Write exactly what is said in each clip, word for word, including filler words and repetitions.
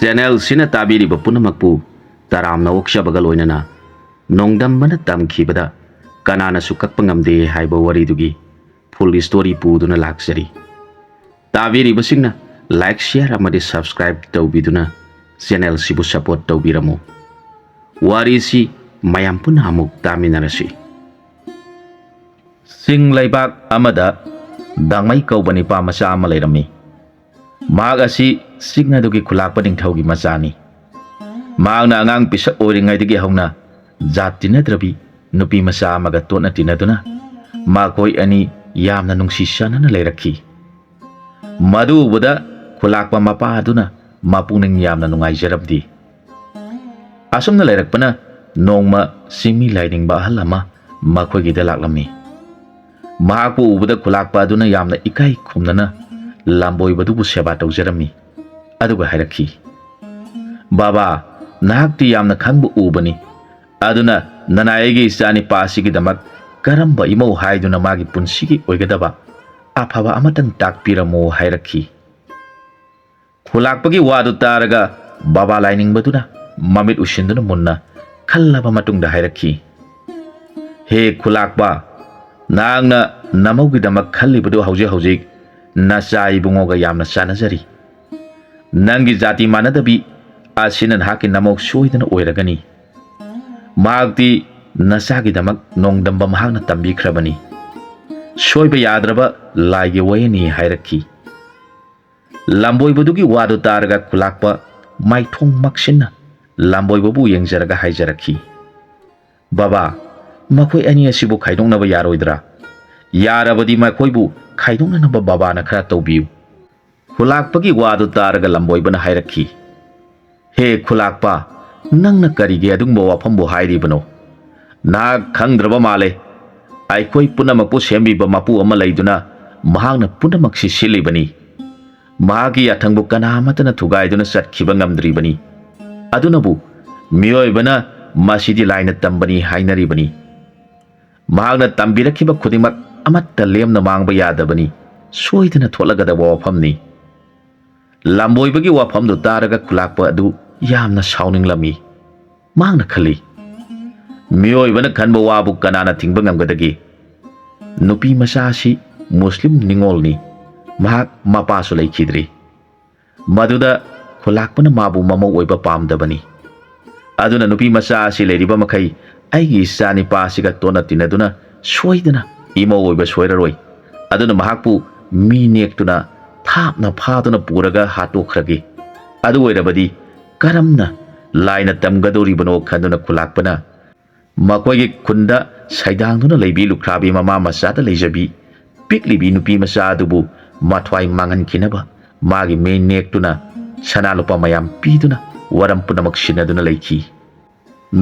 ꯆꯦꯅꯦꯜꯁꯤꯅ ꯇꯥꯕꯤꯔꯤꯕ ꯄꯨꯝꯅꯃꯛꯄꯨ ꯇꯔꯥꯝꯅ ꯑꯣꯛꯆꯕꯒ ꯂꯣꯏꯅꯅ ꯅꯣꯡꯗꯝꯕꯅ ꯇꯝꯈꯤꯕꯗ ꯀꯅꯥꯅꯁꯨ ꯀꯛꯄ ꯉꯝꯗꯦ ꯍꯥꯏꯕ ꯋꯥꯔꯤꯗꯨꯒꯤ full story ꯄꯨꯗꯨꯅ ꯂꯥꯛꯆꯔꯤ꯫ ꯇꯥꯕꯤꯔꯤꯕꯁꯤꯡꯅ like, share ꯑꯃꯗꯤ subscribe ꯇꯧꯕꯤꯗꯨꯅ ꯆꯦꯅꯦꯜꯁꯤꯕꯨ support ꯇꯧꯕꯤꯔꯝꯃꯨ꯫ ꯋꯥꯔꯤꯁꯤ ꯃꯌꯥꯝ ꯄꯨꯟꯅ ꯑꯃꯨꯛ ꯇꯥꯃꯤꯟꯅꯔꯁꯤ꯫ ꯆꯤꯡ ꯂꯩꯕꯥꯛ ꯑꯃꯗ ꯗꯥꯡꯃꯩ ꯀꯧꯕ ꯅꯤꯄꯥ ꯃꯆꯥ ꯑꯃ ꯂꯩꯔꯝꯃꯤ꯫ ꯃꯍꯥꯛ ꯑꯁꯤ ꯆꯤꯡ ꯑꯗꯨꯒꯤ ꯈꯨꯂꯥꯛꯄ ꯅꯤꯡꯊꯧꯒꯤ ꯃꯆꯥꯅꯤ꯫ ꯃꯍꯥꯛꯅ ꯑꯉꯥꯡ ꯄꯤꯁꯛ ꯑꯣꯏꯔꯤꯉꯩꯗꯒꯤ ꯍꯧꯅ ꯖꯥꯠ ꯇꯤꯟꯅꯗ꯭ꯔꯕꯤ ꯅꯨꯄꯤ ꯃꯆꯥ ꯑꯃꯒ ꯇꯣꯠꯅ ꯇꯤꯟꯅꯗꯨꯅ ꯃꯈꯣꯏ ꯑꯅꯤ ꯌꯥꯝꯅ ꯅꯨꯡꯁꯤ ꯆꯥꯟꯅꯅ ꯂꯩꯔꯛꯈꯤ꯫ ꯃꯗꯨ ꯎꯕꯗ ꯈꯨꯂꯥꯛꯄ ꯃꯄꯥ ꯑꯗꯨꯅ ꯃꯄꯨꯛꯅꯤꯡ ꯌꯥꯝꯅ ꯅꯨꯡꯉꯥꯏꯖꯔꯝꯗꯦ꯫ ꯑꯁꯨꯝꯅ ꯂꯩꯔꯛꯄꯅ ꯅꯣꯡꯃ ꯆꯤꯡꯃꯤ ꯂꯥꯏꯅꯤꯡꯕ ꯑꯍꯜ ꯑꯃ ꯃꯈꯣꯏꯒꯤꯗ ꯂꯥꯛꯂꯝꯃꯤ꯫ ꯃꯍꯥꯛꯄꯨ ꯎꯕꯗ ꯈꯨꯂꯥꯛꯄ ꯑꯗꯨꯅ ꯌꯥꯝꯅ ꯏꯀꯥꯏ ꯈꯨꯝꯅꯅ ꯂꯝꯕꯣꯏꯕꯗꯨꯕꯨ ꯁꯦꯕꯥ ꯇꯧꯖꯔꯝꯃꯤ꯫ ꯑꯗꯨꯒ ꯍꯥꯏꯔꯛꯈꯤ, "ꯕꯥꯕꯥ, ꯅꯍꯥꯛꯇꯤ ꯌꯥꯝꯅ ꯈꯪꯕ ꯎꯕꯅꯤ, ꯑꯗꯨꯅ ꯅꯅꯥꯏ ꯑꯩꯒꯤ ꯏꯆꯥ ꯅꯤꯄꯥ ꯑꯁꯤꯒꯤꯗꯃꯛ ꯀꯔꯝꯕ ꯏꯃꯧ ꯍꯥꯏꯗꯨꯅ ꯃꯥꯒꯤ ꯄꯨꯟꯁꯤꯒꯤ ꯑꯣꯏꯒꯗꯕ ꯑꯐꯕ ꯑꯃꯇꯪ ꯇꯥꯛꯄꯤꯔꯝꯃꯨ" ꯍꯥꯏꯔꯛꯈꯤ꯫ ꯈꯨꯂꯥꯛꯄꯒꯤ ꯋꯥꯗꯨ ꯇꯥꯔꯒ ꯕꯥꯕꯥ ꯂꯥꯏꯅꯤꯡꯕꯗꯨꯅ ꯃꯃꯤꯠ ꯎꯏꯁꯤꯟꯗꯨꯅ ꯃꯨꯟꯅ ꯈꯜꯂꯕ ꯃꯇꯨꯡꯗ ꯍꯥꯏꯔꯛꯈꯤ, "ꯍꯦ ꯈꯨꯂꯥꯛꯄ, ꯅꯍꯥꯛꯅ ꯅꯃꯧꯒꯤꯗꯃꯛ ꯈꯜꯂꯤꯕꯗꯨ ꯍꯧꯖꯤꯛ ꯍꯧꯖꯤꯛ ꯅꯆꯥ ꯏꯕꯨꯡꯉꯣꯒ ꯌꯥꯝꯅ ꯆꯥꯟꯅꯖꯔꯤ꯫ ꯅꯪꯒꯤ ꯖꯥꯇꯤ ꯃꯥꯟꯅꯗꯕꯤ ꯑꯁꯤꯅ ꯅꯍꯥꯛꯀꯤ ꯅꯃꯧ ꯁꯣꯏꯗꯅ ꯑꯣꯏꯔꯒꯅꯤ꯫ ꯃꯍꯥꯛꯇꯤ ꯅꯆꯥꯒꯤꯗꯃꯛ ꯅꯣꯡꯗꯝꯕ ꯃꯍꯥꯛꯅ ꯇꯝꯕꯤꯈ꯭ꯔꯕꯅꯤ꯫ ꯁꯣꯏꯕ ꯌꯥꯗ꯭ꯔꯕ ꯂꯥꯏꯒꯤ ꯋꯥꯌꯦꯜꯅꯤ" ꯍꯥꯏꯔꯛꯈꯤ꯫ ꯂꯝꯕꯣꯏꯕꯗꯨꯒꯤ ꯋꯥꯗꯨ ꯇꯥꯔꯒ ꯈꯨꯂꯥꯛꯄ ꯃꯥꯏꯊꯣꯡ ꯃꯛꯁꯤꯟꯅ ꯂꯝꯕꯣꯏꯕꯕꯨ ꯌꯦꯡꯖꯔꯒ ꯍꯥꯏꯖꯔꯛꯈꯤ, "ꯕꯥꯕꯥ, ꯃꯈꯣꯏ ꯑꯅꯤ ꯑꯁꯤꯕꯨ ꯈꯥꯏꯗꯣꯛꯅꯕ ꯌꯥꯔꯣꯏꯗ꯭ꯔꯥ? ꯌꯥꯔꯕꯗꯤ ꯃꯈꯣꯏꯕꯨ ꯈꯥꯏꯗꯣꯛꯅꯅꯕ ꯕꯥꯕꯥꯅ ꯈꯔ ꯇꯧꯕꯤꯌꯨ"꯫ ꯈꯨꯂꯥꯛꯄꯒꯤ ꯋꯥꯗꯨ ꯇꯥꯔꯒ ꯂꯝꯕꯣꯏꯕꯅ ꯍꯥꯏꯔꯛꯈꯤ, "ꯍꯦ ꯈꯨꯂꯥꯛꯄ, ꯅꯪꯅ ꯀꯔꯤꯒꯤ ꯑꯗꯨꯒꯨꯝꯕ ꯋꯥꯐꯝꯕꯨ ꯍꯥꯏꯔꯤꯕꯅꯣ? ꯅꯍꯥꯛ ꯈꯪꯗ꯭ꯔꯕ ꯃꯥꯜꯂꯦ꯫ ꯑꯩꯈꯣꯏ ꯄꯨꯝꯅꯃꯛꯄꯨ ꯁꯦꯝꯕꯤꯕ ꯃꯄꯨ ꯑꯃ ꯂꯩꯗꯨꯅ ꯃꯍꯥꯛꯅ ꯄꯨꯝꯅꯃꯛꯁꯤ ꯁꯤꯜꯂꯤꯕꯅꯤ꯫ ꯃꯍꯥꯛꯀꯤ ꯌꯥꯊꯪꯕꯨ ꯀꯅꯥ ꯑꯃꯠꯇꯅ ꯊꯨꯒꯥꯏꯗꯨꯅ ꯆꯠꯈꯤꯕ ꯉꯝꯗ꯭ꯔꯤꯕꯅꯤ꯫ ꯑꯗꯨꯅꯕꯨ ꯃꯤꯑꯣꯏꯕꯅ ꯃꯁꯤꯗꯤ ꯂꯥꯏꯅ ꯇꯝꯕꯅꯤ ꯍꯥꯏꯅꯔꯤꯕꯅꯤ꯫ ꯃꯍꯥꯛꯅ ꯇꯝꯕꯤꯔꯛꯈꯤꯕ ꯈꯨꯗꯤꯡꯃꯛ ꯑꯃꯠꯇ ꯂꯦꯝꯅ ꯃꯥꯡꯕ ꯌꯥꯗꯕꯅꯤ, ꯁꯣꯏꯗꯅ ꯊꯣꯛꯂꯒꯗꯕ ꯋꯥꯐꯝꯅꯤ꯫ ꯂꯝꯕꯣꯏꯕꯒꯤ ꯋꯥꯐꯝꯗꯨ ꯇꯥꯔꯒ ꯈꯨꯂꯥꯛꯄ ꯑꯗꯨ ꯌꯥꯝꯅ ꯁꯥꯎꯅꯤꯡꯂꯝꯃꯤ꯫ ꯃꯍꯥꯛꯅ ꯈꯜꯂꯤ, "ꯃꯤꯑꯣꯏꯕꯅ ꯈꯟꯕ ꯋꯥꯕꯨ ꯀꯅꯥꯅ ꯊꯤꯡꯕ ꯉꯝꯒꯗꯒꯦ? ꯅꯨꯄꯤ ꯃꯆꯥ ꯑꯁꯤ ꯃꯨꯁꯂꯤꯝ ꯅꯤꯉꯣꯜꯅꯤ꯫ ꯃꯍꯥꯛ ꯃꯄꯥꯁꯨ ꯂꯩꯈꯤꯗ꯭ꯔꯤ꯫ ꯃꯗꯨꯗ ꯈꯨꯂꯥꯛꯄꯅ ꯃꯥꯕꯨ ꯃꯃꯧ ꯑꯣꯏꯕ ꯄꯥꯝꯗꯕꯅꯤ꯫ ꯑꯗꯨꯅ ꯅꯨꯄꯤ ꯃꯆꯥ ꯑꯁꯤ ꯂꯩꯔꯤꯕ ꯃꯈꯩ ꯑꯩꯒꯤ ꯏꯆꯥ ꯅꯤꯄꯥ ꯑꯁꯤꯒ ꯇꯣꯟꯅ ꯇꯤꯟꯅꯗꯨꯅ ꯁꯣꯏꯗꯅ ꯏꯃꯧ ꯑꯣꯏꯕ ꯁꯣꯏꯔꯔꯣꯏ꯫ ꯑꯗꯨꯅ ꯃꯍꯥꯛꯄꯨ ꯃꯤ ꯅꯦꯛꯇꯨꯅ ꯊꯥꯞꯅ ꯐꯥꯗꯨꯅ ꯄꯨꯔꯒ ꯍꯥꯠꯇꯣꯛꯈ꯭ꯔꯒꯦ꯫ ꯑꯗꯨ ꯑꯣꯏꯔꯕꯗꯤ ꯀꯔꯝꯅ ꯂꯥꯏꯅ ꯇꯝꯒꯗꯧꯔꯤꯕꯅꯣ?" ꯈꯟꯗꯨꯅ ꯈꯨꯂꯥꯛꯄꯅ ꯃꯈꯣꯏꯒꯤ ꯈꯨꯟꯗ ꯁꯩꯗꯥꯡꯗꯨꯅ ꯂꯩꯕꯤ ꯂꯨꯈ꯭ꯔꯥꯕꯤ ꯃꯃꯥ ꯃꯆꯥꯗ ꯂꯩꯖꯕꯤ ꯄꯤꯛꯂꯤꯕꯤ ꯅꯨꯄꯤ ꯃꯆꯥ ꯑꯗꯨꯕꯨ ꯃꯊ꯭ꯋꯥꯏ ꯃꯥꯡꯍꯟꯈꯤꯅꯕ ꯃꯥꯒꯤ ꯃꯤ ꯅꯦꯛꯇꯨꯅ ꯁꯅꯥ ꯂꯨꯄꯥ ꯃꯌꯥꯝ ꯄꯤꯗꯨꯅ ꯋꯥꯔꯝ ꯄꯨꯝꯅꯃꯛ ꯁꯤꯟꯅꯗꯨꯅ ꯂꯩꯈꯤ꯫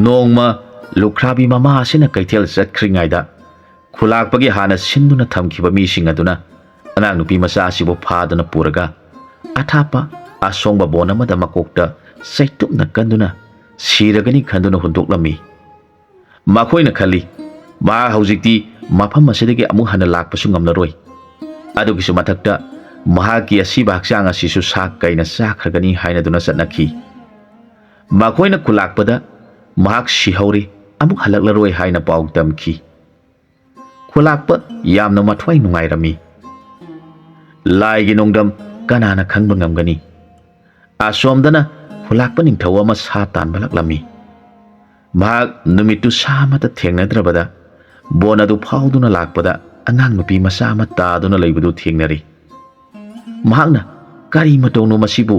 ꯅꯣꯡꯃ ꯂꯨꯈ꯭ꯔꯥꯕꯤ ꯃꯃꯥ ꯑꯁꯤꯅ ꯀꯩꯊꯦꯜ ꯆꯠꯈ꯭ꯔꯤꯉꯩꯗ ꯈꯨꯂꯥꯛꯄꯒꯤ ꯍꯥꯟꯅ ꯁꯤꯟꯗꯨꯅ ꯊꯝꯈꯤꯕ ꯃꯤꯁꯤꯡ ꯑꯗꯨꯅ ꯑꯉꯥꯡ ꯅꯨꯄꯤ ꯃꯆꯥ ꯑꯁꯤꯕꯨ ꯐꯥꯗꯨꯅ ꯄꯨꯔꯒ ꯑꯊꯥꯞꯄ ꯑꯁꯣꯡꯕ ꯕꯣꯟ ꯑꯃꯗ ꯃꯀꯣꯛꯇ ꯆꯩꯇꯨꯞꯅ ꯀꯟꯗꯨꯅ ꯁꯤꯔꯒꯅꯤ ꯈꯟꯗꯨꯅ ꯍꯨꯟꯗꯣꯛꯂꯝꯃꯤ꯫ ꯃꯈꯣꯏꯅ ꯈꯜꯂꯤ, ꯃꯍꯥꯛ ꯍꯧꯖꯤꯛꯇꯤ ꯃꯐꯝ ꯑꯁꯤꯗꯒꯤ ꯑꯃꯨꯛ ꯍꯟꯅ ꯂꯥꯛꯄꯁꯨ ꯉꯝꯂꯔꯣꯏ꯫ ꯑꯗꯨꯒꯤꯁꯨ ꯃꯊꯛꯇ ꯃꯍꯥꯛꯀꯤ ꯑꯁꯤꯕ ꯍꯛꯆꯥꯡ ꯑꯁꯤꯁꯨ ꯁꯥ ꯀꯩꯅ ꯆꯥꯈ꯭ꯔꯒꯅꯤ ꯍꯥꯏꯅꯗꯨꯅ ꯆꯠꯅꯈꯤ꯫ ꯃꯈꯣꯏꯅ ꯈꯨꯂꯥꯛꯄꯗ ꯃꯍꯥꯛ ꯁꯤꯍꯧꯔꯦ, ꯑꯃꯨꯛ ꯍꯜꯂꯛꯂꯔꯣꯏ ꯍꯥꯏꯅ ꯄꯥꯎ ꯇꯝꯈꯤ꯫ ꯈꯨꯂꯥꯛꯄ ꯌꯥꯝꯅ ꯃꯊ꯭ꯋꯥꯏ ꯅꯨꯡꯉꯥꯏꯔꯝꯃꯤ꯫ ꯂꯥꯏꯒꯤ ꯅꯣꯡꯗꯝ ꯀꯅꯥꯅ ꯈꯪꯕ ꯉꯝꯒꯅꯤ? ꯑꯁꯣꯝꯗꯅ ꯈꯨꯂꯥꯛꯄ ꯅꯤꯡꯊꯧ ꯑꯃ ꯁꯥ ꯇꯥꯟꯕ ꯂꯥꯛꯂꯝꯃꯤ꯫ ꯃꯍꯥꯛ ꯅꯨꯃꯤꯠꯇꯨ ꯁꯥ ꯑꯃꯠꯇ ꯊꯦꯡꯅꯗ꯭ꯔꯕꯗ ꯕꯣꯟ ꯑꯗꯨ ꯐꯥꯎꯗꯨꯅ ꯂꯥꯛꯄꯗ ꯑꯉꯥꯡ ꯅꯨꯄꯤ ꯃꯆꯥ ꯑꯃ ꯇꯥꯗꯨꯅ ꯂꯩꯕꯗꯨ ꯊꯦꯡꯅꯔꯤ꯫ ꯃꯍꯥꯛꯅ "ꯀꯔꯤ ꯃꯇꯧꯅꯣ ꯃꯁꯤꯕꯨ?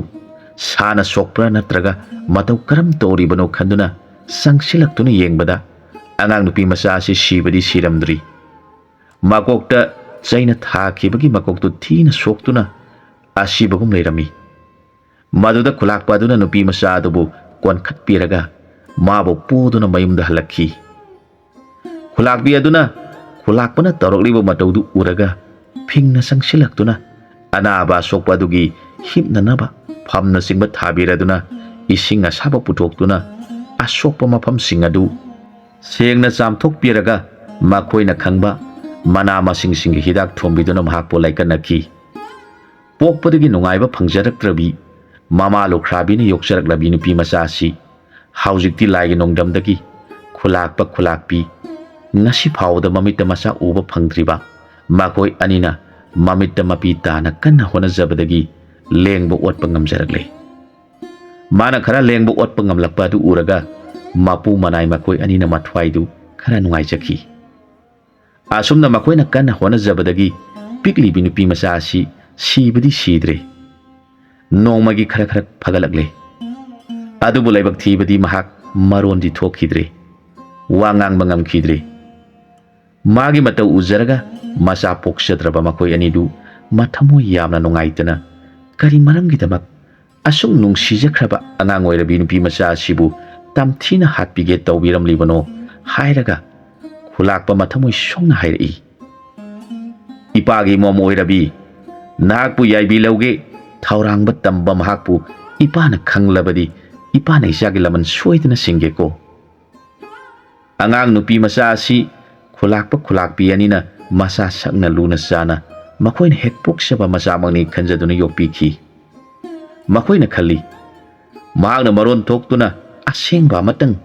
ꯁꯥꯅ ꯁꯣꯛꯄ꯭ꯔꯥ ꯅꯠꯇ꯭ꯔꯒ ꯃꯇꯧ ꯀꯔꯝ ꯇꯧꯔꯤꯕꯅꯣ?" ꯈꯟꯗꯨꯅ ꯆꯪꯁꯤꯜꯂꯛꯇꯨꯅ ꯌꯦꯡꯕꯗ ꯑꯉꯥꯡ ꯅꯨꯄꯤ ꯃꯆꯥ ꯑꯁꯤ ꯁꯤꯕꯗꯤ ꯁꯤꯔꯝꯗ꯭ꯔꯤ꯫ ꯃꯀꯣꯛꯇ ꯆꯩꯅ ꯊꯥꯈꯤꯕꯒꯤ ꯃꯀꯣꯛꯇꯨ ꯊꯤꯅ ꯁꯣꯛꯇꯨꯅ ꯑꯁꯤꯕꯒꯨꯝ ꯂꯩꯔꯝꯃꯤ꯫ ꯃꯗꯨꯗ ꯈꯨꯂꯥꯛꯄ ꯑꯗꯨꯅ ꯅꯨꯄꯤ ꯃꯆꯥ ꯑꯗꯨꯕꯨ ꯀꯣꯟꯈꯠꯄꯤꯔꯒ ꯃꯥꯕꯨ ꯄꯨꯗꯨꯅ ꯃꯌꯨꯝꯗ ꯍꯜꯂꯛꯈꯤ꯫ ꯈꯨꯂꯥꯛꯄꯤ ꯑꯗꯨꯅ ꯈꯨꯂꯥꯛꯄꯅ ꯇꯧꯔꯛꯂꯤꯕ ꯃꯇꯧꯗꯨ ꯎꯔꯒ ꯐꯤꯡꯅ ꯆꯪꯁꯤꯜꯂꯛꯇꯨꯅ ꯑꯅꯥꯕ ꯑꯁꯣꯛꯄ ꯑꯗꯨꯒꯤ ꯍꯤꯞꯅꯅꯕ ꯐꯝꯅꯆꯤꯡꯕ ꯊꯥꯕꯤꯔꯗꯨꯅ ꯏꯁꯤꯡ ꯑꯁꯥꯕ ꯄꯨꯊꯣꯛꯇꯨꯅ ꯑꯁꯣꯛꯄ ꯃꯐꯝꯁꯤꯡ ꯑꯗꯨ ꯁꯦꯡꯅ ꯆꯥꯝꯊꯣꯛꯄꯤꯔꯒ ꯃꯈꯣꯏꯅ ꯈꯪꯕ ꯃꯅꯥ ꯃꯁꯤꯡꯁꯤꯡꯒꯤ ꯍꯤꯗꯥꯛ ꯊꯣꯝꯕꯤꯗꯨꯅ ꯃꯍꯥꯛꯄꯨ ꯂꯥꯏꯀꯠꯅꯈꯤ꯫ ꯄꯣꯛꯄꯗꯒꯤ ꯅꯨꯡꯉꯥꯏꯕ ꯐꯪꯖꯔꯛꯇ꯭ꯔꯕꯤ ꯃꯃꯥ ꯂꯨꯈ꯭ꯔꯥꯕꯤꯅ ꯌꯣꯛꯆꯔꯛꯂꯕꯤ ꯅꯨꯄꯤ ꯃꯆꯥ ꯑꯁꯤ ꯍꯧꯖꯤꯛꯇꯤ ꯂꯥꯏꯒꯤ ꯅꯣꯡꯗꯝꯗꯒꯤ ꯈꯨꯂꯥꯛꯄ ꯈꯨꯂꯥꯛꯄꯤ, ꯉꯁꯤ ꯐꯥꯎꯕꯗ ꯃꯃꯤꯠꯇ ꯃꯆꯥ ꯎꯕ ꯐꯪꯗ꯭ꯔꯤꯕ ꯃꯈꯣꯏ ꯑꯅꯤꯅ ꯃꯃꯤꯠꯇ ꯃꯄꯤ ꯇꯥꯅ ꯀꯟꯅ ꯍꯣꯠꯅꯖꯕꯗꯒꯤ ꯂꯦꯡꯕ ꯑꯣꯠꯄ ꯉꯝꯖꯔꯛꯂꯦ꯫ ꯃꯥꯅ ꯈꯔ ꯂꯦꯡꯕ ꯑꯣꯠꯄ ꯉꯝꯂꯛꯄ ꯑꯗꯨ ꯎꯔꯒ ꯃꯄꯨ ꯃꯅꯥꯏ ꯃꯈꯣꯏ ꯑꯅꯤꯅ ꯃꯊ꯭ꯋꯥꯏꯗꯨ ꯈꯔ ꯅꯨꯡꯉꯥꯏꯖꯈꯤ꯫ ꯑꯁꯨꯝꯅ ꯃꯈꯣꯏꯅ ꯀꯟꯅ ꯍꯣꯠꯅꯖꯕꯗꯒꯤ ꯄꯤꯛꯂꯤꯕꯤ ꯅꯨꯄꯤ ꯃꯆꯥ ꯑꯁꯤ ꯁꯤꯕꯗꯤ ꯁꯤꯗ꯭ꯔꯦ, ꯅꯣꯡꯃꯒꯤ ꯈꯔ ꯈꯔ ꯐꯒꯠꯂꯛꯂꯦ꯫ ꯑꯗꯨꯕꯨ ꯂꯥꯏꯕꯛ ꯊꯤꯕꯗꯤ ꯃꯍꯥꯛ ꯃꯔꯣꯟꯗꯤ ꯊꯣꯛꯈꯤꯗ꯭ꯔꯦ, ꯋꯥ ꯉꯥꯡꯕ ꯉꯝꯈꯤꯗ꯭ꯔꯦ꯫ ꯃꯥꯒꯤ ꯃꯇꯧ ꯎꯖꯔꯒ ꯃꯆꯥ ꯄꯣꯛꯆꯗ꯭ꯔꯕ ꯃꯈꯣꯏ ꯑꯅꯤꯗꯨ ꯃꯊꯃꯣꯏ ꯌꯥꯝꯅ ꯅꯨꯡꯉꯥꯏꯇꯅ, "ꯀꯔꯤ ꯃꯔꯝꯒꯤꯗꯃꯛ ꯑꯁꯨꯛ ꯅꯨꯡꯁꯤꯖꯈ꯭ꯔꯕ ꯑꯉꯥꯡ ꯑꯣꯏꯔꯕꯤ ꯅꯨꯄꯤ ꯃꯆꯥ ꯑꯁꯤꯕꯨ ꯇꯝꯊꯤꯅ ꯍꯥꯠꯄꯤꯒꯦ ꯇꯧꯕꯤꯔꯝꯂꯤꯕꯅꯣ?" ꯍꯥꯏꯔꯒ ꯈꯨꯂꯥꯛꯄ ꯃꯊꯃꯣꯏ ꯁꯣꯛꯅ ꯍꯥꯏꯔꯛꯏ꯫ "ꯏꯄꯥꯒꯤ ꯃꯣꯝ ꯑꯣꯏꯔꯕꯤ, ꯅꯍꯥꯛꯄꯨ ꯌꯥꯏꯕꯤ ꯂꯧꯒꯦ ꯊꯧꯔꯥꯡꯕ ꯇꯝꯕ ꯃꯍꯥꯛꯄꯨ ꯏꯄꯥꯅ ꯈꯪꯂꯕꯗꯤ ꯏꯄꯥꯅ ꯏꯆꯥꯒꯤ ꯂꯃꯟ ꯁꯣꯏꯗꯅ ꯁꯤꯡꯒꯦꯀꯣ?" ꯑꯉꯥꯡ ꯅꯨꯄꯤ ꯃꯆꯥ ꯑꯁꯤ ꯈꯨꯂꯥꯛꯄ ꯈꯨꯂꯥꯛꯄꯤ ꯑꯅꯤꯅ ꯃꯆꯥ ꯁꯛꯅ ꯂꯨꯅ ꯆꯥꯅ ꯃꯈꯣꯏꯅ ꯍꯦꯛ ꯄꯣꯛꯆꯕ ꯃꯆꯥꯃꯛꯅꯤ ꯈꯟꯖꯗꯨꯅ ꯌꯣꯛꯄꯤꯈꯤ꯫ ꯃꯈꯣꯏꯅ ꯈꯜꯂꯤ, ꯃꯍꯥꯛꯅ ꯃꯔꯣꯟ ꯊꯣꯛꯇꯨꯅ ꯑꯁꯦꯡꯕ ꯑꯃꯇꯪ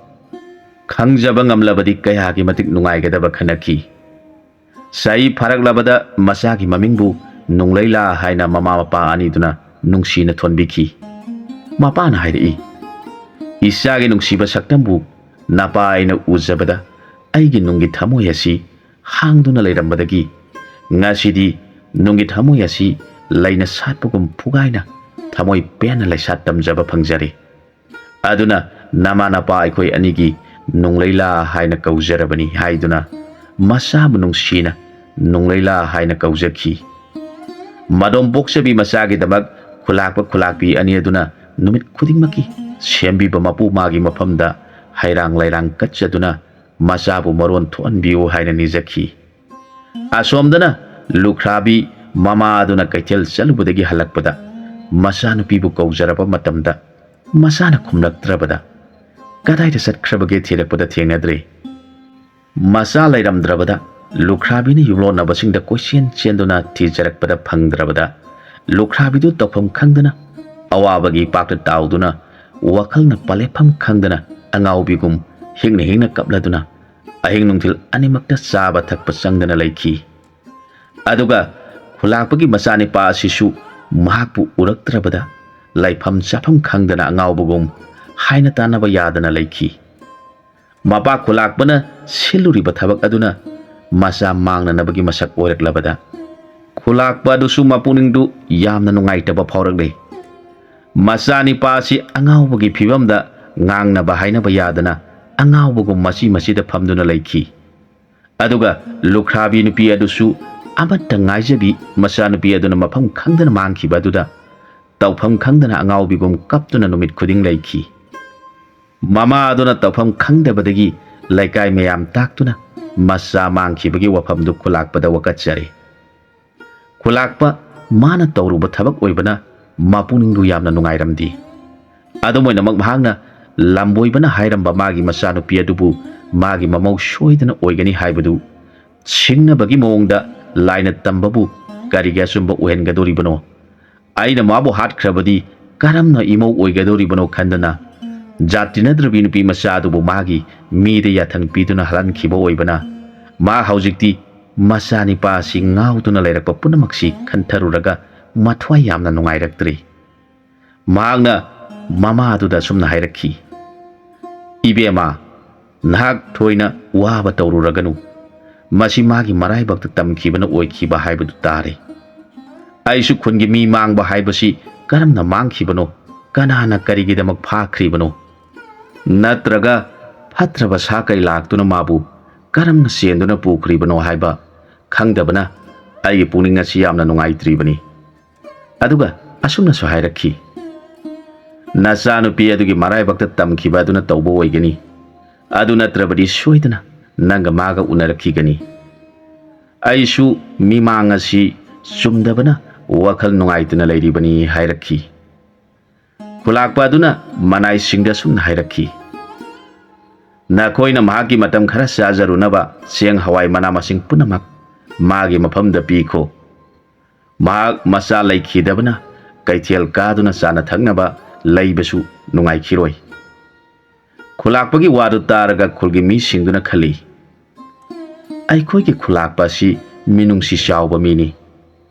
ꯈꯪꯖꯕ ꯉꯝꯂꯕꯗꯤ ꯀꯌꯥꯒꯤ ꯃꯇꯤꯛ ꯅꯨꯡꯉꯥꯏꯒꯗꯕ ꯈꯟꯅꯈꯤ꯫ ꯆꯍꯤ ꯐꯥꯔꯛꯂꯕꯗ ꯃꯆꯥꯒꯤ ꯃꯃꯤꯡꯕꯨ ꯅꯨꯡꯂꯩꯂꯥ ꯍꯥꯏꯅ ꯃꯃꯥ ꯃꯄꯥ ꯑꯅꯤꯗꯨꯅ ꯅꯨꯡꯁꯤꯅ ꯊꯣꯟꯕꯤꯈꯤ꯫ ꯃꯄꯥꯅ ꯍꯥꯏꯔꯛꯏ, "ꯏꯆꯥꯒꯤ ꯅꯨꯡꯁꯤꯕ ꯁꯛꯇꯝꯕꯨ ꯅꯄꯥ ꯑꯩꯅ ꯎꯖꯕꯗ ꯑꯩꯒꯤ ꯅꯨꯡꯒꯤ ꯊꯃꯣꯏ ꯑꯁꯤ ꯍꯥꯡꯗꯨꯅ ꯂꯩꯔꯝꯕꯗꯒꯤ ꯉꯁꯤꯗꯤ ꯅꯨꯡꯒꯤ ꯊꯃꯣꯏ ꯑꯁꯤ ꯂꯩꯅ ꯁꯥꯠꯄꯒꯨꯝ ꯐꯨꯒꯥꯏꯅ ꯊꯃꯣꯏ ꯄꯦꯟꯅ ꯂꯩꯁꯥ ꯇꯝꯖꯕ ꯐꯪꯖꯔꯦ꯫ ꯑꯗꯨꯅ ꯅꯃꯥ ꯅꯄꯥ ꯑꯩꯈꯣꯏ ꯑꯅꯤꯒꯤ ꯅꯨꯡꯂꯩꯂꯥ ꯍꯥꯏꯅ ꯀꯧꯖꯔꯕꯅꯤ" ꯍꯥꯏꯗꯨꯅ ꯃꯆꯥꯕꯨ ꯅꯨꯡꯁꯤꯅ ꯅꯨꯡꯂꯩꯂꯥ ꯍꯥꯏꯅ ꯀꯧꯖꯈꯤ꯫ ꯃꯗꯣꯝ ꯄꯣꯛꯆꯕꯤ ꯃꯆꯥꯒꯤꯗꯃꯛ ꯈꯨꯂꯥꯛꯄ ꯈꯨꯂꯥꯛꯄꯤ ꯑꯅꯤ ꯑꯗꯨꯅ ꯅꯨꯃꯤꯠ ꯈꯨꯗꯤꯡꯃꯛꯀꯤ ꯁꯦꯝꯕꯤꯕ ꯃꯄꯨ ꯃꯥꯒꯤ ꯃꯐꯝꯗ ꯍꯩꯔꯥꯡ ꯂꯩꯔꯥꯡ ꯀꯠꯆꯗꯨꯅ ꯃꯆꯥꯕꯨ ꯃꯔꯣꯟ ꯊꯣꯛꯍꯟꯕꯤꯌꯨ ꯍꯥꯏꯅ ꯅꯤꯖꯈꯤ꯫ ꯑꯁꯣꯝꯗꯅ ꯂꯨꯈ꯭ꯔꯥꯕꯤ ꯃꯃꯥ ꯑꯗꯨꯅ ꯀꯩꯊꯦꯜ ꯆꯠꯂꯨꯕꯗꯒꯤ ꯍꯜꯂꯛꯄꯗ ꯃꯆꯥꯅꯨꯄꯤꯕꯨ ꯀꯧꯖꯔꯕ ꯃꯇꯝꯗ ꯃꯆꯥꯅ ꯈꯨꯝꯂꯛꯇ꯭ꯔꯕꯗ ꯀꯗꯥꯏꯗ ꯆꯠꯈ꯭ꯔꯕꯒꯦ ꯊꯤꯔꯛꯄꯗ ꯊꯦꯡꯅꯗ꯭ꯔꯦ꯫ ꯃꯆꯥ ꯂꯩꯔꯝꯗ꯭ꯔꯕꯗ ꯂꯨꯈ꯭ꯔꯥꯕꯤꯅ ꯌꯨꯝꯂꯣꯟꯅꯕꯁꯤꯡꯗ ꯀꯣꯏꯆꯦꯟ ꯆꯦꯟꯗꯨꯅ ꯊꯤꯖꯔꯛꯄꯗ ꯐꯪꯗ꯭ꯔꯕꯗ ꯂꯨꯈ꯭ꯔꯥꯕꯤꯗꯨ ꯇꯧꯐꯝ ꯈꯪꯗꯅ, ꯑꯋꯥꯕꯒꯤ ꯏꯄꯥꯛꯇ ꯇꯥꯎꯗꯨꯅ, ꯋꯥꯈꯜꯅ ꯄꯂꯦꯞꯐꯝ ꯈꯪꯗꯅ, ꯑꯉꯥꯎꯕꯤꯒꯨꯝ ꯍꯤꯡꯅ ꯍꯤꯡꯅ ꯀꯞꯂꯗꯨꯅ, ꯑꯍꯤꯡ ꯅꯨꯡꯊꯤꯜ ꯑꯅꯤꯃꯛꯇ ꯆꯥꯕ ꯊꯛꯄ ꯆꯪꯗꯅ ꯂꯩꯈꯤ꯫ ꯑꯗꯨꯒ ꯈꯨꯂꯥꯛꯄꯒꯤ ꯃꯆꯥꯅꯤꯄꯥ ꯑꯁꯤꯁꯨ ꯃꯍꯥꯛꯄꯨ ꯎꯔꯛꯇ꯭ꯔꯕꯗ ꯂꯩꯐꯝ ꯆꯥꯐꯝ ꯈꯪꯗꯅ ꯑꯉꯥꯎꯕꯒꯨꯝ ꯍꯥꯏꯅ ꯇꯥꯟꯅꯕ ꯌꯥꯗꯅ ꯂꯩꯈꯤ꯫ ꯃꯄꯥ ꯈꯨꯂꯥꯛꯄꯅ ꯁꯤꯜꯂꯨꯔꯤꯕ ꯊꯕꯛ ꯑꯗꯨꯅ ꯃꯆꯥ ꯃꯥꯡꯅꯅꯕꯒꯤ ꯃꯁꯛ ꯑꯣꯏꯔꯛꯂꯕꯗ, ꯈꯨꯂꯥꯛꯄ ꯑꯗꯨꯁꯨ ꯃꯄꯨꯛꯅꯤꯡꯗꯨ ꯌꯥꯝꯅ ꯅꯨꯡꯉꯥꯏꯇꯕ ꯐꯥꯎꯔꯛꯂꯦ꯫ ꯃꯆꯥꯅꯤꯄꯥ ꯑꯁꯤ ꯑꯉꯥꯎꯕꯒꯤ ꯐꯤꯕꯝꯗ ꯉꯥꯡꯅꯕ ꯍꯥꯏꯅꯕ ꯌꯥꯗꯅ ꯑꯉꯥꯎꯕꯒꯨꯝ ꯃꯆꯤ ꯃꯆꯤꯗ ꯐꯝꯗꯨꯅ ꯂꯩꯈꯤ꯫ ꯑꯗꯨꯒ ꯂꯨꯈ꯭ꯔꯥꯕꯤ ꯅꯨꯄꯤ ꯑꯗꯨꯁꯨ ꯑꯃꯠꯇ ꯉꯥꯏꯖꯕꯤ ꯃꯆꯥꯅꯨꯄꯤ ꯑꯗꯨꯅ ꯃꯐꯝ ꯈꯪꯗꯅ ꯃꯥꯡꯈꯤꯕ ꯑꯗꯨꯗ ꯇꯧꯐꯝ ꯈꯪꯗꯅ ꯑꯉꯥꯎꯕꯤꯒꯨꯝ ꯀꯞꯇꯨꯅ ꯅꯨꯃꯤꯠ ꯈꯨꯗꯤꯡ ꯂꯩꯈꯤ꯫ ꯃꯃꯥ ꯑꯗꯨꯅ ꯇꯧꯐꯝ ꯈꯪꯗꯕꯗꯒꯤ ꯂꯩꯀꯥꯏ ꯃꯌꯥꯝ ꯇꯥꯛꯇꯨꯅ ꯃꯆꯥ ꯃꯥꯡꯈꯤꯕꯒꯤ ꯋꯥꯐꯝꯗꯨ ꯈꯨꯂꯥꯛꯄꯗ ꯋꯥꯀꯠꯆꯔꯦ꯫ ꯈꯨꯂꯥꯛꯄ ꯃꯥꯅ ꯇꯧꯔꯨꯕ ꯊꯕꯛ ꯑꯣꯏꯕꯅ ꯃꯄꯨꯛꯅꯤꯡꯕꯨ ꯌꯥꯝꯅ ꯅꯨꯡꯉꯥꯏꯔꯝꯗꯦ꯫ ꯑꯗꯨꯝ ꯑꯣꯏꯅꯃꯛ ꯃꯍꯥꯛꯅ ꯂꯝꯕꯣꯏꯕꯅ ꯍꯥꯏꯔꯝꯕ ꯃꯥꯒꯤ ꯃꯆꯥꯅꯨꯄꯤ ꯑꯗꯨꯕꯨ ꯃꯥꯒꯤ ꯃꯃꯧ ꯁꯣꯏꯗꯅ ꯑꯣꯏꯒꯅꯤ ꯍꯥꯏꯕꯗꯨ ꯁꯤꯡꯅꯕꯒꯤ ꯃꯑꯣꯡꯗ ꯂꯥꯏꯅ ꯇꯝꯕꯕꯨ ꯀꯔꯤꯒꯤ ꯑꯆꯨꯝꯕ ꯑꯣꯏꯍꯟꯒꯗꯧꯔꯤꯕꯅꯣ? ꯑꯩꯅ ꯃꯥꯕꯨ ꯍꯥꯠꯈ꯭ꯔꯕꯗꯤ ꯀꯔꯝꯅ ꯏꯃꯧ ꯑꯣꯏꯒꯗꯧꯔꯤꯕꯅꯣ ꯈꯟꯗꯅ ꯖꯥꯠ ꯇꯤꯟꯅꯗ꯭ꯔꯕꯤ ꯅꯨꯄꯤ ꯃꯆꯥ ꯑꯗꯨꯕꯨ ꯃꯥꯒꯤ ꯃꯤꯗ ꯌꯥꯊꯪ ꯄꯤꯗꯨꯅ ꯍꯥꯠꯍꯟꯈꯤꯕ ꯑꯣꯏꯕꯅ ꯃꯥ ꯍꯧꯖꯤꯛꯇꯤ ꯃꯆꯥꯅꯤꯄꯥ ꯑꯁꯤ ꯉꯥꯎꯗꯨꯅ ꯂꯩꯔꯛꯄ ꯄꯨꯝꯅꯃꯛꯁꯤ ꯈꯟꯊꯔꯨꯔꯒ ꯃꯊ꯭ꯋꯥꯏ ꯌꯥꯝꯅ ꯅꯨꯡꯉꯥꯏꯔꯛꯇ꯭ꯔꯦ꯫ ꯃꯍꯥꯛꯅ ꯃꯃꯥ ꯑꯗꯨꯗ ꯑꯁꯨꯝꯅ ꯍꯥꯏꯔꯛꯈꯤ, "ꯏꯕꯦꯝꯃ, ꯅꯍꯥꯛ ꯊꯣꯏꯅ ꯋꯥꯕ ꯇꯧꯔꯨꯔꯒꯅꯨ꯫ ꯃꯁꯤ ꯃꯥꯒꯤ ꯃꯔꯥꯏꯕꯛꯇ ꯇꯝꯈꯤꯕꯅ ꯑꯣꯏꯈꯤꯕ ꯍꯥꯏꯕꯗꯨ ꯇꯥꯔꯦ꯫ ꯑꯩꯁꯨ ꯈꯨꯟꯒꯤ ꯃꯤ ꯃꯥꯡꯕ ꯍꯥꯏꯕꯁꯤ ꯀꯔꯝꯅ ꯃꯥꯡꯈꯤꯕꯅꯣ, ꯀꯅꯥꯅ ꯀꯔꯤꯒꯤꯗꯃꯛ ꯐꯥꯈ꯭ꯔꯤꯕꯅꯣ? ꯅꯠꯇ꯭ꯔꯒ ꯐꯠꯇ꯭ꯔꯕ ꯁꯥ ꯀꯩ ꯂꯥꯛꯇꯨꯅ ꯃꯥꯕꯨ ꯀꯔꯝꯅ ꯆꯦꯟꯗꯨꯅ ꯄꯨꯈ꯭ꯔꯤꯕꯅꯣ ꯍꯥꯏꯕ ꯈꯪꯗꯕꯅ ꯑꯩꯒꯤ ꯄꯨꯛꯅꯤꯡ ꯑꯁꯤ ꯌꯥꯝꯅ ꯅꯨꯡꯉꯥꯏꯇ꯭ꯔꯤꯕꯅꯤ꯫" ꯑꯗꯨꯒ ꯑꯁꯨꯝꯅꯁꯨ ꯍꯥꯏꯔꯛꯈꯤ, "ꯅꯆꯥꯅꯨꯄꯤ ꯑꯗꯨꯒꯤ ꯃꯔꯥꯏꯕꯛꯇ ꯇꯝꯈꯤꯕ ꯑꯗꯨꯅ ꯇꯧꯕ ꯑꯣꯏꯒꯅꯤ꯫ ꯑꯗꯨ ꯅꯠꯇ꯭ꯔꯕꯗꯤ ꯁꯣꯏꯗꯅ ꯅꯪꯒ ꯃꯥꯒ ꯎꯅꯔꯛꯈꯤꯒꯅꯤ꯫ ꯑꯩꯁꯨ ꯃꯤꯃꯥꯡ ꯑꯁꯤ ꯆꯨꯝꯗꯕꯅ ꯋꯥꯈꯜ ꯅꯨꯡꯉꯥꯏꯇꯅ ꯂꯩꯔꯤꯕꯅꯤ" ꯍꯥꯏꯔꯛꯈꯤ꯫ ꯈꯨꯂꯥꯛꯄ ꯑꯗꯨꯅ ꯃꯅꯥꯏꯁꯤꯡꯗ ꯑꯁꯨꯝꯅ ꯍꯥꯏꯔꯛꯈꯤ, "ꯅꯈꯣꯏꯅ ꯃꯍꯥꯛꯀꯤ ꯃꯇꯝ ꯈꯔ ꯆꯥꯖꯔꯨꯅꯕ ꯆꯦꯡ ꯍꯋꯥꯏ ꯃꯅꯥ ꯃꯁꯤꯡ ꯄꯨꯝꯅꯃꯛ ꯃꯥꯒꯤ ꯃꯐꯝꯗ ꯄꯤꯈꯣ꯫ ꯃꯍꯥꯛ ꯃꯆꯥ ꯂꯩꯈꯤꯗꯕꯅ ꯀꯩꯊꯦꯜ ꯀꯥꯗꯨꯅ ꯆꯥꯅ ꯊꯛꯅꯕ ꯂꯩꯕꯁꯨ ꯅꯨꯡꯉꯥꯏꯈꯤꯔꯣꯏ꯫ ꯈꯨꯂꯥꯛꯄꯒꯤ ꯋꯥꯗꯨ ꯇꯥꯔꯒ ꯈꯨꯜꯒꯤ ꯃꯤꯁꯤꯡꯗꯨꯅ ꯈꯜꯂꯤ, "ꯑꯩꯈꯣꯏꯒꯤ ꯈꯨꯂꯥꯛꯄ ꯑꯁꯤ ꯃꯤꯅꯨꯡꯁꯤ ꯆꯥꯎꯕ ꯃꯤꯅꯤ꯫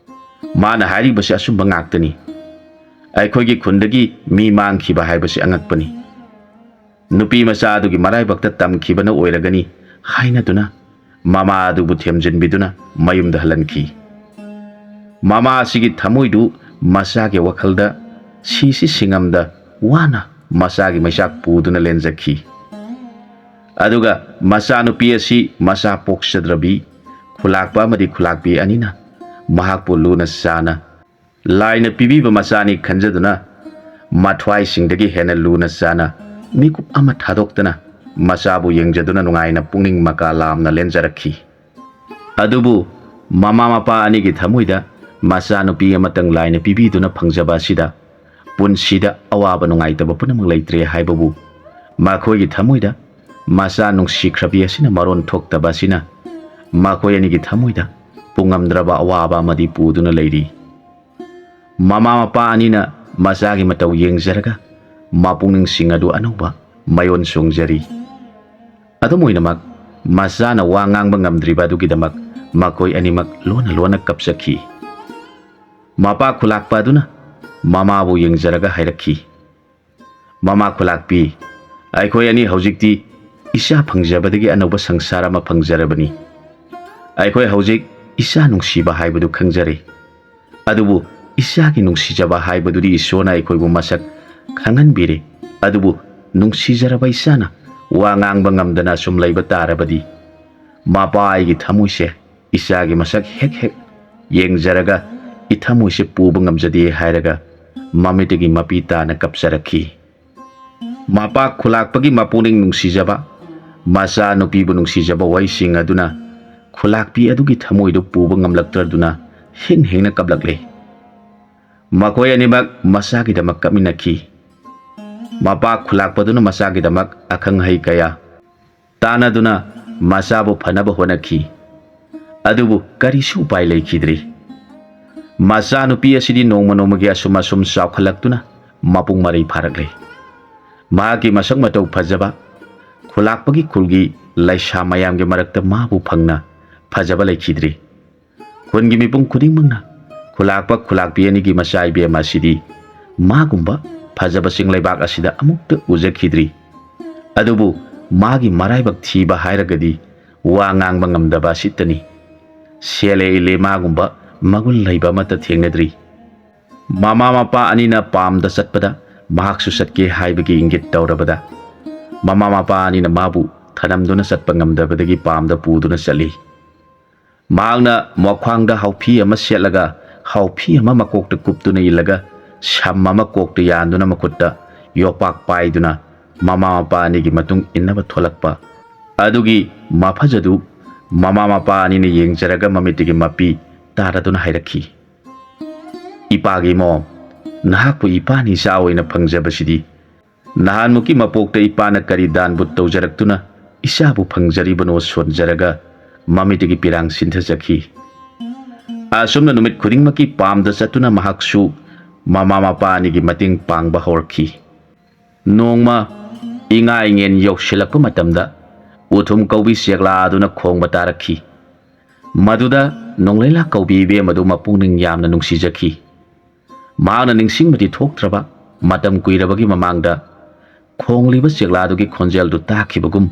ꯃꯥꯅ ꯍꯥꯏꯔꯤꯕꯁꯤ ꯑꯆꯨꯝꯕ ꯉꯥꯛꯇꯅꯤ꯫ ꯑꯩꯈꯣꯏꯒꯤ ꯈꯨꯟꯗꯒꯤ ꯃꯤ ꯃꯥꯡꯈꯤꯕ ꯍꯥꯏꯕꯁꯤ ꯑꯉꯛꯄꯅꯤ꯫ ꯅꯨꯄꯤ ꯃꯆꯥ ꯑꯗꯨꯒꯤ ꯃꯔꯥꯏꯕꯛꯇ ꯇꯝꯈꯤꯕꯅ ꯑꯣꯏꯔꯒꯅꯤ" ꯍꯥꯏꯅꯗꯨꯅ ꯃꯃꯥ ꯑꯗꯨꯕꯨ ꯊꯦꯝꯖꯤꯟꯕꯤꯗꯨꯅ ꯃꯌꯨꯝꯗ ꯍꯜꯍꯟꯈꯤ꯫ ꯃꯃꯥ ꯑꯁꯤꯒꯤ ꯊꯃꯣꯏꯗꯨ ꯃꯆꯥꯒꯤ ꯋꯥꯈꯜꯗ ꯁꯤꯁꯤ ꯁꯤꯡꯉꯝꯗ ꯋꯥꯅ ꯃꯆꯥꯒꯤ ꯃꯩꯆꯥꯛ ꯄꯨꯗꯨꯅ ꯂꯦꯟꯖꯈꯤ꯫ ꯑꯗꯨꯒ ꯃꯆꯥꯅꯨꯄꯤ ꯑꯁꯤ ꯃꯆꯥ ꯄꯣꯛꯆꯗ꯭ꯔꯕꯤ ꯈꯨꯂꯥꯛꯄ ꯑꯃꯗꯤ ꯈꯨꯂꯥꯛꯄꯤ ꯑꯅꯤꯅ ꯃꯍꯥꯛꯄꯨ ꯂꯨꯅ ꯆꯥꯅ ꯂꯥꯏꯅ ꯄꯤꯕꯤꯕ ꯃꯆꯥꯅꯤ ꯈꯟꯖꯗꯨꯅ ꯃꯊ꯭ꯋꯥꯏꯁꯤꯡꯗꯒꯤ ꯍꯦꯟꯅ ꯂꯨꯅ ꯆꯥꯅ ꯃꯤꯀꯨꯞ ꯑꯃ ꯊꯥꯗꯣꯛꯇꯅ ꯃꯆꯥꯕꯨ ꯌꯦꯡꯖꯗꯨꯅ ꯅꯨꯡꯉꯥꯏꯅ ꯄꯨꯛꯅꯤꯡ ꯃꯀꯥ ꯂꯥꯝꯅ ꯂꯦꯟꯖꯔꯛꯈꯤ꯫ ꯑꯗꯨꯕꯨ ꯃꯃꯥ ꯃꯄꯥ ꯑꯅꯤꯒꯤ ꯊꯃꯣꯏꯗ ꯃꯆꯥꯅꯨꯄꯤ ꯑꯃꯇꯪ ꯂꯥꯏꯅ ꯄꯤꯕꯤꯗꯨꯅ ꯐꯪꯖꯕ ꯑꯁꯤꯗ ꯄꯨꯟꯁꯤꯗ ꯑꯋꯥꯕ ꯅꯨꯡꯉꯥꯏꯇꯕ ꯄꯨꯝꯅꯃꯛ ꯂꯩꯇ꯭ꯔꯦ ꯍꯥꯏꯕꯕꯨ ꯃꯈꯣꯏꯒꯤ ꯊꯃꯣꯏꯗ ꯃꯆꯥ ꯅꯨꯡꯁꯤꯈ꯭ꯔꯕꯤ ꯑꯁꯤꯅ ꯃꯔꯣꯟ ꯊꯣꯛꯇꯕ ꯑꯁꯤꯅ ꯃꯈꯣꯏ ꯑꯅꯤꯒꯤ ꯊꯃꯣꯏꯗ ꯄꯨꯡꯉꯝꯗ꯭ꯔꯕ ꯑꯋꯥꯕ ꯑꯃꯗꯤ ꯄꯨꯗꯨꯅ ꯂꯩꯔꯤ꯫ ꯃꯃꯥ ꯃꯄꯥ ꯑꯅꯤꯅ ꯃꯆꯥꯒꯤ ꯃꯇꯧ ꯌꯦꯡꯖꯔꯒ ꯃꯄꯨꯛꯅꯤꯡꯁꯤꯡ ꯑꯗꯨ ꯑꯅꯧꯕ ꯃꯌꯣꯟ ꯆꯣꯡꯖꯔꯤ꯫ ꯑꯗꯨꯝ ꯑꯣꯏꯅꯃꯛ, ꯃꯆꯥꯅ ꯋꯥ ꯉꯥꯡꯕ ꯉꯝꯗ꯭ꯔꯤꯕ ꯑꯗꯨꯒꯤꯗꯃꯛ ꯃꯈꯣꯏ ꯑꯅꯤꯃꯛ ꯂꯣꯟꯅ ꯂꯣꯟꯅ ꯀꯞꯆꯈꯤ꯫ ꯃꯄꯥ ꯈꯨꯂꯥꯛꯄ ꯑꯗꯨꯅ ꯃꯃꯥꯕꯨ ꯌꯦꯡꯖꯔꯒ ꯍꯥꯏꯔꯛꯈꯤ, "ꯃꯃꯥ ꯈꯨꯂꯥꯛꯄꯤ, ꯑꯩꯈꯣꯏ ꯑꯅꯤ ꯍꯧꯖꯤꯛꯇꯤ ꯏꯆꯥ ꯐꯪꯖꯕꯗꯒꯤ ꯑꯅꯧꯕ ꯁꯪꯁꯥꯔ ꯑꯃ ꯐꯪꯖꯔꯕꯅꯤ꯫ ꯑꯩꯈꯣꯏ ꯍꯧꯖꯤꯛ ꯏꯆꯥ ꯅꯨꯡꯁꯤꯕ ꯍꯥꯏꯕꯗꯨ ꯈꯪꯖꯔꯦ꯫ ꯑꯗꯨꯕꯨ ꯏꯆꯥꯒꯤ ꯅꯨꯡꯁꯤꯖꯕ ꯍꯥꯏꯕꯗꯨꯗꯤ ꯏꯁꯣꯔꯅ ꯑꯩꯈꯣꯏꯕꯨ ꯃꯁꯛ ꯈꯪꯍꯟꯕꯤꯔꯦ꯫ ꯑꯗꯨꯕꯨ ꯅꯨꯡꯁꯤꯖꯔꯕ ꯏꯆꯥꯅ ꯋꯥ ꯉꯥꯡꯕ ꯉꯝꯗꯅ ꯑꯁꯨꯝ ꯂꯩꯕ ꯇꯥꯔꯕꯗꯤ, ꯃꯄꯥ ꯑꯩꯒꯤ ꯊꯃꯣꯏꯁꯦ ꯏꯆꯥꯒꯤ ꯃꯁꯛ ꯍꯦꯛ ꯍꯦꯛ ꯌꯦꯡꯖꯔꯒ ꯏꯊꯃꯣꯏꯁꯦ ꯄꯨꯕ ꯉꯝꯖꯗꯦ" ꯍꯥꯏꯔꯒ ꯃꯃꯤꯠꯇꯒꯤ ꯃꯄꯤ ꯇꯥꯅ ꯀꯞꯆꯔꯛꯈꯤ꯫ ꯃꯄꯥ ꯈꯨꯂꯥꯛꯄꯒꯤ ꯃꯄꯨꯛꯅꯤꯡ ꯅꯨꯡꯁꯤꯖꯕ, ꯃꯆꯥ ꯅꯨꯄꯤꯕꯨ ꯅꯨꯡꯁꯤꯖꯕ ꯋꯥꯍꯩꯁꯤꯡ ꯑꯗꯨꯅ ꯈꯨꯂꯥꯛꯄꯤ ꯑꯗꯨꯒꯤ ꯊꯃꯣꯏꯗꯨ ꯄꯨꯕ ꯉꯝꯂꯛꯇ꯭ꯔꯗꯨꯅ ꯍꯤꯡ ꯍꯤꯡꯅ ꯀꯞꯂꯛꯂꯦ꯫ ꯃꯈꯣꯏ ꯑꯅꯤꯃꯛ ꯃꯆꯥꯒꯤꯗꯃꯛ ꯀꯞꯃꯤꯟꯅꯈꯤ꯫ ꯃꯄꯥ ꯈꯨꯂꯥꯛꯄꯗꯨꯅ ꯃꯆꯥꯒꯤꯗꯃꯛ ꯑꯈꯪ ꯑꯍꯩ ꯀꯌꯥ ꯇꯥꯟꯅꯗꯨꯅ ꯃꯆꯥꯕꯨ ꯐꯅꯕ ꯍꯣꯠꯅꯈꯤ꯫ ꯑꯗꯨꯕꯨ ꯀꯔꯤꯁꯨ ꯎꯄꯥꯏ ꯂꯩꯈꯤꯗ꯭ꯔꯤ꯫ ꯃꯆꯥꯅꯨꯄꯤ ꯑꯁꯤꯗꯤ ꯅꯣꯡꯃ ꯅꯣꯡꯃꯒꯤ ꯑꯁꯨꯝ ꯑꯁꯨꯝ ꯆꯥꯎꯈꯠꯂꯛꯇꯨꯅ ꯃꯄꯨꯡ ꯃꯔꯩ ꯐꯥꯔꯛꯂꯦ꯫ ꯃꯍꯥꯛꯀꯤ ꯃꯁꯛ ꯃꯇꯧ ꯐꯖꯕ, ꯈꯨꯂꯥꯛꯄꯒꯤ ꯈꯨꯜꯒꯤ ꯂꯩꯁꯥ ꯃꯌꯥꯝꯒꯤ ꯃꯔꯛꯇ ꯃꯥꯕꯨ ꯐꯪꯅ ꯐꯖꯕ ꯂꯩꯈꯤꯗ꯭ꯔꯤ꯫ ꯈꯨꯟꯒꯤ ꯃꯤꯄꯨꯝ ꯈꯨꯗꯤꯡꯃꯛꯅ ꯈꯨꯂꯥꯛꯄ ꯈꯨꯂꯥꯛꯄꯤ ꯑꯅꯤꯒꯤ ꯃꯆꯥ ꯏꯕꯦꯝ ꯑꯁꯤꯗꯤ ꯃꯥꯒꯨꯝꯕ ꯐꯖꯕꯁꯤꯡ ꯂꯩꯕꯥꯛ ꯑꯁꯤꯗ ꯑꯃꯨꯛꯇ ꯎꯖꯈꯤꯗ꯭ꯔꯤ꯫ ꯑꯗꯨꯕꯨ ꯃꯥꯒꯤ ꯃꯔꯥꯏꯕꯛ ꯊꯤꯕ ꯍꯥꯏꯔꯒꯗꯤ ꯋꯥ ꯉꯥꯡꯕ ꯉꯝꯗꯕ ꯑꯁꯤꯇꯅꯤ꯫ ꯁꯦꯜꯂꯦ ꯏꯜꯂꯦ ꯃꯥꯒꯨꯝꯕ ꯃꯒꯨꯟ ꯂꯩꯕ ꯑꯃꯠꯇ ꯊꯦꯡꯅꯗ꯭ꯔꯤ꯫ ꯃꯃꯥ ꯃꯄꯥ ꯑꯅꯤꯅ ꯄꯥꯝꯗ ꯆꯠꯄꯗ ꯃꯍꯥꯛꯁꯨ ꯆꯠꯀꯦ ꯍꯥꯏꯕꯒꯤ ꯏꯪꯒꯤꯠ ꯇꯧꯔꯕꯗ, ꯃꯃꯥ ꯃꯄꯥ ꯑꯅꯤꯅ ꯃꯥꯕꯨ ꯊꯅꯝꯗꯨꯅ ꯆꯠꯄ ꯉꯝꯗꯕꯗꯒꯤ ꯄꯥꯝꯗ ꯄꯨꯗꯨꯅ ꯆꯠꯂꯤ꯫ ꯃꯍꯥꯛꯅ ꯃꯈ꯭ꯋꯥꯡꯗ ꯍꯥꯎꯐꯤ ꯑꯃ ꯁꯦꯠꯂꯒ, ꯍꯥꯎꯐꯤ ꯑꯃ ꯃꯀꯣꯛꯇ ꯀꯨꯞꯇꯨꯅ ꯏꯜꯂꯒ, ꯁꯝ ꯑꯃ ꯀꯣꯛꯇ ꯌꯥꯟꯗꯨꯅ ꯃꯈꯨꯠꯇ ꯌꯣꯄꯥꯛ ꯄꯥꯏꯗꯨꯅ ꯃꯃꯥ ꯃꯄꯥ ꯑꯅꯤꯒꯤ ꯃꯇꯨꯡ ꯏꯟꯅꯕ ꯊꯣꯛꯂꯛꯄ ꯑꯗꯨꯒꯤ ꯃꯐꯖꯗꯨ ꯃꯃꯥ ꯃꯄꯥ ꯑꯅꯤꯅ ꯌꯦꯡꯖꯔꯒ ꯃꯃꯤꯠꯇꯒꯤ ꯃꯄꯤ ꯇꯥꯔꯗꯨꯅ ꯍꯥꯏꯔꯛꯈꯤ, "ꯏꯄꯥꯒꯤ ꯃꯣꯝ, ꯅꯍꯥꯛꯄꯨ ꯏꯄꯥꯅꯤ ꯏꯆꯥ ꯑꯣꯏꯅ ꯐꯪꯖꯕꯁꯤꯗꯤ ꯅꯍꯥꯟꯃꯨꯛꯀꯤ ꯃꯄꯣꯛꯇ ꯏꯄꯥꯅ ꯀꯔꯤ ꯗꯥꯟꯕꯨ ꯇꯧꯖꯔꯛꯇꯨꯅ ꯏꯆꯥꯕꯨ ꯐꯪꯖꯔꯤꯕꯅꯣ?" ꯁꯣꯟꯖꯔꯒ ꯃꯃꯤꯠꯇꯒꯤ ꯄꯤꯔꯥꯡ ꯁꯤꯟꯊꯖꯈꯤ꯫ ꯑꯁꯨꯝꯅ ꯅꯨꯃꯤꯠ ꯈꯨꯗꯤꯡꯃꯛꯀꯤ ꯄꯥꯝꯗ ꯆꯠꯇꯨꯅ ꯃꯍꯥꯛꯁꯨ ꯃꯃꯥ ꯃꯄꯥ ꯑꯅꯤꯒꯤ ꯃꯇꯦꯡ ꯄꯥꯡꯕ ꯍꯧꯔꯛꯈꯤ꯫ ꯅꯣꯡꯃ ꯏꯉꯥ ꯏꯉꯦꯟ ꯌꯧꯁꯤꯜꯂꯛꯄ ꯃꯇꯝꯗ ꯎꯊꯨꯝ ꯀꯧꯕꯤ ꯆꯦꯛꯂꯥ ꯑꯗꯨꯅ ꯈꯣꯡꯕ ꯇꯥꯔꯛꯈꯤ꯫ ꯃꯗꯨꯗ ꯅꯣꯡꯂꯩꯂꯥ ꯀꯧꯕꯤ ꯏꯕꯦꯝ ꯑꯗꯨ ꯃꯄꯨꯛꯅꯤꯡ ꯌꯥꯝꯅ ꯅꯨꯡꯁꯤꯖꯈꯤ꯫ ꯃꯍꯥꯛꯅ ꯅꯤꯡꯁꯤꯡꯕꯗꯤ ꯊꯣꯛꯇ꯭ꯔꯕ ꯃꯇꯝ ꯀꯨꯏꯔꯕꯒꯤ ꯃꯃꯥꯡꯗ ꯈꯣꯡꯂꯤꯕ ꯆꯦꯛꯂꯥꯗꯨꯒꯤ ꯈꯣꯟꯖꯦꯜꯗꯨ ꯇꯥꯈꯤꯕꯒꯨꯝ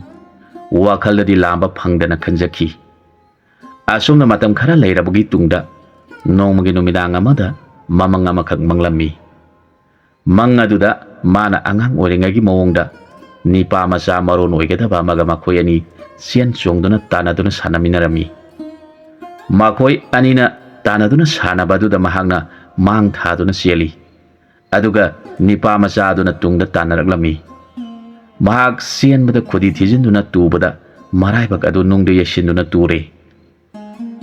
ꯋꯥꯈꯜꯗꯗꯤ ꯂꯥꯝꯕ ꯐꯪꯗꯅ ꯈꯟꯖꯈꯤ꯫ ꯑꯁꯨꯝꯅ ꯃꯇꯝ ꯈꯔ ꯂꯩꯔꯕꯒꯤ ꯇꯨꯡꯗ ꯅꯣꯡꯃꯒꯤ ꯅꯨꯃꯤꯗꯥꯡ ꯑꯃꯗ ꯃꯃꯪ ꯑꯃꯈꯛ ꯃꯪꯂꯝꯃꯤ꯫ ꯃꯪ ꯑꯗꯨꯗ ꯃꯥꯅ ꯑꯉꯥꯡ ꯑꯣꯏꯔꯤꯉꯩꯒꯤ ꯃꯑꯣꯡꯗ ꯅꯤꯄꯥ ꯃꯆꯥ ꯃꯔꯣꯟ ꯑꯣꯏꯒꯗꯕ ꯑꯃꯒ ꯃꯈꯣꯏ ꯑꯅꯤ ꯆꯦꯟ ꯆꯣꯡꯗꯨꯅ ꯇꯥꯟꯅꯗꯨꯅ ꯁꯥꯟꯅꯃꯤꯟꯅꯔꯝꯃꯤ꯫ ꯃꯈꯣꯏ ꯑꯅꯤꯅ ꯇꯥꯟꯅꯗꯨꯅ ꯁꯥꯟꯅꯕ ꯑꯗꯨꯗ ꯃꯍꯥꯛꯅ ꯃꯥꯡ ꯊꯥꯗꯨꯅ ꯆꯦꯜꯂꯤ꯫ ꯑꯗꯨꯒ ꯅꯤꯄꯥ ꯃꯆꯥ ꯑꯗꯨꯅ ꯇꯨꯡꯗ ꯇꯥꯟꯅꯔꯛꯂꯝꯃꯤ꯫ ꯃꯍꯥꯛ ꯆꯦꯟꯕꯗ ꯈꯨꯗꯤ ꯊꯤꯖꯤꯟꯗꯨꯅ ꯇꯨꯕꯗ ꯃꯔꯥꯏꯕꯛ ꯑꯗꯨ ꯅꯨꯡꯗ ꯌꯩꯁꯤꯟꯗꯨꯅ ꯇꯨꯔꯦ꯫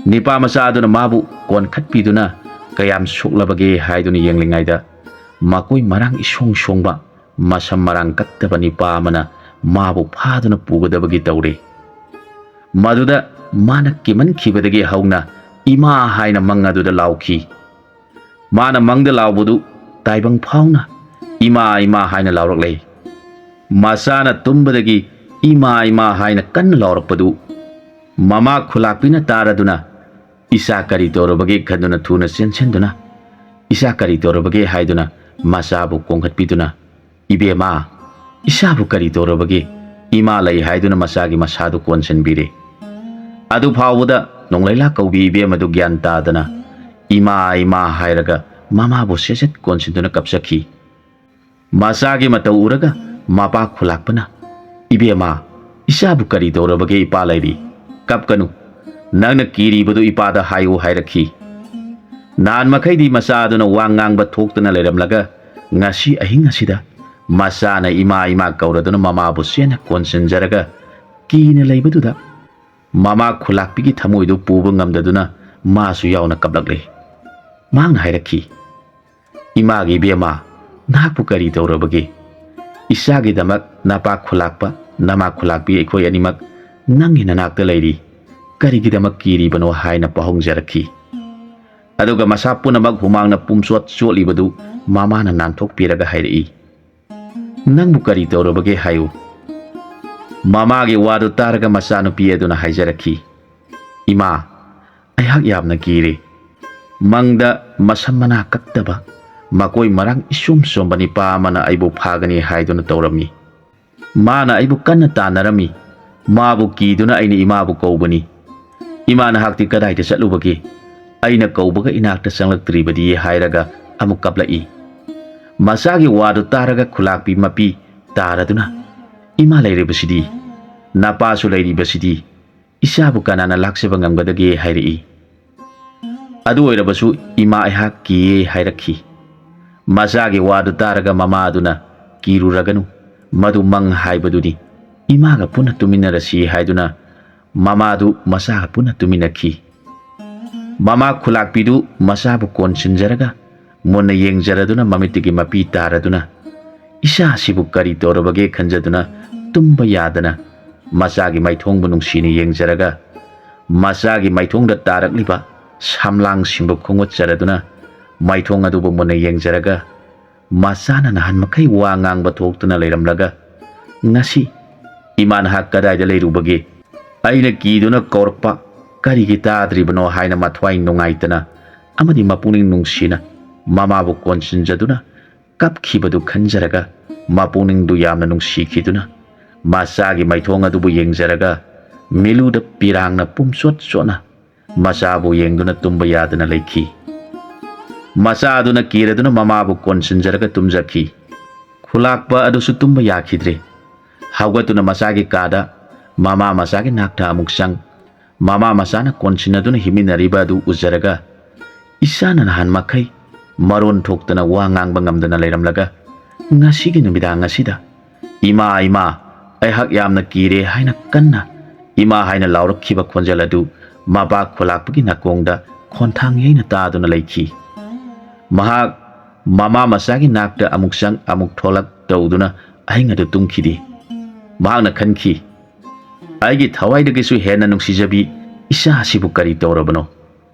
ꯅꯤꯄꯥ ꯃꯆꯥ ꯑꯗꯨꯅ ꯃꯥꯕꯨ ꯀꯣꯟꯈꯠꯄꯤꯗꯨꯅ ꯀꯌꯥꯝ ꯁꯣꯛꯂꯕꯒꯦ ꯍꯥꯏꯗꯨꯅ ꯌꯦꯡꯂꯤꯉꯩꯗ ꯃꯀꯣꯏ ꯃꯔꯥꯡ ꯏꯁꯣꯡ ꯁꯣꯡꯕ, ꯃꯁꯝ ꯃꯔꯥꯡ ꯀꯛꯇꯕ ꯅꯤꯄꯥ ꯑꯃꯅ ꯃꯥꯕꯨ ꯐꯥꯗꯨꯅ ꯄꯨꯒꯗꯕꯒꯤ ꯇꯧꯔꯦ꯫ ꯃꯗꯨꯗ ꯃꯥꯅ ꯀꯤꯃꯟꯈꯤꯕꯗꯒꯤ ꯍꯧꯅ "ꯏꯃꯥ" ꯍꯥꯏꯅ ꯃꯪ ꯑꯗꯨꯗ ꯂꯥꯎꯈꯤ꯫ ꯃꯥꯅ ꯃꯪꯗ ꯂꯥꯎꯕꯗꯨ ꯇꯥꯏꯕꯪ ꯐꯥꯎꯅ "ꯏꯃꯥ, ꯏꯃꯥ" ꯍꯥꯏꯅ ꯂꯥꯎꯔꯛꯂꯦ꯫ ꯃꯆꯥꯅ ꯇꯨꯝꯕꯗꯒꯤ "ꯏꯃꯥ, ꯏꯃꯥ" ꯍꯥꯏꯅ ꯀꯟꯅ ꯂꯥꯎꯔꯛꯄꯗꯨ ꯃꯃꯥ ꯈꯨꯂꯥꯛꯄꯤꯅ ꯇꯥꯔꯗꯨꯅ, "ꯏꯆꯥ ꯀꯔꯤ ꯇꯧꯔꯕꯒꯦ?" ꯈꯟꯗꯨꯅ ꯊꯨꯅ ꯆꯦꯟꯁꯤꯟꯗꯨꯅ, "ꯏꯆꯥ ꯀꯔꯤ ꯇꯧꯔꯕꯒꯦ?" ꯍꯥꯏꯗꯨꯅ ꯃꯆꯥꯕꯨ ꯀꯣꯟꯈꯠꯄꯤꯗꯨꯅ, "ꯏꯕꯦꯝꯃ, ꯏꯆꯥꯕꯨ ꯀꯔꯤ ꯇꯧꯔꯕꯒꯦ?" ꯏꯃꯥ ꯂꯩ ꯍꯥꯏꯗꯨꯅ ꯃꯆꯥꯒꯤ ꯃꯁꯥꯗꯨ ꯀꯣꯟꯁꯤꯟꯕꯤꯔꯦ꯫ ꯑꯗꯨ ꯐꯥꯎꯕꯗ ꯅꯣꯡꯂꯩꯂꯥ ꯀꯧꯕꯤ ꯏꯕꯦꯝ ꯑꯗꯨ ꯒ꯭ꯌꯥꯟ ꯇꯥꯗꯅ "ꯏꯃꯥ, ꯏꯃꯥ" ꯍꯥꯏꯔꯒ ꯃꯃꯥꯕꯨ ꯁꯦꯠ ꯁꯦꯠ ꯀꯣꯟꯁꯤꯟꯗꯨꯅ ꯀꯞꯆꯈꯤ꯫ ꯃꯆꯥꯒꯤ ꯃꯇꯧ ꯎꯔꯒ ꯃꯄꯥ ꯈꯨꯂꯥꯛꯄꯅ, "ꯏꯕꯦꯝꯃ, ꯏꯆꯥꯕꯨ ꯀꯔꯤ ꯇꯧꯔꯕꯒꯦ? ꯏꯄꯥ ꯂꯩꯔꯤ, ꯀꯞꯀꯅꯨ꯫ ꯅꯪꯅ ꯀꯤꯔꯤꯕꯗꯨ ꯏꯄꯥꯗ ꯍꯥꯏꯌꯨ" ꯍꯥꯏꯔꯛꯈꯤ꯫ ꯅꯍꯥꯟ ꯃꯈꯩꯗꯤ ꯃꯆꯥ ꯑꯗꯨꯅ ꯋꯥ ꯉꯥꯡꯕ ꯊꯣꯛꯇꯅ ꯂꯩꯔꯝꯂꯒ, ꯉꯁꯤ ꯑꯍꯤꯡ ꯑꯁꯤꯗ ꯃꯆꯥꯅ "ꯏꯃꯥ, ꯏꯃꯥ" ꯀꯧꯔꯗꯨꯅ ꯃꯃꯥꯕꯨ ꯆꯦꯟꯅ ꯀꯣꯟꯁꯤꯟꯖꯔꯒ ꯀꯤꯅ ꯂꯩꯕꯗꯨꯗ, ꯃꯃꯥ ꯈꯨꯂꯥꯛꯄꯤꯒꯤ ꯊꯃꯣꯏꯗꯨ ꯄꯨꯕ ꯉꯝꯗꯗꯨꯅ ꯃꯥꯁꯨ ꯌꯥꯎꯅ ꯀꯞꯂꯛꯂꯦ꯫ ꯃꯍꯥꯛꯅ ꯍꯥꯏꯔꯛꯈꯤ, "ꯏꯃꯥꯒꯤ ꯏꯕꯦꯝꯃ, ꯅꯍꯥꯛꯄꯨ ꯀꯔꯤ ꯇꯧꯔꯕꯒꯦ? ꯏꯆꯥꯒꯤꯗꯃꯛ ꯅꯄꯥ ꯈꯨꯂꯥꯛꯄ, ꯅꯃꯥ ꯈꯨꯂꯥꯛꯄꯤ ꯑꯩꯈꯣꯏ ꯑꯅꯤꯃꯛ ꯅꯪꯒꯤ ꯅꯅꯥꯛꯇ ꯂꯩꯔꯤ꯫ ꯀꯔꯤꯒꯤꯗꯃꯛ ꯀꯤꯔꯤꯕꯅꯣ?" ꯍꯥꯏꯅ ꯄꯥꯎꯍꯣꯡꯖꯔꯛꯈꯤ꯫ ꯑꯗꯨꯒ ꯃꯁꯥ ꯄꯨꯝꯅꯃꯛ ꯍꯨꯃꯥꯡꯅ ꯄꯨꯝꯆꯣꯠ ꯆꯣꯠꯂꯤꯕꯗꯨ ꯃꯃꯥꯅ ꯅꯥꯟꯊꯣꯛꯄꯤꯔꯒ ꯍꯥꯏꯔꯛꯏ, "ꯅꯪꯕꯨ ꯀꯔꯤ ꯇꯧꯔꯕꯒꯦ ꯍꯥꯏꯌꯨ?" ꯃꯃꯥꯒꯤ ꯋꯥꯗꯨ ꯇꯥꯔꯒ ꯃꯆꯥꯅꯨꯄꯤ ꯑꯗꯨꯅ ꯍꯥꯏꯖꯔꯛꯈꯤ, "ꯏꯃꯥ, ꯑꯩꯍꯥꯛ ꯌꯥꯝꯅ ꯀꯤꯔꯦ꯫ ꯃꯪꯗ ꯃꯁꯝ ꯃꯅꯥ ꯀꯛꯇꯕ, ꯃꯀꯣꯏ ꯃꯔꯥꯡ ꯏꯆꯣꯝ ꯆꯣꯝꯕ ꯅꯤꯄꯥ ꯑꯃꯅ ꯑꯩꯕꯨ ꯐꯥꯒꯅꯤ ꯍꯥꯏꯗꯨꯅ ꯇꯧꯔꯝꯃꯤ꯫ ꯃꯥꯅ ꯑꯩꯕꯨ ꯀꯟꯅ ꯇꯥꯟꯅꯔꯝꯃꯤ꯫ ꯃꯥꯕꯨ ꯀꯤꯗꯨꯅ ꯑꯩꯅ ꯏꯃꯥꯕꯨ ꯀꯧꯕꯅꯤ꯫ ꯏꯃꯥ, ꯅꯍꯥꯛꯇꯤ ꯀꯗꯥꯏꯗ ꯆꯠꯂꯨꯕꯒꯦ? ꯑꯩꯅ ꯀꯧꯕꯒ ꯏꯅꯥꯛꯇ ꯆꯪꯂꯛꯇ꯭ꯔꯤꯕꯗꯤ?" ꯍꯥꯏꯔꯒ ꯑꯃꯨꯛ ꯀꯞꯂꯛꯏ꯫ ꯃꯆꯥꯒꯤ ꯋꯥꯗꯨ ꯇꯥꯔꯒ ꯈꯨꯂꯥꯛꯄꯤ ꯃꯄꯤ ꯇꯥꯔꯗꯨꯅ, "ꯏꯃꯥ ꯂꯩꯔꯤꯕꯁꯤꯗꯤ, ꯅꯄꯥꯁꯨ ꯂꯩꯔꯤꯕꯁꯤꯗꯤ, ꯏꯆꯥꯕꯨ ꯀꯅꯥꯅ ꯂꯥꯛꯆꯕ ꯉꯝꯒꯗꯒꯦ?" ꯍꯥꯏꯔꯛꯏ꯫ ꯑꯗꯨ ꯑꯣꯏꯔꯕꯁꯨ ꯏꯃꯥ, ꯑꯩꯍꯥꯛ ꯀꯤꯌꯦ ꯍꯥꯏꯔꯛꯈꯤ꯫ ꯃꯆꯥꯒꯤ ꯋꯥꯗꯨ ꯇꯥꯔꯒ ꯃꯃꯥꯗꯨꯅ, "ꯀꯤꯔꯨꯔꯒꯅꯨ, ꯃꯗꯨ ꯃꯪ ꯍꯥꯏꯕꯗꯨꯅꯤ, ꯏꯃꯥꯒ ꯄꯨꯟꯅ ꯇꯨꯃꯤꯟꯅꯔꯁꯤ" ꯍꯥꯏꯗꯨꯅ ꯃꯃꯥꯗꯨ ꯃꯆꯥꯒ ꯄꯨꯟꯅ ꯇꯨꯃꯤꯟꯅꯈꯤ꯫ ꯃꯃꯥ ꯈꯨꯂꯥꯛꯄꯤꯗꯨ ꯃꯆꯥꯕꯨ ꯀꯣꯟꯁꯤꯟꯖꯔꯒ ꯃꯨꯟꯅ ꯌꯦꯡꯖꯔꯗꯨꯅ ꯃꯃꯤꯠꯇꯒꯤ ꯃꯄꯤ ꯇꯥꯔꯗꯨꯅ, "ꯏꯆꯥꯁꯤꯕꯨ ꯀꯔꯤ ꯇꯧꯔꯕꯒꯦ?" ꯈꯟꯖꯗꯨꯅ ꯇꯨꯝꯕ ꯌꯥꯗꯅ ꯃꯆꯥꯒꯤ ꯃꯥꯏꯊꯣꯡꯕꯨ ꯅꯨꯡꯁꯤꯅ ꯌꯦꯡꯖꯔꯒ, ꯃꯆꯥꯒꯤ ꯃꯥꯏꯊꯣꯡꯗ ꯇꯥꯔꯛꯂꯤꯕ ꯁꯝꯂꯥꯡꯁꯤꯡꯕꯨ ꯈꯣꯡꯒꯠꯆꯔꯗꯨꯅ ꯃꯥꯏꯊꯣꯡ ꯑꯗꯨꯕꯨ ꯃꯨꯟꯅ ꯌꯦꯡꯖꯔꯒ, ꯃꯆꯥꯅ ꯅꯍꯥꯟ ꯃꯈꯩ ꯋꯥ ꯉꯥꯡꯕ ꯊꯣꯛꯇꯨꯅ ꯂꯩꯔꯝꯂꯒ, ꯉꯁꯤ "ꯏꯃꯥ, ꯅꯍꯥꯛ ꯀꯗꯥꯏꯗ ꯂꯩꯔꯨꯕꯒꯦ? ꯑꯩꯅ ꯀꯤꯗꯨꯅ ꯀꯧꯔꯛꯄ ꯀꯔꯤꯒꯤ ꯇꯥꯗ꯭ꯔꯤꯕꯅꯣ?" ꯍꯥꯏꯅ ꯃꯊ꯭ꯋꯥꯏ ꯅꯨꯡꯉꯥꯏꯇꯅ ꯑꯃꯗꯤ ꯃꯄꯨꯛꯅꯤꯡ ꯅꯨꯡꯁꯤꯅ ꯃꯃꯥꯕꯨ ꯀꯣꯟꯁꯤꯟꯖꯗꯨꯅ ꯀꯞꯈꯤꯕꯗꯨ ꯈꯟꯖꯔꯒ, ꯃꯄꯨꯛꯅꯤꯡꯗꯨ ꯌꯥꯝꯅ ꯅꯨꯡꯁꯤꯈꯤꯗꯨꯅ, ꯃꯆꯥꯒꯤ ꯃꯥꯏꯊꯣꯡ ꯑꯗꯨꯕꯨ ꯌꯦꯡꯖꯔꯒ, ꯃꯤꯠꯂꯨꯗ ꯄꯤꯔꯥꯡꯅ ꯄꯨꯝꯆꯣꯠ ꯆꯣꯠꯅ ꯃꯆꯥꯕꯨ ꯌꯦꯡꯗꯨꯅ ꯇꯨꯝꯕ ꯌꯥꯗꯅ ꯂꯩꯈꯤ꯫ ꯃꯆꯥ ꯑꯗꯨꯅ ꯀꯤꯔꯗꯨꯅ ꯃꯃꯥꯕꯨ ꯀꯣꯟꯁꯤꯟꯖꯔꯒ ꯇꯨꯝꯖꯈꯤ꯫ ꯈꯨꯂꯥꯛꯄ ꯑꯗꯨꯁꯨ ꯇꯨꯝꯕ ꯌꯥꯈꯤꯗ꯭ꯔꯦ꯫ ꯍꯧꯒꯠꯇꯨꯅ ꯃꯆꯥꯒꯤ ꯀꯥꯗ, ꯃꯃꯥ ꯃꯆꯥꯒꯤ ꯅꯥꯛꯇ ꯑꯃꯨꯛ ꯆꯪ, ꯃꯃꯥ ꯃꯆꯥꯅ ꯀꯣꯟꯁꯤꯟꯅꯗꯨꯅ ꯍꯤꯞꯃꯤꯟꯅꯔꯤꯕ ꯑꯗꯨ ꯎꯖꯔꯒ, ꯏꯆꯥꯅ ꯅꯍꯥꯟ ꯃꯈꯩ ꯃꯔꯣꯟ ꯊꯣꯛꯇꯅ ꯋꯥ ꯉꯥꯡꯕ ꯉꯝꯗꯅ ꯂꯩꯔꯝꯂꯒ, ꯉꯁꯤꯒꯤ ꯅꯨꯃꯤꯗꯥꯡ ꯑꯁꯤꯗ "ꯏꯃꯥ, ꯏꯃꯥ, ꯑꯩꯍꯥꯛ ꯌꯥꯝꯅ ꯀꯤꯔꯦ" ꯍꯥꯏꯅ ꯀꯟꯅ "ꯏꯃꯥ" ꯍꯥꯏꯅ ꯂꯥꯎꯔꯛꯈꯤꯕ ꯈꯣꯟꯖꯦꯜ ꯑꯗꯨ ꯃꯄꯥ ꯈꯨꯂꯥꯛꯄꯒꯤ ꯅꯥꯀꯣꯡꯗ ꯈꯣꯟꯊꯥꯡ ꯌꯩꯅ ꯇꯥꯗꯨꯅ ꯂꯩꯈꯤ꯫ ꯃꯍꯥꯛ ꯃꯃꯥ ꯃꯆꯥꯒꯤ ꯅꯥꯛꯇ ꯑꯃꯨꯛ ꯆꯪ ꯑꯃꯨꯛ ꯊꯣꯛꯂꯛ ꯇꯧꯗꯨꯅ ꯑꯍꯤꯡ ꯑꯗꯨ ꯇꯨꯝꯈꯤꯗꯦ꯫ ꯃꯍꯥꯛꯅ ꯈꯟꯈꯤ, "ꯑꯩꯒꯤ ꯊꯋꯥꯏꯗꯒꯤꯁꯨ ꯍꯦꯟꯅ ꯅꯨꯡꯁꯤꯖꯕꯤ ꯏꯆꯥ ꯑꯁꯤꯕꯨ ꯀꯔꯤ ꯇꯧꯔꯕꯅꯣ?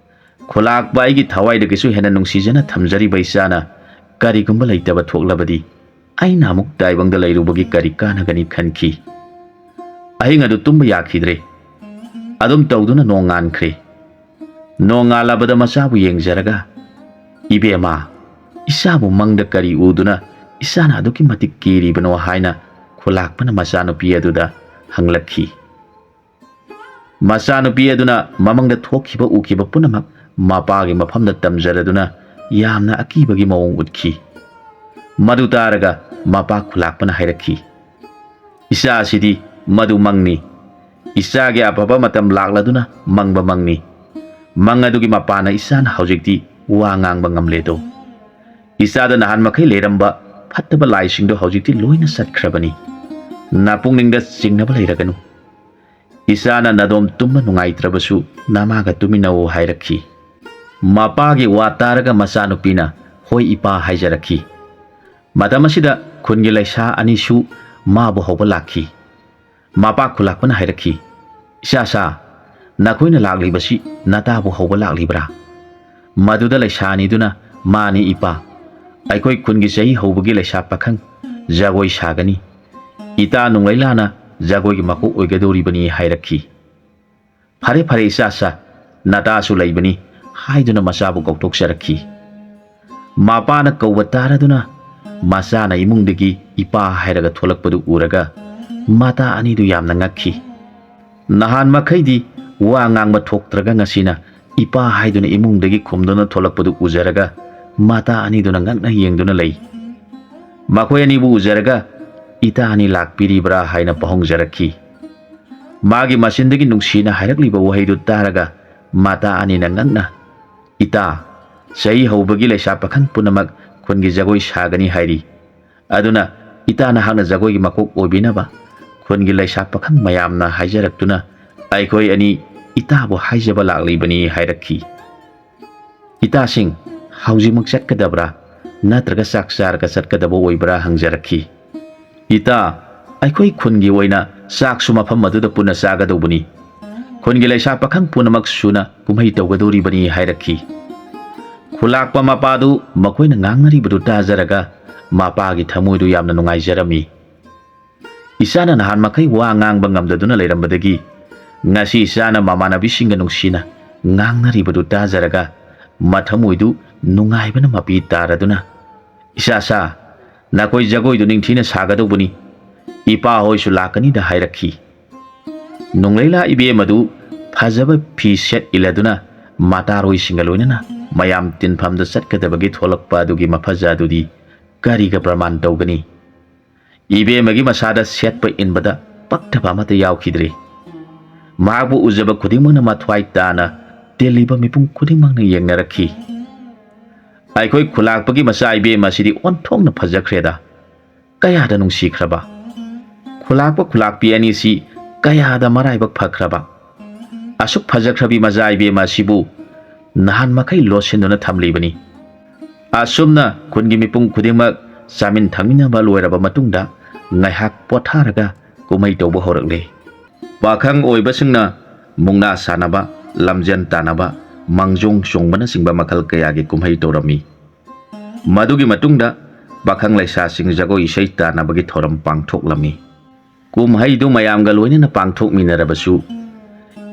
ꯈꯨꯂꯥꯛꯄ ꯑꯩꯒꯤ ꯊꯋꯥꯏꯗꯒꯤꯁꯨ ꯍꯦꯟꯅ ꯅꯨꯡꯁꯤꯖꯅ ꯊꯝꯖꯔꯤꯕ ꯏꯆꯥꯅ ꯀꯔꯤꯒꯨꯝꯕ ꯂꯩꯇꯕ ꯊꯣꯛꯂꯕꯗꯤ, ꯑꯩꯅ ꯑꯃꯨꯛ ꯇꯥꯏꯕꯪꯗ ꯂꯩꯔꯨꯕꯒꯤ ꯀꯔꯤ ꯀꯥꯟꯅꯒꯅꯤ?" ꯈꯟꯈꯤ꯫ ꯑꯍꯤꯡ ꯑꯗꯨ ꯇꯨꯝꯕ ꯌꯥꯈꯤꯗ꯭ꯔꯦ꯫ ꯑꯗꯨꯝ ꯇꯧꯗꯨꯅ ꯅꯣꯡꯉꯥꯟꯈ꯭ꯔꯦ꯫ ꯅꯣꯡꯉꯥꯜꯂꯕꯗ ꯃꯆꯥꯕꯨ ꯌꯦꯡꯖꯔꯒ, "ꯏꯕꯦꯝꯃ, ꯏꯆꯥꯕꯨ ꯃꯪꯗ ꯀꯔꯤ ꯎꯗꯨꯅ ꯏꯆꯥꯅ ꯑꯗꯨꯛꯀꯤ ꯃꯇꯤꯛ ꯀꯤꯔꯤꯕꯅꯣ?" ꯍꯥꯏꯅ ꯈꯨꯂꯥꯛꯄꯅ ꯃꯆꯥꯅꯨꯄꯤ ꯑꯗꯨꯗ ꯍꯪꯂꯛꯈꯤ꯫ ꯃꯆꯥꯅꯨꯄꯤ ꯑꯗꯨꯅ ꯃꯃꯪꯗ ꯊꯣꯛꯈꯤꯕ ꯎꯈꯤꯕ ꯄꯨꯝꯅꯃꯛ ꯃꯄꯥꯒꯤ ꯃꯐꯝꯗ ꯇꯝꯖꯔꯗꯨꯅ ꯌꯥꯝꯅ ꯑꯀꯤꯕꯒꯤ ꯃꯑꯣꯡ ꯎꯠꯈꯤ꯫ ꯃꯗꯨ ꯇꯥꯔꯒ ꯃꯄꯥ ꯈꯨꯂꯥꯛꯄꯅ ꯍꯥꯏꯔꯛꯈꯤ, "ꯏꯆꯥ ꯑꯁꯤꯗꯤ ꯃꯗꯨ ꯃꯪꯅꯤ꯫ ꯏꯆꯥꯒꯤ ꯑꯐꯕ ꯃꯇꯝ ꯂꯥꯛꯂꯗꯨꯅ ꯃꯪꯕ ꯃꯪꯅꯤ꯫ ꯃꯪ ꯑꯗꯨꯒꯤ ꯃꯄꯥꯟꯅ ꯏꯆꯥꯅ ꯍꯧꯖꯤꯛꯇꯤ ꯋꯥ ꯉꯥꯡꯕ ꯉꯝꯂꯦꯗꯣ꯫ ꯏꯆꯥꯗ ꯅꯍꯥꯟ ꯃꯈꯩ ꯂꯩꯔꯝꯕ ꯐꯠꯇꯕ ꯂꯥꯏꯁꯤꯡꯗꯣ ꯍꯧꯖꯤꯛꯇꯤ ꯂꯣꯏꯅ ꯆꯠꯈ꯭ꯔꯕꯅꯤ꯫ ꯅꯄꯨꯛꯅꯤꯡꯗ ꯆꯤꯡꯅꯕ ꯂꯩꯔꯒꯅꯨ꯫ ꯏꯆꯥꯅ ꯅꯗꯣꯝ ꯇꯨꯝꯕ ꯅꯨꯡꯉꯥꯏꯇ꯭ꯔꯕꯁꯨ ꯅꯃꯥꯒ ꯇꯨꯃꯤꯟꯅꯧ" ꯍꯥꯏꯔꯛꯈꯤ꯫ ꯃꯄꯥꯒꯤ ꯋꯥ ꯇꯥꯔꯒ ꯃꯆꯥꯅꯨꯄꯤꯅ "ꯍꯣꯏ ꯏꯄꯥ" ꯍꯥꯏꯖꯔꯛꯈꯤ꯫ ꯃꯇꯝ ꯑꯁꯤꯗ ꯈꯨꯟꯒꯤ ꯂꯩꯁꯥ ꯑꯅꯤꯁꯨ ꯃꯥꯕꯨ ꯍꯧꯕ ꯂꯥꯛꯈꯤ꯫ ꯃꯄꯥ ꯈꯨꯂꯥꯛꯄꯅ ꯍꯥꯏꯔꯛꯈꯤ, "ꯏꯆꯥꯁꯥ, ꯅꯈꯣꯏꯅ ꯂꯥꯛꯂꯤꯕꯁꯤ ꯅꯇꯥꯕꯨ ꯍꯧꯕ ꯂꯥꯛꯂꯤꯕ꯭ꯔꯥ?" ꯃꯗꯨꯗ ꯂꯩꯁꯥ ꯑꯅꯤꯗꯨꯅ "ꯃꯥꯅꯤ ꯏꯄꯥ, ꯑꯩꯈꯣꯏ ꯈꯨꯟꯒꯤ ꯆꯍꯤ ꯍꯧꯕꯒꯤ ꯂꯩꯁꯥ ꯄꯥꯈꯪ ꯖꯒꯣꯏ ꯁꯥꯒꯅꯤ꯫ ꯏꯇꯥ ꯅꯣꯡꯂꯩꯂꯥꯅ ꯖꯒꯣꯏꯒꯤ ꯃꯀꯣꯛ ꯑꯣꯏꯒꯗꯧꯔꯤꯕꯅꯤ" ꯍꯥꯏꯔꯛꯈꯤ꯫ "ꯐꯔꯦ ꯐꯔꯦ ꯏꯆꯥꯁꯥ, ꯅꯇꯥꯁꯨ ꯂꯩꯕꯅꯤ" ꯍꯥꯏꯗꯨꯅ ꯃꯆꯥꯕꯨ ꯀꯧꯊꯣꯛꯆꯔꯛꯈꯤ꯫ ꯃꯄꯥꯅ ꯀꯧꯕ ꯇꯥꯔꯗꯨꯅ ꯃꯆꯥꯅ ꯏꯃꯨꯡꯗꯒꯤ "ꯏꯄꯥ" ꯍꯥꯏꯔꯒ ꯊꯣꯛꯂꯛꯄꯗꯨ ꯎꯔꯒ ꯃꯇꯥ ꯑꯅꯤꯗꯨ ꯌꯥꯝꯅ ꯉꯛꯈꯤ꯫ ꯅꯍꯥꯟ ꯃꯈꯩꯗꯤ ꯋꯥ ꯉꯥꯡꯕ ꯊꯣꯛꯇ꯭ꯔꯒ ꯉꯁꯤꯅ "ꯏꯄꯥ" ꯍꯥꯏꯗꯨꯅ ꯏꯃꯨꯡꯗꯒꯤ ꯈꯨꯝꯗꯨꯅ ꯊꯣꯛꯂꯛꯄꯗꯨ ꯎꯖꯔꯒ ꯃꯇꯥ ꯑꯅꯤꯗꯨꯅ ꯉꯛꯅ ꯌꯦꯡꯗꯨꯅ ꯂꯩ꯫ ꯃꯈꯣꯏ ꯑꯅꯤꯕꯨ ꯎꯖꯔꯒ "ꯏꯇꯥ ꯑꯅꯤ ꯂꯥꯛꯄꯤꯔꯤꯕ꯭ꯔꯥ?" ꯍꯥꯏꯅ ꯄꯥꯎꯍꯣꯡꯖꯔꯛꯈꯤ꯫ ꯃꯥꯒꯤ ꯃꯆꯤꯟꯗꯒꯤ ꯅꯨꯡꯁꯤꯅ ꯍꯥꯏꯔꯛꯂꯤꯕ ꯋꯥꯍꯩꯗꯨ ꯇꯥꯔꯒ ꯃꯇꯥ ꯑꯅꯤꯅ ꯉꯛꯅ, "ꯏꯇꯥ, ꯆꯍꯤ ꯍꯧꯕꯒꯤ ꯂꯩꯁꯥ ꯄꯥꯈꯪ ꯄꯨꯝꯅꯃꯛ ꯈꯨꯟꯒꯤ ꯖꯒꯣꯏ ꯁꯥꯒꯅꯤ ꯍꯥꯏꯔꯤ꯫ ꯑꯗꯨꯅ ꯏꯇꯥ ꯅꯍꯥꯛꯅ ꯖꯒꯣꯏꯒꯤ ꯃꯀꯣꯛ ꯑꯣꯏꯕꯤꯅꯕ ꯈꯨꯟꯒꯤ ꯂꯩꯁꯥ ꯄꯥꯈꯪ ꯃꯌꯥꯝꯅ ꯍꯥꯏꯖꯔꯛꯇꯨꯅ ꯑꯩꯈꯣꯏ ꯑꯅꯤ ꯏꯇꯥꯕꯨ ꯍꯥꯏꯖꯕ ꯂꯥꯛꯂꯤꯕꯅꯤ" ꯍꯥꯏꯔꯛꯈꯤ꯫ "ꯏꯇꯥꯁꯤꯡ, ꯍꯧꯖꯤꯛꯃꯛ ꯆꯠꯀꯗꯕ꯭ꯔꯥ? ꯅꯠꯇ꯭ꯔꯒ ꯆꯥꯛ ꯆꯥꯔꯒ ꯆꯠꯀꯗꯕ ꯑꯣꯏꯕ꯭ꯔꯥ?" ꯍꯪꯖꯔꯛꯈꯤ꯫ "ꯏꯇꯥ, ꯑꯩꯈꯣꯏ ꯈꯨꯟꯒꯤ ꯑꯣꯏꯅ ꯆꯥꯛꯁꯨ ꯃꯐꯝ ꯑꯗꯨꯗ ꯄꯨꯟꯅ ꯆꯥꯒꯗꯧꯕꯅꯤ꯫ ꯈꯨꯟꯒꯤ ꯂꯩꯁꯥ ꯄꯥꯈꯪ ꯄꯨꯝꯅꯃꯛ ꯁꯨꯅ ꯀꯨꯝꯍꯩ ꯇꯧꯒꯗꯧꯔꯤꯕꯅꯤ" ꯍꯥꯏꯔꯛꯈꯤ꯫ ꯈꯨꯂꯥꯛꯄ ꯃꯄꯥꯗꯨ ꯃꯈꯣꯏꯅ ꯉꯥꯡꯅꯔꯤꯕꯗꯨ ꯇꯥꯖꯔꯒ ꯃꯄꯥꯒꯤ ꯊꯃꯣꯏꯗꯨ ꯌꯥꯝꯅ ꯅꯨꯡꯉꯥꯏꯖꯔꯝꯃꯤ꯫ ꯏꯆꯥꯅ ꯅꯍꯥꯟ ꯃꯈꯩ ꯋꯥ ꯉꯥꯡꯕ ꯉꯝꯗꯗꯨꯅ ꯂꯩꯔꯝꯕꯗꯒꯤ ꯉꯁꯤ ꯏꯆꯥꯅ ꯃꯃꯥꯟꯅꯕꯤꯁꯤꯡꯒ ꯅꯨꯡꯁꯤꯅ ꯉꯥꯡꯅꯔꯤꯕꯗꯨ ꯇꯥꯖꯔꯒ ꯃꯊꯃꯣꯏꯗꯨ ꯅꯨꯡꯉꯥꯏꯕꯅ ꯃꯄꯤ ꯇꯥꯔꯗꯨꯅ, "ꯏꯆꯥꯁꯥ, ꯅꯈꯣꯏ ꯖꯒꯣꯏꯗꯨ ꯅꯤꯡꯊꯤꯅ ꯁꯥꯒꯗꯧꯕꯅꯤ꯫ ꯏꯄꯥ ꯍꯣꯏꯁꯨ ꯂꯥꯛꯀꯅꯤꯗ" ꯍꯥꯏꯔꯛꯈꯤ꯫ ꯅꯣꯡꯂꯩꯂꯥ ꯏꯕꯦꯝ ꯑꯗꯨ ꯐꯖꯕ ꯐꯤ ꯁꯦꯠ ꯏꯜꯂꯗꯨꯅ ꯃꯇꯥꯔꯣꯏꯁꯤꯡꯒ ꯂꯣꯏꯅꯅ ꯃꯌꯥꯝ ꯇꯤꯟꯐꯝꯗ ꯆꯠꯀꯗꯕꯒꯤ ꯊꯣꯛꯂꯛꯄ ꯑꯗꯨꯒꯤ ꯃꯐꯖ ꯑꯗꯨꯗꯤ ꯀꯔꯤꯒ ꯄ꯭ꯔꯃꯥꯟ ꯇꯧꯒꯅꯤ? ꯏꯕꯦꯝꯃꯒꯤ ꯃꯁꯥꯗ ꯁꯦꯠꯄ ꯏꯟꯕꯗ ꯄꯛꯇꯕ ꯑꯃꯠꯇ ꯌꯥꯎꯈꯤꯗ꯭ꯔꯦ꯫ ꯃꯍꯥꯛꯄꯨ ꯎꯖꯕ ꯈꯨꯗꯤꯡꯃꯛꯅ ꯃꯊ꯭ꯋꯥꯏ ꯇꯥꯅ ꯇꯤꯜꯂꯤꯕ ꯃꯤꯄꯨꯝ ꯈꯨꯗꯤꯡꯃꯛꯅ ꯌꯦꯡꯅꯔꯛꯈꯤ꯫ "ꯑꯩꯈꯣꯏ ꯈꯨꯂꯥꯛꯄꯒꯤ ꯃꯆꯥ ꯏꯕꯦꯝꯃ ꯑꯁꯤꯗꯤ ꯑꯣꯟꯊꯣꯛꯅ ꯐꯖꯈ꯭ꯔꯦꯗ꯫ ꯀꯌꯥꯗ ꯅꯨꯡꯁꯤꯈ꯭ꯔꯕ! ꯈꯨꯂꯥꯛꯄ ꯈꯨꯂꯥꯛꯄꯤ ꯑꯅꯤꯁꯤ ꯀꯌꯥꯗ ꯃꯔꯥꯏꯕꯛ ꯐꯈ꯭ꯔꯕ! ꯑꯁꯨꯛ ꯐꯖꯈ꯭ꯔꯕꯤ ꯃꯆꯥ ꯏꯕꯦꯝꯃ ꯑꯁꯤꯕꯨ ꯅꯍꯥꯟ ꯃꯈꯩ ꯂꯣꯠꯁꯤꯟꯗꯨꯅ ꯊꯝꯂꯤꯕꯅꯤ꯫" ꯑꯁꯨꯝꯅ ꯈꯨꯟꯒꯤ ꯃꯤꯄꯨꯝ ꯈꯨꯗꯤꯡꯃꯛ ꯆꯥꯃꯤꯟ ꯊꯛꯃꯤꯟꯅꯕ ꯂꯣꯏꯔꯕ ꯃꯇꯨꯡꯗ ꯉꯥꯏꯍꯥꯛ ꯄꯣꯊꯥꯔꯒ ꯀꯨꯝꯍꯩ ꯇꯧꯕ ꯍꯧꯔꯛꯂꯦ꯫ ꯄꯥꯈꯪ ꯑꯣꯏꯕꯁꯤꯡꯅ ꯃꯨꯛꯅꯥ ꯁꯥꯟꯅꯕ, ꯂꯝꯖꯦꯟ ꯇꯥꯟꯅꯕ, ꯃꯥꯡꯖꯣꯡ ꯆꯣꯡꯕꯅꯆꯤꯡꯕ ꯃꯈꯜ ꯀꯌꯥꯒꯤ ꯀꯨꯝꯍꯩ ꯇꯧꯔꯝꯃꯤ꯫ ꯃꯗꯨꯒꯤ ꯃꯇꯨꯡꯗ ꯄꯥꯈꯪ ꯂꯩꯁꯥꯁꯤꯡ ꯖꯒꯣꯏ ꯏꯁꯩ ꯇꯥꯟꯅꯕꯒꯤ ꯊꯧꯔꯝ ꯄꯥꯡꯊꯣꯛꯂꯝꯃꯤ꯫ ꯀꯨꯝꯍꯩꯗꯨ ꯃꯌꯥꯝꯒ ꯂꯣꯏꯅꯅ ꯄꯥꯡꯊꯣꯛꯃꯤꯟꯅꯔꯕꯁꯨ,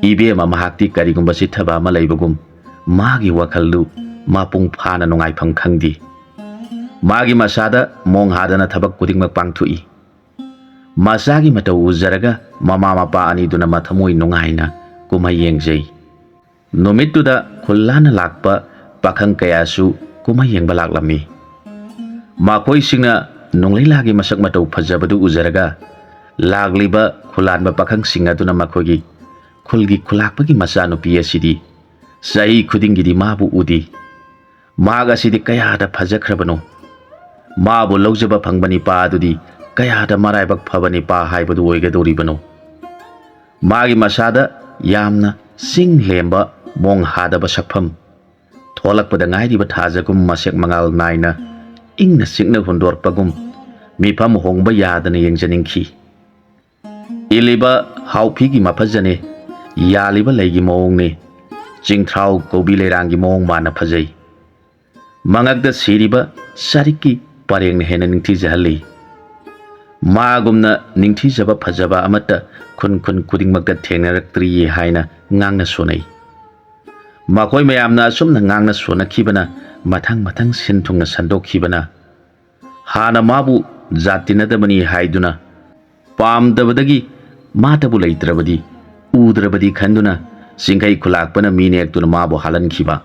ꯏꯕꯦꯝꯃ ꯃꯍꯥꯛꯇꯤ ꯀꯔꯤꯒꯨꯝꯕ ꯆꯤꯠꯊꯕ ꯑꯃ ꯂꯩꯕꯒꯨꯝ ꯃꯥꯒꯤ ꯋꯥꯈꯜꯗꯨ ꯃꯄꯨꯡ ꯐꯥꯅ ꯅꯨꯡꯉꯥꯏꯐꯝ ꯈꯪꯗꯦ꯫ ꯃꯥꯒꯤ ꯃꯁꯥꯗ ꯃꯣꯡ ꯍꯥꯗꯅ ꯊꯕꯛ ꯈꯨꯗꯤꯡꯃꯛ ꯄꯥꯡꯊꯣꯛꯏ꯫ ꯃꯆꯥꯒꯤ ꯃꯇꯧ ꯎꯖꯔꯒ ꯃꯃꯥ ꯃꯄꯥ ꯑꯅꯤꯗꯨꯅ ꯃꯊꯃꯣꯏ ꯅꯨꯡꯉꯥꯏꯅ ꯀꯨꯝꯍꯩ ꯌꯦꯡꯖꯩ꯫ ꯅꯨꯃꯤꯠꯇꯨꯗ ꯈꯨꯜ ꯂꯥꯟꯅ ꯂꯥꯛꯄ ꯄꯥꯈꯪ ꯀꯌꯥꯁꯨ ꯀꯨꯝꯍꯩ ꯌꯦꯡꯕ ꯂꯥꯛꯂꯝꯃꯤ꯫ ꯃꯈꯣꯏꯁꯤꯡꯅ ꯅꯣꯡꯂꯩꯂꯥꯒꯤ ꯃꯁꯛ ꯃꯇꯧ ꯐꯖꯕꯗꯨ ꯎꯖꯔꯒ, ꯂꯥꯛꯂꯤꯕ ꯈꯨꯂꯥꯟꯕ ꯄꯥꯈꯪꯁꯤꯡ ꯑꯗꯨꯅ ꯃꯈꯣꯏꯒꯤ ꯈꯨꯜꯒꯤ ꯈꯨꯂꯥꯛꯄꯒꯤ ꯃꯆꯥꯅꯨꯄꯤ ꯑꯁꯤꯗꯤ ꯆꯍꯤ ꯈꯨꯗꯤꯡꯒꯤꯗꯤ ꯃꯥꯕꯨ ꯎꯗꯦ꯫ ꯃꯍꯥꯛ ꯑꯁꯤꯗꯤ ꯀꯌꯥꯗ ꯐꯖꯈ꯭ꯔꯕꯅꯣ! ꯃꯥꯕꯨ ꯂꯧꯖꯕ ꯐꯪꯕ ꯅꯤꯄꯥ ꯑꯗꯨꯗꯤ ꯀꯌꯥꯗ ꯃꯔꯥꯏꯕꯛ ꯐꯕ ꯅꯤꯄꯥ ꯍꯥꯏꯕꯗꯨ ꯑꯣꯏꯒꯗꯧꯔꯤꯕꯅꯣ! ꯃꯥꯒꯤ ꯃꯁꯥꯗ ꯌꯥꯝꯅ ꯆꯤꯡ ꯂꯦꯝꯕ, ꯃꯣꯡ ꯍꯥꯗꯕ ꯁꯛꯐꯝ, ꯊꯣꯛꯂꯛꯄꯗ ꯉꯥꯏꯔꯤꯕ ꯊꯥꯖꯒꯨꯝ ꯃꯁꯦꯛ ꯃꯉꯥꯜ ꯅꯥꯏꯅ ꯏꯪꯅ ꯆꯤꯛꯅ ꯍꯨꯟꯗꯣꯔꯛꯄꯒꯨꯝ ꯃꯤꯐꯝ ꯍꯣꯡꯕ ꯌꯥꯗꯅ ꯌꯦꯡꯖꯅꯤꯡꯈꯤ꯫ ꯏꯜꯂꯤꯕ ꯍꯥꯎꯐꯤꯒꯤ ꯃꯐꯖꯅꯦ, ꯌꯥꯜꯂꯤꯕ ꯂꯩꯒꯤ ꯃꯑꯣꯡꯅꯦ, ꯆꯤꯡꯊ꯭ꯔꯥꯎ ꯀꯧꯕꯤ ꯂꯩꯔꯥꯡꯒꯤ ꯃꯑꯣꯡ ꯃꯥꯅ ꯐꯖꯩ꯫ ꯃꯉꯛꯇ ꯁꯤꯔꯤꯕ ꯆꯥꯔꯤꯛꯀꯤ ꯄꯔꯦꯡꯅ ꯍꯦꯟꯅ ꯅꯤꯡꯊꯤꯖꯍꯜꯂꯤ꯫ ꯃꯥꯒꯨꯝꯅ ꯅꯤꯡꯊꯤꯖꯕ ꯐꯖꯕ ꯑꯃꯠꯇ ꯈꯨꯟ ꯈꯨꯟ ꯈꯨꯗꯤꯡꯃꯛꯇ ꯊꯦꯡꯅꯔꯛꯇ꯭ꯔꯤꯌꯦ ꯍꯥꯏꯅ ꯉꯥꯡꯅ ꯁꯣꯟꯅꯩ꯫ ꯃꯈꯣꯏ ꯃꯌꯥꯝꯅ ꯑꯁꯨꯝꯅ ꯉꯥꯡꯅ ꯁꯣꯟꯅꯈꯤꯕꯅ ꯃꯊꯪ ꯃꯊꯪ ꯁꯤꯟ ꯊꯨꯡꯅ ꯁꯟꯗꯣꯛꯈꯤꯕꯅ, ꯍꯥꯟꯅ ꯃꯥꯕꯨ ꯖꯥꯠ ꯇꯤꯟꯅꯗꯕꯅꯤ ꯍꯥꯏꯗꯨꯅ ꯄꯥꯝꯗꯕꯗꯒꯤ ꯃꯥꯇꯕꯨ ꯂꯩꯇ꯭ꯔꯕꯗꯤ, ꯎꯗ꯭ꯔꯕꯗꯤ ꯈꯟꯗꯨꯅ ꯆꯤꯡꯈꯩ ꯈꯨꯂꯥꯛꯄꯅ ꯃꯤ ꯅꯦꯛꯇꯨꯅ ꯃꯥꯕꯨ ꯍꯥꯜꯍꯟꯈꯤꯕ꯫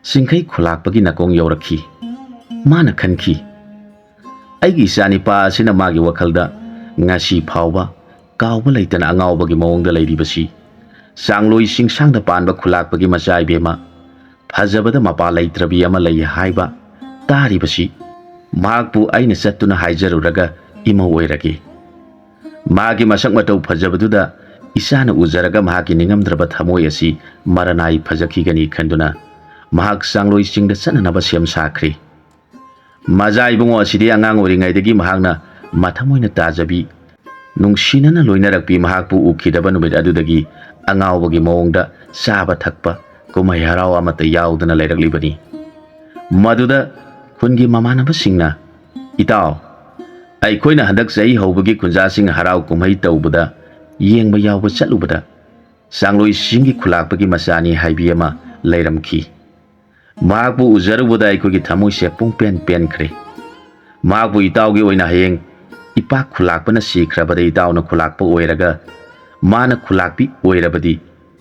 ꯆꯤꯡꯈꯩ ꯈꯨꯂꯥꯛꯄꯒꯤ ꯅꯥꯀꯣꯡ ꯌꯧꯔꯛꯈꯤ꯫ ꯃꯥꯅ ꯈꯟꯈꯤ, "ꯑꯩꯒꯤ ꯏꯆꯥꯅꯤꯄꯥ ꯑꯁꯤꯅ ꯃꯥꯒꯤ ꯋꯥꯈꯜꯗ ꯉꯁꯤ ꯐꯥꯎꯕ ꯀꯥꯎꯕ ꯂꯩꯇꯅ ꯑꯉꯥꯎꯕꯒꯤ ꯃꯑꯣꯡꯗ ꯂꯩꯔꯤꯕꯁꯤ, ꯆꯥꯡꯂꯣꯏ ꯆꯤꯡꯁꯥꯡꯗ ꯄꯥꯟꯕ ꯈꯨꯂꯥꯛꯄꯒꯤ ꯃꯆꯥ ꯏꯕꯦꯝꯃ, ꯐꯖꯕꯗ ꯃꯄꯥ ꯂꯩꯇ꯭ꯔꯕꯤ ꯑꯃ ꯂꯩ ꯍꯥꯏꯕ ꯇꯥꯔꯤꯕꯁꯤ, ꯃꯍꯥꯛꯄꯨ ꯑꯩꯅ ꯆꯠꯇꯨꯅ ꯍꯥꯏꯖꯔꯨꯔꯒ ꯏꯃꯧ ꯑꯣꯏꯔꯒꯦ꯫ ꯃꯥꯒꯤ ꯃꯁꯛ ꯃꯇꯧ ꯐꯖꯕꯗꯨꯗ ꯏꯆꯥꯅ ꯎꯖꯔꯒ ꯃꯍꯥꯛꯀꯤ ꯅꯤꯡꯉꯝꯗ꯭ꯔꯕ ꯊꯃꯣꯏ ꯑꯁꯤ ꯃꯔꯅꯥꯏ ꯐꯖꯈꯤꯒꯅꯤ" ꯈꯟꯗꯨꯅ ꯃꯍꯥꯛ ꯆꯥꯡꯂꯣꯏ ꯆꯤꯡꯗ ꯆꯠꯅꯅꯕ ꯁꯦꯝ ꯁꯥꯈ꯭ꯔꯦ꯫ ꯃꯖꯥ ꯏꯕꯨꯡꯉꯣ ꯑꯁꯤꯗꯤ ꯑꯉꯥꯡ ꯑꯣꯏꯔꯤꯉꯩꯗꯒꯤ ꯃꯍꯥꯛꯅ ꯃꯊꯃꯣꯏꯅ ꯇꯥꯖꯕꯤ, ꯅꯨꯡꯁꯤꯅꯅ ꯂꯣꯏꯅꯔꯛꯄꯤ ꯃꯍꯥꯛꯄꯨ ꯎꯈꯤꯗꯕ ꯅꯨꯃꯤꯠ ꯑꯗꯨꯗꯒꯤ ꯑꯉꯥꯎꯕꯒꯤ ꯃꯑꯣꯡꯗ ꯆꯥꯕ ꯊꯛꯄ, ꯀꯨꯝꯍꯩ ꯍꯔꯥꯎ ꯑꯃꯠꯇ ꯌꯥꯎꯗꯅ ꯂꯩꯔꯛꯂꯤꯕꯅꯤ꯫ ꯃꯗꯨꯗ ꯈꯨꯟꯒꯤ ꯃꯃꯥꯟꯅꯕꯁꯤꯡꯅ, "ꯏꯇꯥꯎ, ꯑꯩꯈꯣꯏꯅ ꯍꯟꯗꯛ ꯆꯍꯤ ꯍꯧꯕꯒꯤ ꯈꯨꯟꯖꯥꯁꯤꯡ ꯍꯔꯥꯎ ꯀꯨꯝꯍꯩ ꯇꯧꯕꯗ ꯌꯦꯡꯕ ꯌꯥꯎꯕ ꯆꯠꯂꯨꯕꯗ ꯆꯥꯡꯂꯣꯏꯁꯤꯡꯒꯤ ꯈꯨꯂꯥꯛꯄꯒꯤ ꯃꯆꯥꯅꯤ ꯍꯥꯏꯕꯤ ꯑꯃ ꯂꯩꯔꯝꯈꯤ꯫ ꯃꯍꯥꯛꯄꯨ ꯎꯖꯔꯨꯕꯗ ꯑꯩꯈꯣꯏꯒꯤ ꯊꯃꯣꯏꯁꯦ ꯄꯨꯡꯄꯦꯟ ꯄꯦꯟꯈ꯭ꯔꯦ꯫ ꯃꯍꯥꯛꯄꯨ ꯏꯇꯥꯎꯒꯤ ꯑꯣꯏꯅ ꯍꯌꯦꯡ ꯏꯄꯥꯛ ꯈꯨꯂꯥꯛꯄꯅ ꯁꯤꯈ꯭ꯔꯕꯗ ꯏꯇꯥꯎꯅ ꯈꯨꯂꯥꯛꯄ ꯑꯣꯏꯔꯒ ꯃꯥꯅ ꯈꯨꯂꯥꯛꯄꯤ ꯑꯣꯏꯔꯕꯗꯤ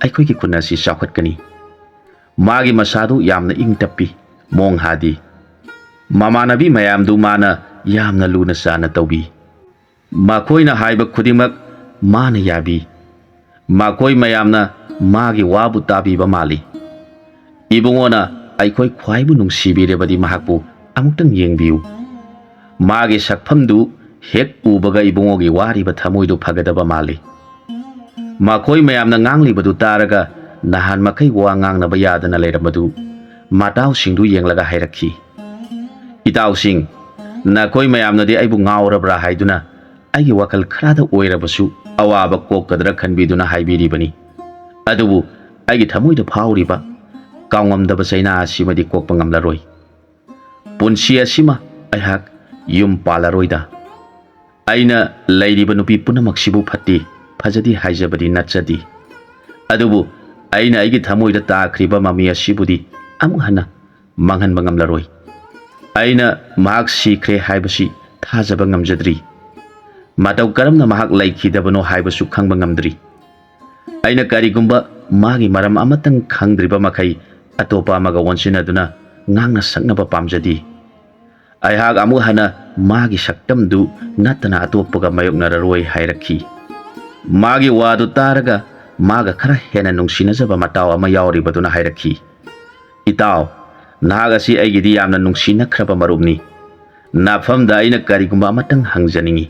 ꯑꯩꯈꯣꯏꯒꯤ ꯈꯨꯟ ꯑꯁꯤ ꯆꯥꯎꯈꯠꯀꯅꯤ꯫ ꯃꯥꯒꯤ ꯃꯁꯥꯗꯨ ꯌꯥꯝꯅ ꯏꯪ ꯇꯞꯄꯤ, ꯃꯣꯡ ꯍꯥꯗꯤ꯫ ꯃꯃꯥꯟꯅꯕꯤ ꯃꯌꯥꯝꯗꯨ ꯃꯥꯅ ꯌꯥꯝꯅ ꯂꯨꯅ ꯆꯥꯟꯅ ꯇꯧꯕꯤ꯫ ꯃꯈꯣꯏꯅ ꯍꯥꯏꯕ ꯈꯨꯗꯤꯡꯃꯛ ꯃꯥꯅ ꯌꯥꯕꯤ꯫ ꯃꯈꯣꯏ ꯃꯌꯥꯝꯅ ꯃꯥꯒꯤ ꯋꯥꯕꯨ ꯇꯥꯕꯤꯕ ꯃꯥꯜꯂꯤ꯫ ꯏꯕꯨꯡꯉꯣꯅ ꯑꯩꯈꯣꯏ ꯈ꯭ꯋꯥꯏꯕꯨ ꯅꯨꯡꯁꯤꯕꯤꯔꯕꯗꯤ ꯃꯍꯥꯛꯄꯨ ꯑꯃꯨꯛꯇꯪ ꯌꯦꯡꯕꯤꯌꯨ꯫ ꯃꯥꯒꯤ ꯁꯛꯐꯝꯗꯨ ꯍꯦꯛ ꯎꯕꯒ ꯏꯕꯨꯡꯉꯣꯒꯤ ꯋꯥꯔꯤꯕ ꯊꯃꯣꯏꯗꯨ ꯐꯒꯗꯕ ꯃꯥꯜꯂꯤ꯫ ꯃꯈꯣꯏ ꯃꯌꯥꯝꯅ ꯉꯥꯡꯂꯤꯕꯗꯨ ꯇꯥꯔꯒ ꯅꯍꯥꯟ ꯃꯈꯩ ꯋꯥ ꯉꯥꯡꯅꯕ ꯌꯥꯗꯅ ꯂꯩꯔꯝꯕꯗꯨ ꯃꯇꯥꯎꯁꯤꯡꯗꯨ ꯌꯦꯡꯂꯒ ꯍꯥꯏꯔꯛꯈꯤ, "ꯏꯇꯥꯎꯁꯤꯡ, ꯅꯈꯣꯏ ꯃꯌꯥꯝꯅꯗꯤ ꯑꯩꯕꯨ ꯉꯥꯎꯔꯕ꯭ꯔꯥ ꯍꯥꯏꯗꯨꯅ ꯑꯩꯒꯤ ꯋꯥꯈꯜ ꯈꯔꯗ ꯑꯣꯏꯔꯕꯁꯨ ꯑꯋꯥꯕ ꯀꯣꯛꯀꯗ꯭ꯔꯥ ꯈꯟꯕꯤꯗꯨꯅ ꯍꯥꯏꯕꯤꯔꯤꯕꯅꯤ꯫ ꯑꯗꯨꯕꯨ ꯑꯩꯒꯤ ꯊꯃꯣꯏꯗ ꯐꯥꯎꯔꯤꯕ ꯀꯥꯎꯉꯝꯗꯕ ꯆꯩꯅꯥ ꯑꯁꯤꯃꯗꯤ ꯀꯣꯛꯄ ꯉꯝꯂꯔꯣꯏ꯫ ꯄꯨꯟꯁꯤ ꯑꯁꯤꯃ ꯑꯩꯍꯥꯛ ꯌꯨꯝ ꯄꯥꯜꯂꯔꯣꯏꯗ꯫ ꯑꯩꯅ ꯂꯩꯔꯤꯕ ꯅꯨꯄꯤ ꯄꯨꯝꯅꯃꯛꯁꯤꯕꯨ ꯐꯠꯇꯦ, ꯐꯖꯗꯦ ꯍꯥꯏꯖꯕꯗꯤ ꯅꯠꯆꯗꯦ꯫ ꯑꯗꯨꯕꯨ ꯑꯩꯅ ꯑꯩꯒꯤ ꯊꯃꯣꯏꯗ ꯇꯥꯈ꯭ꯔꯤꯕ ꯃꯃꯤ ꯑꯁꯤꯕꯨꯗꯤ ꯑꯃꯨꯛ ꯍꯟꯅ ꯃꯥꯡꯍꯟꯕ ꯉꯝꯂꯔꯣꯏ꯫ ꯑꯩꯅ ꯃꯍꯥꯛ ꯁꯤꯈ꯭ꯔꯦ ꯍꯥꯏꯕꯁꯤ ꯊꯥꯖꯕ ꯉꯝꯖꯗ꯭ꯔꯤ꯫ ꯃꯇꯧ ꯀꯔꯝꯅ ꯃꯍꯥꯛ ꯂꯩꯈꯤꯗꯕꯅꯣ ꯍꯥꯏꯕꯁꯨ ꯈꯪꯕ ꯉꯝꯗ꯭ꯔꯤ꯫ ꯑꯩꯅ ꯀꯔꯤꯒꯨꯝꯕ ꯃꯥꯒꯤ ꯃꯔꯝ ꯑꯃꯇꯪ ꯈꯪꯗ꯭ꯔꯤꯕ ꯃꯈꯩ ꯑꯇꯣꯞꯄ ꯑꯃꯒ ꯑꯣꯟꯁꯤꯟꯅꯗꯨꯅ ꯉꯥꯡꯅ ꯁꯛꯅꯕ ꯄꯥꯝꯖꯗꯦ꯫ ꯑꯩꯍꯥꯛ ꯑꯃꯨꯛ ꯍꯟꯅ ꯃꯥꯒꯤ ꯁꯛꯇꯝꯗꯨ ꯅꯠꯇꯅ ꯑꯇꯣꯞꯄꯒ ꯃꯥꯌꯣꯛꯅꯔꯔꯣꯏ" ꯍꯥꯏꯔꯛꯈꯤ꯫ ꯃꯥꯒꯤ ꯋꯥꯗꯨ ꯇꯥꯔꯒ ꯃꯥꯒ ꯈꯔ ꯍꯦꯟꯅ ꯅꯨꯡꯁꯤꯅꯖꯕ ꯃꯇꯥꯎ ꯑꯃ ꯌꯥꯎꯔꯤꯕꯗꯨꯅ ꯍꯥꯏꯔꯛꯈꯤ, "ꯏꯇꯥꯎ, ꯅꯍꯥꯛ ꯑꯁꯤ ꯑꯩꯒꯤꯗꯤ ꯌꯥꯝꯅ ꯅꯨꯡꯁꯤꯅꯈ꯭ꯔꯕ ꯃꯔꯨꯞꯅꯤ꯫ ꯅꯐꯝꯗ ꯑꯩꯅ ꯀꯔꯤꯒꯨꯝꯕ ꯑꯃꯇꯪ ꯍꯪꯖꯅꯤꯡꯏ꯫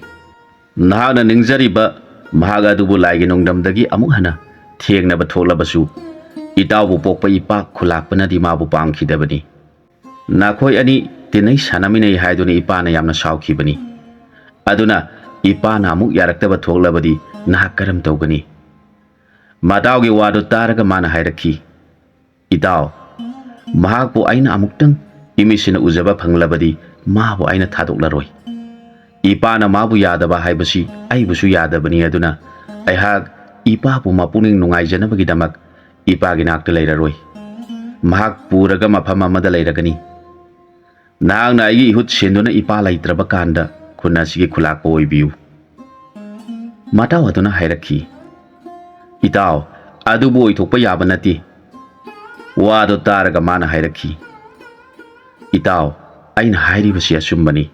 ꯅꯍꯥꯛꯅ ꯅꯤꯡꯖꯔꯤꯕ ꯃꯍꯥꯛ ꯑꯗꯨꯕꯨ ꯂꯥꯏꯒꯤ ꯅꯣꯡꯗꯝꯗꯒꯤ ꯑꯃꯨꯛ ꯍꯟꯅ ꯊꯦꯡꯅꯕ ꯊꯣꯛꯂꯕꯁꯨ, ꯏꯇꯥꯎꯕꯨ ꯄꯣꯛꯄ ꯏꯄꯥꯛ ꯈꯨꯂꯥꯛꯄꯅꯗꯤ ꯃꯥꯕꯨ ꯄꯥꯝꯈꯤꯗꯕꯅꯤ꯫ ꯅꯈꯣꯏ ꯑꯅꯤ ꯇꯤꯟꯅꯩ ꯁꯥꯟꯅꯃꯤꯟꯅꯩ ꯍꯥꯏꯗꯨꯅ ꯏꯄꯥꯅ ꯌꯥꯝꯅ ꯁꯥꯎꯈꯤꯕꯅꯤ꯫ ꯑꯗꯨꯅ ꯏꯄꯥꯅ ꯑꯃꯨꯛ ꯌꯥꯔꯛꯇꯕ ꯊꯣꯛꯂꯕꯗꯤ ꯅꯍꯥꯛ ꯀꯔꯝ ꯇꯧꯒꯅꯤ?" ꯃꯇꯥꯎꯒꯤ ꯋꯥꯗꯨ ꯇꯥꯔꯒ ꯃꯥꯅ ꯍꯥꯏꯔꯛꯈꯤ, "ꯏꯇꯥꯎ, ꯃꯍꯥꯛꯄꯨ ꯑꯩꯅ ꯑꯃꯨꯛꯇꯪ ꯏꯃꯤꯠꯁꯤꯅ ꯎꯖꯕ ꯐꯪꯂꯕꯗꯤ ꯃꯥꯕꯨ ꯑꯩꯅ ꯊꯥꯗꯣꯛꯂꯔꯣꯏ꯫ ꯏꯄꯥꯅ ꯃꯥꯕꯨ ꯌꯥꯗꯕ ꯍꯥꯏꯕꯁꯤ ꯑꯩꯕꯨꯁꯨ ꯌꯥꯗꯕꯅꯤ꯫ ꯑꯗꯨꯅ ꯑꯩꯍꯥꯛ ꯏꯄꯥꯕꯨ ꯃꯄꯨꯛꯅꯤꯡ ꯅꯨꯡꯉꯥꯏꯖꯅꯕꯒꯤꯗꯃꯛ ꯏꯄꯥꯒꯤ ꯅꯥꯛꯇ ꯂꯩꯔꯔꯣꯏ꯫ ꯃꯍꯥꯛ ꯄꯨꯔꯒ ꯃꯐꯝ ꯑꯃꯗ ꯂꯩꯔꯒꯅꯤ꯫ ꯅꯍꯥꯛꯅ ꯑꯩꯒꯤ ꯏꯍꯨꯠ ꯁꯤꯟꯗꯨꯅ ꯏꯄꯥ ꯂꯩꯇ꯭ꯔꯕ ꯀꯥꯟꯗ ꯈꯨꯟ ꯑꯁꯤꯒꯤ ꯈꯨꯂꯥꯛꯄ ꯑꯣꯏꯕꯤꯌꯨ꯫" ꯃꯇꯥꯎ ꯑꯗꯨꯅ ꯍꯥꯏꯔꯛꯈꯤ, "ꯏꯇꯥꯎ, ꯑꯗꯨꯕꯨ ꯑꯣꯏꯊꯣꯛꯄ ꯌꯥꯕ ꯅꯠꯇꯦ꯫ ꯋꯥꯗꯣ ꯇꯥꯔꯒ ꯃꯥꯅ ꯍꯥꯏꯔꯛꯈꯤ, "ꯏꯇꯥꯎ, ꯑꯩꯅ ꯍꯥꯏꯔꯤꯕꯁꯤ ꯑꯆꯨꯝꯕꯅꯤ꯫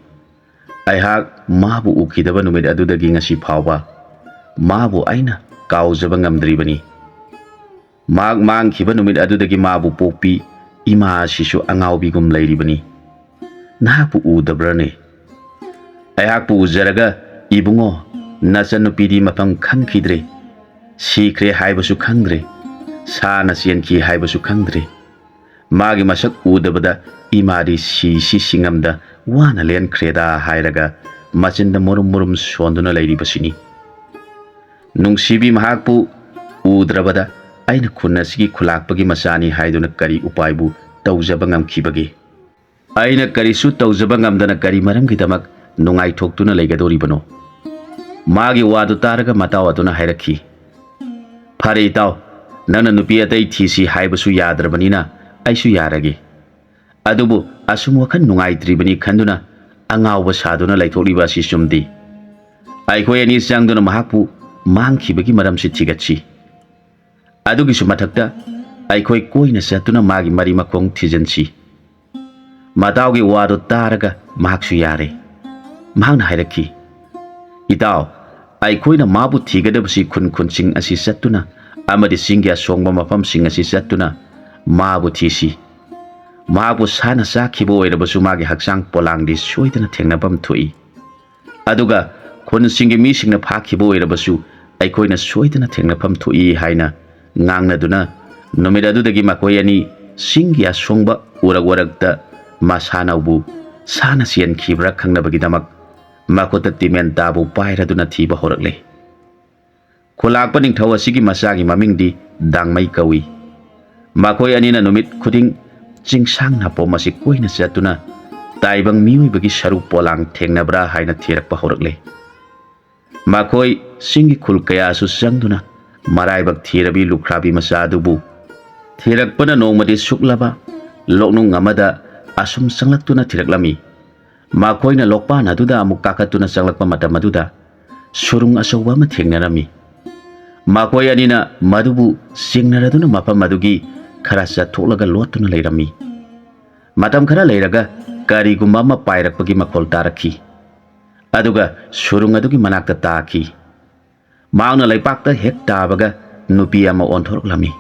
ꯑꯩꯍꯥꯛ ꯃꯥꯕꯨ ꯎꯈꯤꯗꯕ ꯅꯨꯃꯤꯠ ꯑꯗꯨꯗꯒꯤ ꯉꯁꯤ ꯐꯥꯎꯕ ꯃꯥꯕꯨ ꯑꯩꯅ ꯀꯥꯎꯖꯕ ꯉꯝꯗ꯭ꯔꯤꯕꯅꯤ꯫ ꯃꯍꯥꯛ ꯃꯥꯡꯈꯤꯕ ꯅꯨꯃꯤꯠ ꯑꯗꯨꯗꯒꯤ ꯃꯥꯕꯨ ꯄꯣꯛꯄꯤ ꯏꯃꯥ ꯑꯁꯤꯁꯨ ꯑꯉꯥꯎꯕꯤꯒꯨꯝ ꯂꯩꯔꯤꯕꯅꯤ꯫ ꯅꯍꯥꯛꯄꯨ ꯎꯗꯕ꯭ꯔꯅꯦ? ꯑꯩꯍꯥꯛꯄꯨ ꯎꯖꯔꯒ, ꯏꯕꯨꯡꯉꯣ, ꯅꯆꯟꯅꯨꯄꯤꯗꯤ ꯃꯐꯝ ꯈꯪꯈꯤꯗ꯭ꯔꯦ꯫ ꯁꯤꯈ꯭ꯔꯦ ꯍꯥꯏꯕꯁꯨ ꯈꯪꯗ꯭ꯔꯦ꯫ ꯁꯥꯅ ꯆꯦꯟꯈꯤ ꯍꯥꯏꯕꯁꯨ ꯈꯪꯗ꯭ꯔꯦ꯫ ꯃꯥꯒꯤ ꯃꯁꯛ ꯎꯗꯕꯗ ꯏꯃꯥꯗꯤ ꯁꯤꯁꯤ ꯁꯤꯉꯝꯗ ꯋꯥꯅ ꯂꯦꯟꯈ꯭ꯔꯦꯗꯥ" ꯍꯥꯏꯔꯒ ꯃꯆꯤꯟꯗ ꯃꯨꯔꯨꯝ ꯃꯨꯔꯨꯝ ꯁꯣꯟꯗꯨꯅ ꯂꯩꯔꯤꯕꯁꯤꯅꯤ꯫ ꯅꯨꯡꯁꯤꯕꯤ ꯃꯍꯥꯛꯄꯨ ꯎꯗ꯭ꯔꯕꯗ ꯑꯩꯅ ꯈꯨꯟ ꯑꯁꯤꯒꯤ ꯈꯨꯂꯥꯛꯄꯒꯤ ꯃꯆꯥꯅꯤ ꯍꯥꯏꯗꯨꯅ ꯀꯔꯤ ꯎꯄꯥꯏꯕꯨ ꯇꯧꯖꯕ ꯉꯝꯈꯤꯕꯒꯦ? ꯑꯩꯅ ꯀꯔꯤꯁꯨ ꯇꯧꯖꯕ ꯉꯝꯗꯅ ꯀꯔꯤ ꯃꯔꯝꯒꯤꯗꯃꯛ ꯅꯨꯡꯉꯥꯏꯊꯣꯛꯇꯨꯅ ꯂꯩꯒꯗꯧꯔꯤꯕꯅꯣ? ꯃꯥꯒꯤ ꯋꯥꯗꯨ ꯇꯥꯔꯒ ꯃꯇꯥꯎ ꯑꯗꯨꯅ ꯍꯥꯏꯔꯛꯈꯤ, "ꯐꯔꯦ ꯏꯇꯥꯎ, ꯅꯪꯅ ꯅꯨꯄꯤ ꯑꯇꯩ ꯊꯤꯁꯤ ꯍꯥꯏꯕꯁꯨ ꯌꯥꯗ꯭ꯔꯕꯅꯤꯅ ꯑꯩꯁꯨ ꯌꯥꯔꯒꯦ꯫ ꯑꯗꯨꯕꯨ ꯑꯁꯨꯝ ꯋꯥꯈꯜ ꯅꯨꯡꯉꯥꯏꯇ꯭ꯔꯤꯕꯅꯤ ꯈꯟꯗꯨꯅ ꯑꯉꯥꯎꯕ ꯁꯥꯗꯨꯅ ꯂꯩꯊꯣꯛꯂꯤꯕ ꯑꯁꯤ ꯆꯨꯝꯗꯦ꯫ ꯑꯩꯈꯣꯏ ꯑꯅꯤ ꯆꯪꯗꯨꯅ ꯃꯍꯥꯛꯄꯨ ꯃꯥꯡꯈꯤꯕꯒꯤ ꯃꯔꯝꯁꯤ ꯊꯤꯒꯠꯁꯤ꯫ ꯑꯗꯨꯒꯤꯁꯨ ꯃꯊꯛꯇ ꯑꯩꯈꯣꯏ ꯀꯣꯏꯅ ꯆꯠꯇꯨꯅ ꯃꯥꯒꯤ ꯃꯔꯤ ꯃꯈꯣꯡ ꯊꯤꯖꯤꯟꯁꯤ꯫" ꯃꯇꯥꯎꯒꯤ ꯋꯥꯗꯨ ꯇꯥꯔꯒ ꯃꯍꯥꯛꯁꯨ ꯌꯥꯔꯦ꯫ ꯃꯍꯥꯛꯅ ꯍꯥꯏꯔꯛꯈꯤ, "ꯏꯇꯥꯎ, ꯑꯩꯈꯣꯏꯅ ꯃꯥꯕꯨ ꯊꯤꯒꯗꯕꯁꯤ ꯈꯨꯟ ꯈꯨꯟꯁꯤꯡ ꯑꯁꯤ ꯆꯠꯇꯨꯅ ꯑꯃꯗꯤ ꯆꯤꯡꯒꯤ ꯑꯁꯣꯡꯕ ꯃꯐꯝꯁꯤꯡ ꯑꯁꯤ ꯆꯠꯇꯨꯅ ꯃꯥꯕꯨ ꯊꯤꯁꯤ꯫ ꯃꯍꯥꯛꯄꯨ ꯁꯥꯅ ꯆꯥꯈꯤꯕ ꯑꯣꯏꯔꯕꯁꯨ ꯃꯥꯒꯤ ꯍꯛꯆꯥꯡ ꯄꯣꯂꯥꯡꯗꯤ ꯁꯣꯏꯗꯅ ꯊꯦꯡꯅꯐꯝ ꯊꯣꯛꯏ꯫ ꯑꯗꯨꯒ ꯈꯨꯟꯁꯤꯡꯒꯤ ꯃꯤꯁꯤꯡꯅ ꯐꯥꯈꯤꯕ ꯑꯣꯏꯔꯕꯁꯨ ꯑꯩꯈꯣꯏꯅ ꯁꯣꯏꯗꯅ ꯊꯦꯡꯅꯐꯝ ꯊꯣꯛꯏ" ꯍꯥꯏꯅ ꯉꯥꯡꯅꯗꯨꯅ ꯅꯨꯃꯤꯠ ꯑꯗꯨꯗꯒꯤ ꯃꯈꯣꯏ ꯑꯅꯤ ꯆꯤꯡꯒꯤ ꯑꯁꯣꯡꯕ ꯎꯔꯛ ꯋꯥꯔꯛꯇ ꯃꯁꯥꯅꯧꯕꯨ ꯁꯥꯅ ꯆꯦꯟꯈꯤꯕ꯭ꯔꯥ ꯈꯪꯅꯕꯒꯤꯗꯃꯛ ꯃꯈꯨꯠꯇ ꯇꯤꯃꯦꯟ ꯇꯥꯕꯨ ꯄꯥꯏꯔꯗꯨꯅ ꯊꯤꯕ ꯍꯧꯔꯛꯂꯦ꯫ ꯈꯨꯂꯥꯛꯄ ꯅꯤꯡꯊꯧ ꯑꯁꯤꯒꯤ ꯃꯆꯥꯒꯤ ꯃꯃꯤꯡꯗꯤ ꯗꯥꯡꯃꯩ ꯀꯧꯏ꯫ ꯃꯈꯣꯏ ꯑꯅꯤꯅ ꯅꯨꯃꯤꯠ ꯈꯨꯗꯤꯡ ꯆꯤꯡꯁꯥꯡ ꯅꯥꯄꯣꯝ ꯑꯁꯤ ꯀꯣꯏꯅ ꯆꯠꯇꯨꯅ ꯇꯥꯏꯕꯪ ꯃꯤꯑꯣꯏꯕꯒꯤ ꯁꯔꯨ ꯄꯣꯂꯥꯡ ꯊꯦꯡꯅꯕ꯭ꯔꯥ ꯍꯥꯏꯅ ꯊꯤꯔꯛꯄ ꯍꯧꯔꯛꯂꯦ꯫ ꯃꯈꯣꯏ ꯆꯤꯡꯒꯤ ꯈꯨꯜ ꯀꯌꯥꯁꯨ ꯆꯪꯗꯨꯅ ꯃꯔꯥꯏꯕꯛ ꯊꯤꯔꯕꯤ ꯂꯨꯈ꯭ꯔꯥꯕꯤ ꯃꯆꯥ ꯑꯗꯨꯕꯨ ꯊꯤꯔꯛꯄꯅ ꯅꯣꯡꯃꯗꯤ ꯁꯨꯛꯂꯕ ꯂꯣꯛꯅꯨꯡ ꯑꯃꯗ ꯑꯁꯨꯝ ꯆꯪꯂꯛꯇꯨꯅ ꯊꯤꯔꯛꯂꯝꯃꯤ꯫ ꯃꯈꯣꯏꯅ ꯂꯣꯛꯄꯥꯟ ꯑꯗꯨꯗ ꯑꯃꯨꯛ ꯀꯥꯈꯠꯇꯨꯅ ꯆꯪꯂꯛꯄ ꯃꯇꯝ ꯑꯗꯨꯗ ꯁꯨꯔꯨꯡ ꯑꯆꯧꯕ ꯑꯃ ꯊꯦꯡꯅꯔꯝꯃꯤ꯫ ꯃꯈꯣꯏ ꯑꯅꯤꯅ ꯃꯗꯨꯕꯨ ꯆꯤꯡꯅꯔꯗꯨꯅ ꯃꯐꯝ ꯑꯗꯨꯒꯤ ꯈꯔ ꯆꯠꯊꯣꯛꯂꯒ ꯂꯣꯠꯇꯨꯅ ꯂꯩꯔꯝꯃꯤ꯫ ꯃꯇꯝ ꯈꯔ ꯂꯩꯔꯒ ꯀꯔꯤꯒꯨꯝꯕ ꯑꯃ ꯄꯥꯏꯔꯛꯄꯒꯤ ꯃꯈꯣꯜ ꯇꯥꯔꯛꯈꯤ꯫ ꯑꯗꯨꯒ ꯁꯨꯔꯨꯡ ꯑꯗꯨꯒꯤ ꯃꯅꯥꯛꯇ ꯇꯥꯈꯤ꯫ ꯃꯍꯥꯛꯅ ꯂꯩꯄꯥꯛꯇ ꯍꯦꯛ ꯇꯥꯕꯒ ꯅꯨꯄꯤ ꯑꯃ ꯑꯣꯟꯊꯣꯔꯛꯂꯝꯃꯤ꯫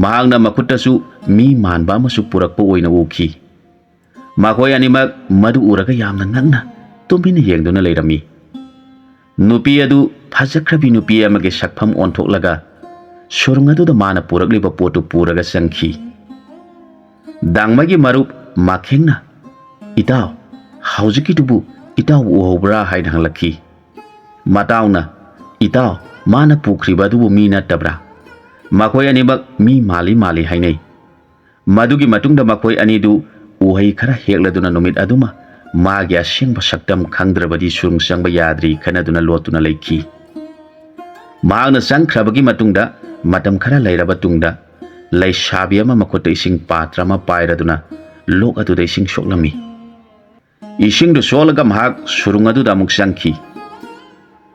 ꯃꯍꯥꯛꯅ ꯃꯈꯨꯠꯇꯁꯨ ꯃꯤ ꯃꯥꯟꯕ ꯑꯃꯁꯨ ꯄꯨꯔꯛꯄ ꯑꯣꯏꯅ ꯎꯈꯤ꯫ ꯃꯈꯣꯏ ꯑꯅꯤꯃꯛ ꯃꯗꯨ ꯎꯔꯒ ꯌꯥꯝꯅ ꯉꯛꯅ ꯇꯨꯃꯤꯟꯅ ꯌꯦꯡꯗꯨꯅ ꯂꯩꯔꯝꯃꯤ꯫ ꯅꯨꯄꯤ ꯑꯗꯨ ꯐꯖꯈ꯭ꯔꯕꯤ ꯅꯨꯄꯤ ꯑꯃꯒꯤ ꯁꯛꯐꯝ ꯑꯣꯟꯊꯣꯛꯂꯒ ꯁꯨꯔꯨꯡ ꯑꯗꯨꯗ ꯃꯥꯅ ꯄꯨꯔꯛꯂꯤꯕ ꯄꯣꯠꯇꯨ ꯄꯨꯔꯒ ꯆꯪꯈꯤ꯫ ꯗꯥꯡꯃꯒꯤ ꯃꯔꯨꯞ ꯃꯥꯈꯦꯡꯅ, "ꯏꯇꯥꯎ, ꯍꯧꯖꯤꯛꯀꯤꯗꯨꯕꯨ ꯏꯇꯥꯎꯕꯨ ꯎꯍꯧꯕ꯭ꯔꯥ?" ꯍꯥꯏꯅ ꯍꯪꯂꯛꯈꯤ꯫ ꯃꯇꯥꯎꯅ, "ꯏꯇꯥꯎ, ꯃꯥꯅ ꯄꯨꯈ꯭ꯔꯤꯕ ꯑꯗꯨꯕꯨ ꯃꯤ ꯅꯠꯇꯕ꯭ꯔꯥ? ꯃꯈꯣꯏ ꯑꯅꯤꯃꯛ ꯃꯤ ꯃꯥꯜꯂꯤ ꯃꯥꯜꯂꯤ ꯍꯥꯏꯅꯩ꯫" ꯃꯗꯨꯒꯤ ꯃꯇꯨꯡꯗ ꯃꯈꯣꯏ ꯑꯅꯤꯗꯨ ꯎꯍꯩ ꯈꯔ ꯍꯦꯛꯂꯗꯨꯅ ꯅꯨꯃꯤꯠ ꯑꯗꯨꯃ ꯃꯥꯒꯤ ꯑꯁꯦꯡꯕ ꯁꯛꯇꯝ ꯈꯪꯗ꯭ꯔꯕꯗꯤ ꯁꯨꯔꯨꯡ ꯆꯪꯕ ꯌꯥꯗ꯭ꯔꯤ ꯈꯟꯅꯗꯨꯅ ꯂꯣꯠꯇꯨꯅ ꯂꯩꯈꯤ꯫ ꯃꯍꯥꯛꯅ ꯆꯪꯈ꯭ꯔꯕꯒꯤ ꯃꯇꯨꯡꯗ ꯃꯇꯝ ꯈꯔ ꯂꯩꯔꯕ ꯇꯨꯡꯗ ꯂꯩꯁꯥꯕꯤ ꯑꯃ ꯃꯈꯨꯠꯇ ꯏꯁꯤꯡ ꯄꯥꯇ꯭ꯔ ꯑꯃ ꯄꯥꯏꯔꯗꯨꯅ ꯂꯣꯛ ꯑꯗꯨꯗ ꯏꯁꯤꯡ ꯁꯣꯛꯂꯝꯃꯤ꯫ ꯏꯁꯤꯡꯗꯨ ꯁꯣꯛꯂꯒ ꯃꯍꯥꯛ ꯁꯨꯔꯨꯡ ꯑꯗꯨꯗ ꯑꯃꯨꯛ ꯆꯪꯈꯤ꯫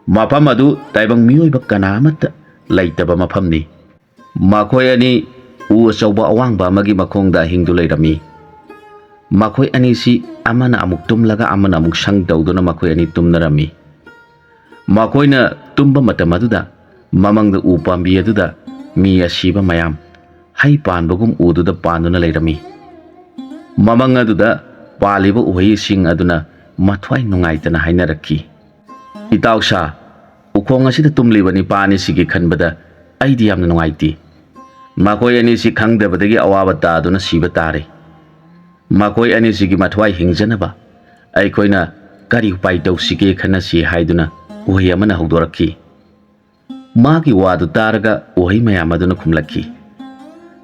ꯃꯐꯝ ꯑꯗꯨ ꯇꯥꯏꯕꯪ ꯃꯤꯑꯣꯏꯕ ꯀꯅꯥ ꯑꯃꯠꯇ ꯂꯩꯇꯕ ꯃꯐꯝꯅꯤ꯫ ꯃꯈꯣꯏ ꯑꯅꯤ ꯎ ꯑꯆꯧꯕ ꯑꯋꯥꯡꯕ ꯑꯃꯒꯤ ꯃꯈꯣꯡꯗ ꯑꯍꯤꯡꯗꯨ ꯂꯩꯔꯝꯃꯤ꯫ ꯃꯈꯣꯏ ꯑꯅꯤꯁꯤ ꯑꯃꯅ ꯑꯃꯨꯛ ꯇꯨꯝꯂꯒ ꯑꯃꯅ ꯑꯃꯨꯛ ꯁꯪ ꯇꯧꯗꯨꯅ ꯃꯈꯣꯏ ꯑꯅꯤ ꯇꯨꯝꯅꯔꯝꯃꯤ꯫ ꯃꯈꯣꯏꯅ ꯇꯨꯝꯕ ꯃꯇꯝ ꯑꯗꯨꯗ ꯃꯃꯪꯗ ꯎ ꯄꯥꯝꯕꯤ ꯑꯗꯨꯗ ꯃꯤ ꯑꯁꯤꯕ ꯃꯌꯥꯝ ꯍꯩ ꯄꯥꯟꯕꯒꯨꯝ ꯎꯗꯨꯗ ꯄꯥꯟꯗꯨꯅ ꯂꯩꯔꯝꯃꯤ꯫ ꯃꯃꯪ ꯑꯗꯨꯗ ꯄꯥꯜꯂꯤꯕ ꯎꯍꯩꯁꯤꯡ ꯑꯗꯨꯅ ꯃꯊ꯭ꯋꯥꯏ ꯅꯨꯡꯉꯥꯏꯇꯅ ꯍꯥꯏꯅꯔꯛꯈꯤ, "ꯏꯇꯥꯎꯁꯥ, ꯎꯈꯣꯡ ꯑꯁꯤꯗ ꯇꯨꯝꯂꯤꯕ ꯅꯤꯄꯥ ꯑꯅꯤꯁꯤꯒꯤ ꯈꯟꯕꯗ ꯑꯩꯗꯤ ꯌꯥꯝꯅ ꯅꯨꯡꯉꯥꯏꯇꯦ꯫ ꯃꯈꯣꯏ ꯑꯅꯤꯁꯤ ꯈꯪꯗꯕꯗꯒꯤ ꯑꯋꯥꯕ ꯇꯥꯗꯨꯅ ꯁꯤꯕ ꯇꯥꯔꯦ꯫ ꯃꯈꯣꯏ ꯑꯅꯤꯁꯤꯒꯤ ꯃꯊ꯭ꯋꯥꯏ ꯍꯤꯡꯖꯅꯕ ꯑꯩꯈꯣꯏꯅ ꯀꯔꯤ ꯎꯄꯥꯏ ꯇꯧꯁꯤꯒꯦ ꯈꯟꯅꯁꯤ" ꯍꯥꯏꯗꯨꯅ ꯎꯍꯩ ꯑꯃꯅ ꯍꯧꯗꯣꯔꯛꯈꯤ꯫ ꯃꯥꯒꯤ ꯋꯥꯗꯨ ꯇꯥꯔꯒ ꯎꯍꯩ ꯃꯌꯥꯝ ꯑꯗꯨꯅ ꯈꯨꯝꯂꯛꯈꯤ,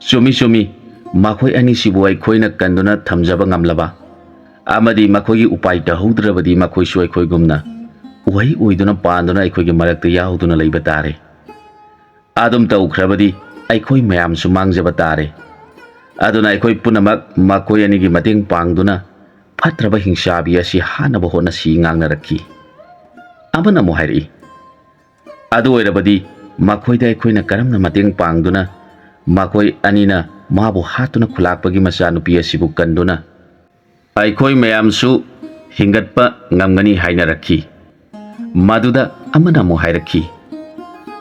ꯆꯨꯝꯃꯤ, ꯆꯨꯝꯃꯤ꯫ ꯃꯈꯣꯏ ꯑꯅꯤꯁꯤꯕꯨ ꯑꯩꯈꯣꯏꯅ ꯀꯟꯗꯨꯅ ꯊꯝꯖꯕ ꯉꯝꯂꯕ ꯑꯃꯗꯤ ꯃꯈꯣꯏꯒꯤ ꯎꯄꯥꯏ ꯇꯧꯍꯧꯗ꯭ꯔꯕꯗꯤ ꯃꯈꯣꯏꯁꯨ ꯑꯩꯈꯣꯏꯒꯨꯝꯅ ꯎꯍꯩ ꯑꯣꯏꯗꯨꯅ ꯄꯥꯟꯗꯨꯅ ꯑꯩꯈꯣꯏꯒꯤ ꯃꯔꯛꯇ ꯌꯥꯎꯗꯨꯅ ꯂꯩꯕ ꯇꯥꯔꯦ꯫ ꯑꯗꯨꯝ ꯇꯧꯈ꯭ꯔꯕꯗꯤ ꯑꯩꯈꯣꯏ ꯃꯌꯥꯝꯁꯨ ꯃꯥꯡꯖꯕ ꯇꯥꯔꯦ꯫ ꯑꯗꯨꯅ ꯑꯩꯈꯣꯏ ꯄꯨꯝꯅꯃꯛ ꯃꯈꯣꯏ ꯑꯅꯤꯒꯤ ꯃꯇꯦꯡ ꯄꯥꯡꯗꯨꯅ ꯐꯠꯇ꯭ꯔꯕ ꯍꯤꯡꯆꯥꯕꯤ ꯑꯁꯤ ꯍꯥꯠꯅꯕ ꯍꯣꯠꯅꯁꯤ ꯉꯥꯡꯅꯔꯛꯈꯤ꯫ ꯑꯃꯅ ꯑꯃꯨꯛ ꯍꯥꯏꯔꯛꯏ, "ꯑꯗꯨ ꯑꯣꯏꯔꯕꯗꯤ ꯃꯈꯣꯏꯗ ꯑꯩꯈꯣꯏꯅ ꯀꯔꯝꯅ ꯃꯇꯦꯡ ꯄꯥꯡꯗꯨꯅ ꯃꯈꯣꯏ ꯑꯅꯤꯅ ꯃꯥꯕꯨ ꯍꯥꯠꯇꯨꯅ ꯈꯨꯂꯥꯛꯄꯒꯤ ꯃꯆꯥꯅꯨꯄꯤ ꯑꯁꯤꯕꯨ ꯀꯟꯗꯨꯅ ꯑꯩꯈꯣꯏ ꯃꯌꯥꯝꯁꯨ ꯍꯤꯡꯒꯠꯄ ꯉꯝꯒꯅꯤ?" ꯍꯥꯏꯅꯔꯛꯈꯤ꯫ ꯃꯗꯨꯗ ꯑꯃꯅ ꯑꯃꯨꯛ ꯍꯥꯏꯔꯛꯈꯤ,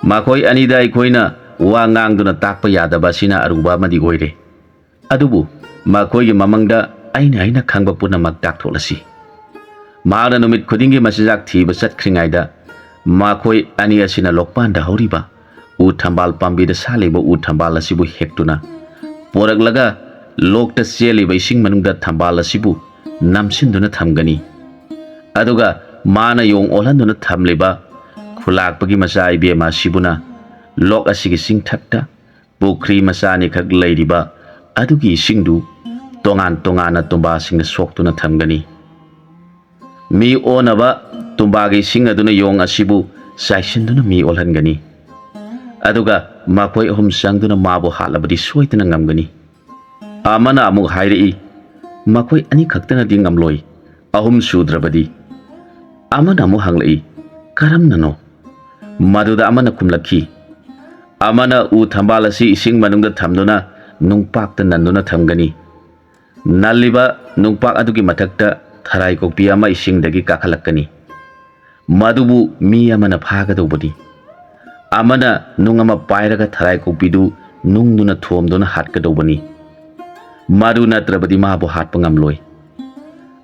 "ꯃꯈꯣꯏ ꯑꯅꯤꯗ ꯑꯩꯈꯣꯏꯅ ꯋꯥ ꯉꯥꯡꯗꯨꯅ ꯇꯥꯛꯄ ꯌꯥꯗꯕ ꯑꯁꯤꯅ ꯑꯔꯨꯕ ꯑꯃꯗꯤ ꯑꯣꯏꯔꯦ꯫ ꯑꯗꯨꯕꯨ ꯃꯈꯣꯏꯒꯤ ꯃꯃꯪꯗ ꯑꯩꯅ ꯑꯩꯅ ꯈꯪꯕ ꯄꯨꯝꯅꯃꯛ ꯇꯥꯛꯊꯣꯛꯂꯁꯤ꯫" ꯃꯍꯥꯛꯅ ꯅꯨꯃꯤꯠ ꯈꯨꯗꯤꯡꯒꯤ ꯃꯆꯤꯟꯖꯥꯛ ꯊꯤꯕ ꯆꯠꯈ꯭ꯔꯤꯉꯩꯗ ꯃꯈꯣꯏ ꯑꯅꯤ ꯑꯁꯤꯅ ꯂꯣꯛꯄꯥꯟꯗ ꯍꯧꯔꯤꯕ ꯎ ꯊꯝꯕꯥꯜ ꯄꯥꯝꯕꯤꯗ ꯁꯥꯠꯂꯤꯕ ꯎ ꯊꯝꯕꯥꯜ ꯑꯁꯤꯕꯨ ꯍꯦꯛꯇꯨꯅ ꯄꯣꯔꯛꯂꯒ ꯂꯣꯛꯇ ꯆꯦꯜꯂꯤꯕ ꯏꯁꯤꯡ ꯃꯅꯨꯡꯗ ꯊꯝꯕꯥꯜ ꯑꯁꯤꯕꯨ ꯅꯝꯁꯤꯟꯗꯨꯅ ꯊꯝꯒꯅꯤ꯫ ꯑꯗꯨꯒ ꯃꯥꯅ ꯌꯣꯡ ꯑꯣꯜꯍꯟꯗꯨꯅ ꯊꯝꯂꯤꯕ ꯈꯨꯂꯥꯛꯄꯒꯤ ꯃꯆꯥ ꯏꯕꯦꯝꯃ ꯑꯁꯤꯕꯨꯅ ꯂꯣꯛ ꯑꯁꯤꯒꯤ ꯆꯤꯡꯊꯛꯇ ꯄꯨꯈ꯭ꯔꯤ ꯃꯆꯥ ꯑꯅꯤꯈꯛ ꯂꯩꯔꯤꯕ ꯑꯗꯨꯒꯤ ꯏꯁꯤꯡꯗꯨ ꯇꯣꯉꯥꯟ ꯇꯣꯉꯥꯟꯅ ꯇꯨꯝꯕꯥꯁꯤꯡꯅ ꯁꯣꯛꯇꯨꯅ ꯊꯝꯒꯅꯤ꯫ ꯃꯤ ꯑꯣꯟꯅꯕ ꯇꯨꯝꯕꯥꯒꯤ ꯏꯁꯤꯡ ꯑꯗꯨꯅ ꯌꯣꯡ ꯑꯁꯤꯕꯨ ꯆꯥꯏꯁꯤꯟꯗꯨꯅ ꯃꯤ ꯑꯣꯜꯍꯟꯒꯅꯤ꯫ ꯑꯗꯨꯒ ꯃꯈꯣꯏ ꯑꯍꯨꯝ ꯆꯪꯗꯨꯅ ꯃꯥꯕꯨ ꯍꯥꯠꯂꯕꯗꯤ ꯁꯣꯏꯗꯅ ꯉꯝꯒꯅꯤ꯫ ꯑꯃꯅ ꯑꯃꯨꯛ ꯍꯥꯏꯔꯛꯏ, "ꯃꯈꯣꯏ ꯑꯅꯤꯈꯛꯇꯅꯗꯤ ꯉꯝꯂꯣꯏ, ꯑꯍꯨꯝ ꯁꯨꯗ꯭ꯔꯕꯗꯤ꯫" ꯑꯃꯅ ꯑꯃꯨꯛ ꯍꯪꯂꯛꯏ, "ꯀꯔꯝꯅꯅꯣ?" ꯃꯗꯨꯗ ꯑꯃꯅ ꯈꯨꯝꯂꯛꯈꯤ, "ꯑꯃꯅ ꯎ ꯊꯝꯕꯥꯜ ꯑꯁꯤ ꯏꯁꯤꯡ ꯃꯅꯨꯡꯗ ꯊꯝꯗꯨꯅ ꯅꯨꯡꯄꯥꯛꯇ ꯅꯟꯗꯨꯅ ꯊꯝꯒꯅꯤ꯫ ꯅꯜꯂꯤꯕ ꯅꯨꯡꯄꯥꯛ ꯑꯗꯨꯒꯤ ꯃꯊꯛꯇ ꯊꯔꯥꯏ ꯀꯣꯛꯄꯤ ꯑꯃ ꯏꯁꯤꯡꯗꯒꯤ ꯀꯥꯈꯠꯂꯛꯀꯅꯤ꯫ ꯃꯗꯨꯕꯨ ꯃꯤ ꯑꯃꯅ ꯐꯥꯒꯗꯧꯕꯅꯤ꯫ ꯑꯃꯅ ꯅꯨꯡ ꯑꯃ ꯄꯥꯏꯔꯒ ꯊꯔꯥꯏ ꯀꯣꯛꯄꯤꯗꯨ ꯅꯨꯡꯗꯨꯅ ꯊꯣꯝꯗꯨꯅ ꯍꯥꯠꯀꯗꯧꯕꯅꯤ꯫ ꯃꯗꯨ ꯅꯠꯇ꯭ꯔꯕꯗꯤ ꯃꯥꯕꯨ ꯍꯥꯠꯄ ꯉꯝꯂꯣꯏ꯫"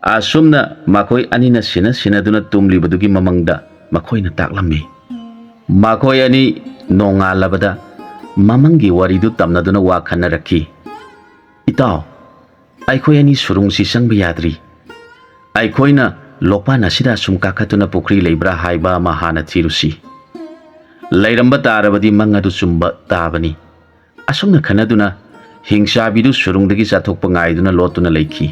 ꯑꯁꯨꯝꯅ ꯃꯈꯣꯏ ꯑꯅꯤꯅ ꯁꯤꯟꯅ ꯁꯤꯟꯅꯗꯨꯅ ꯇꯨꯝꯂꯤꯕꯗꯨꯒꯤ ꯃꯃꯪꯗ ꯃꯈꯣꯏꯅ ꯇꯥꯛꯂꯝꯃꯤ꯫ ꯃꯈꯣꯏ ꯑꯅꯤ ꯅꯣꯡꯉꯥꯜꯂꯕꯗ ꯃꯃꯪꯒꯤ ꯋꯥꯔꯤꯗꯨ ꯇꯝꯅꯗꯨꯅ ꯋꯥ ꯈꯟꯅꯔꯛꯈꯤ꯫ "ꯏꯇꯥꯎ, ꯑꯩꯈꯣꯏ ꯑꯅꯤ ꯁꯨꯔꯨꯡꯁꯤ ꯆꯪꯕ ꯌꯥꯗ꯭ꯔꯤ꯫ ꯑꯩꯈꯣꯏꯅ ꯂꯣꯛꯄꯥꯟ ꯑꯁꯤꯗ ꯑꯁꯨꯝ ꯀꯥꯈꯠꯇꯨꯅ ꯄꯨꯈ꯭ꯔꯤ ꯂꯩꯕ꯭ꯔꯥ ꯍꯥꯏꯕ ꯑꯃ ꯍꯥꯟꯅ ꯊꯤꯔꯨꯁꯤ꯫ ꯂꯩꯔꯝꯕ ꯇꯥꯔꯕꯗꯤ ꯃꯪ ꯑꯗꯨ ꯆꯨꯝꯕ ꯇꯥꯕꯅꯤ꯫" ꯑꯁꯨꯝꯅ ꯈꯟꯅꯗꯨꯅ ꯍꯤꯡꯆꯥꯕꯤꯗꯨ ꯁꯨꯔꯨꯡꯗꯒꯤ ꯆꯥꯊꯣꯛꯄ ꯉꯥꯏꯗꯨꯅ ꯂꯣꯠꯇꯨꯅ ꯂꯩꯈꯤ꯫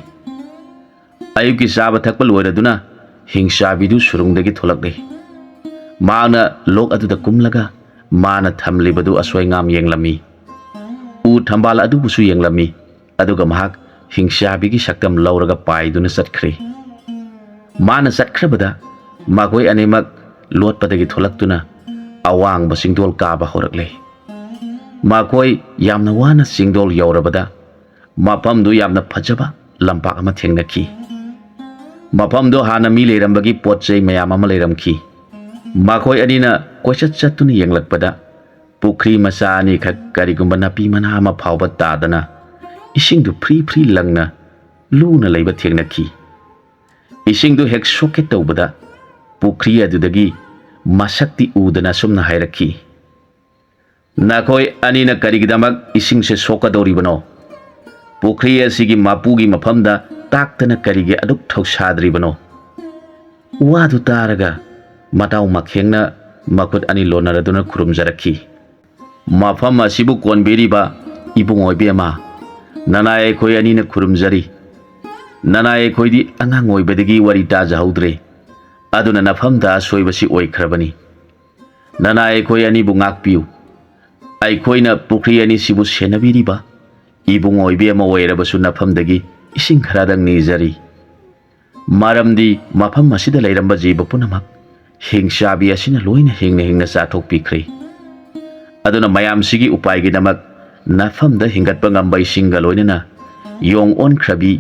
ꯑꯌꯨꯛꯀꯤ ꯆꯥꯕ ꯊꯛꯄ ꯂꯣꯏꯔꯗꯨꯅ ꯍꯤꯡꯆꯥꯕꯤꯗꯨ ꯁꯨꯔꯨꯡꯗꯒꯤ ꯊꯣꯛꯂꯛꯂꯦ꯫ ꯃꯍꯥꯛꯅ ꯂꯣꯛ ꯑꯗꯨꯗ ꯀꯨꯝꯂꯒ ꯃꯥꯅ ꯊꯝꯂꯤꯕꯗꯨ ꯑꯁꯣꯏ ꯉꯥꯝ ꯌꯦꯡꯂꯝꯃꯤ꯫ ꯎ ꯊꯝꯕꯥꯜ ꯑꯗꯨꯕꯨꯁꯨ ꯌꯦꯡꯂꯝꯃꯤ꯫ ꯑꯗꯨꯒ ꯃꯍꯥꯛ ꯍꯤꯡꯆꯥꯕꯤꯒꯤ ꯁꯛꯇꯝ ꯂꯧꯔꯒ ꯄꯥꯏꯗꯨꯅ ꯆꯠꯈ꯭ꯔꯦ꯫ ꯃꯥꯅ ꯆꯠꯈ꯭ꯔꯕꯗ ꯃꯈꯣꯏ ꯑꯅꯤꯃꯛ ꯂꯣꯠꯄꯗꯒꯤ ꯊꯣꯛꯂꯛꯇꯨꯅ ꯑꯋꯥꯡꯕ ꯆꯤꯡꯗꯣꯜ ꯀꯥꯕ ꯍꯧꯔꯛꯂꯦ꯫ ꯃꯈꯣꯏ ꯌꯥꯝꯅ ꯋꯥꯅ ꯆꯤꯡꯗꯣꯜ ꯌꯧꯔꯕꯗ ꯃꯐꯝꯗꯨ ꯌꯥꯝꯅ ꯐꯖꯕ ꯂꯝꯄꯥꯛ ꯑꯃ ꯊꯦꯡꯅꯈꯤ꯫ ꯃꯐꯝꯗꯨ ꯍꯥꯟꯅ ꯃꯤ ꯂꯩꯔꯝꯕꯒꯤ ꯄꯣꯠ ꯆꯩ ꯃꯌꯥꯝ ꯑꯃ ꯂꯩꯔꯝꯈꯤ꯫ ꯃꯈꯣꯏ ꯑꯅꯤꯅ ꯀꯣꯏꯆꯠ ꯆꯠꯇꯨꯅ ꯌꯦꯡꯂꯛꯄꯗ ꯄꯨꯈ꯭ꯔꯤ ꯃꯆꯥ ꯑꯅꯤꯈꯛ ꯀꯔꯤꯒꯨꯝꯕ ꯅꯥꯄꯤ ꯃꯅꯥ ꯑꯃ ꯐꯥꯎꯕ ꯇꯥꯗꯅ ꯏꯁꯤꯡꯗꯨ ꯐ꯭ꯔꯤ ꯐ꯭ꯔꯤ ꯂꯪꯅ ꯂꯨꯅ ꯂꯩꯕ ꯊꯦꯡꯅꯈꯤ꯫ ꯏꯁꯤꯡꯗꯨ ꯍꯦꯛ ꯁꯣꯛꯀꯦ ꯇꯧꯕꯗ ꯄꯨꯈ꯭ꯔꯤ ꯑꯗꯨꯗꯒꯤ ꯃꯁꯛꯇꯤ ꯎꯗꯅ ꯑꯁꯨꯝꯅ ꯍꯥꯏꯔꯛꯈꯤ, "ꯅꯈꯣꯏ ꯑꯅꯤꯅ ꯀꯔꯤꯒꯤꯗꯃꯛ ꯏꯁꯤꯡꯁꯦ ꯁꯣꯛꯀꯗꯧꯔꯤꯕꯅꯣ? ꯄꯨꯈ꯭ꯔꯤ ꯑꯁꯤꯒꯤ ꯃꯄꯨꯒꯤ ꯃꯐꯝꯗ ꯇꯥꯛꯇꯅ ꯀꯔꯤꯒꯤ ꯑꯗꯨꯛ ꯊꯧꯁꯥꯗ꯭ꯔꯤꯕꯅꯣ?" ꯋꯥꯗꯨ ꯇꯥꯔꯒ ꯃꯇꯥꯎ ꯃꯈꯦꯡꯅ ꯃꯈꯨꯠ ꯑꯅꯤ ꯂꯣꯟꯅꯔꯗꯨꯅ ꯈꯨꯔꯨꯝꯖꯔꯛꯈꯤ꯫ "ꯃꯐꯝ ꯑꯁꯤꯕꯨ ꯀꯣꯟꯕꯤꯔꯤꯕ ꯏꯕꯨꯡ ꯑꯣꯏꯕꯤ ꯑꯃ, ꯅꯅꯥꯏ ꯑꯩꯈꯣꯏ ꯑꯅꯤꯅ ꯈꯨꯔꯨꯝꯖꯔꯤ꯫ ꯅꯅꯥꯏ ꯑꯩꯈꯣꯏꯗꯤ ꯑꯉꯥꯡ ꯑꯣꯏꯕꯗꯒꯤ ꯋꯥꯔꯤ ꯇꯥꯖꯍꯧꯗ꯭ꯔꯦ꯫ ꯑꯗꯨꯅ ꯅꯐꯝꯗ ꯑꯁꯣꯏꯕꯁꯤ ꯑꯣꯏꯈ꯭ꯔꯕꯅꯤ꯫ ꯅꯅꯥꯏ ꯑꯩꯈꯣꯏ ꯑꯅꯤꯕꯨ ꯉꯥꯛꯄꯤꯌꯨ꯫ ꯑꯩꯈꯣꯏꯅ ꯄꯨꯈ꯭ꯔꯤ ꯑꯅꯤꯁꯤꯕꯨ ꯁꯦꯟꯅꯕꯤꯔꯤꯕ ꯏꯕꯨꯡ ꯑꯣꯏꯕꯤ ꯑꯃ ꯑꯣꯏꯔꯕꯁꯨ ꯅꯐꯝꯗꯒꯤ ꯏꯁꯤꯡ ꯈꯔꯗꯪ ꯅꯤꯖꯔꯤ꯫ ꯃꯔꯝꯗꯤ ꯃꯐꯝ ꯑꯁꯤꯗ ꯂꯩꯔꯝꯕ ꯖꯤꯕ ꯄꯨꯝꯅꯃꯛ ꯍꯤꯡꯆꯥꯕꯤ ꯑꯁꯤꯅ ꯂꯣꯏꯅ ꯍꯤꯡꯅ ꯍꯤꯡꯅ ꯆꯥꯊꯣꯛꯄꯤꯈ꯭ꯔꯦ꯫ ꯑꯗꯨꯅ ꯃꯌꯥꯝꯁꯤꯒꯤ ꯎꯄꯥꯏꯒꯤꯗꯃꯛ ꯅꯐꯝꯗ ꯍꯤꯡꯒꯠꯄ ꯉꯝꯕ ꯏꯁꯤꯡꯒ ꯂꯣꯏꯅꯅ ꯌꯣꯡ ꯑꯣꯟꯈ꯭ꯔꯕꯤ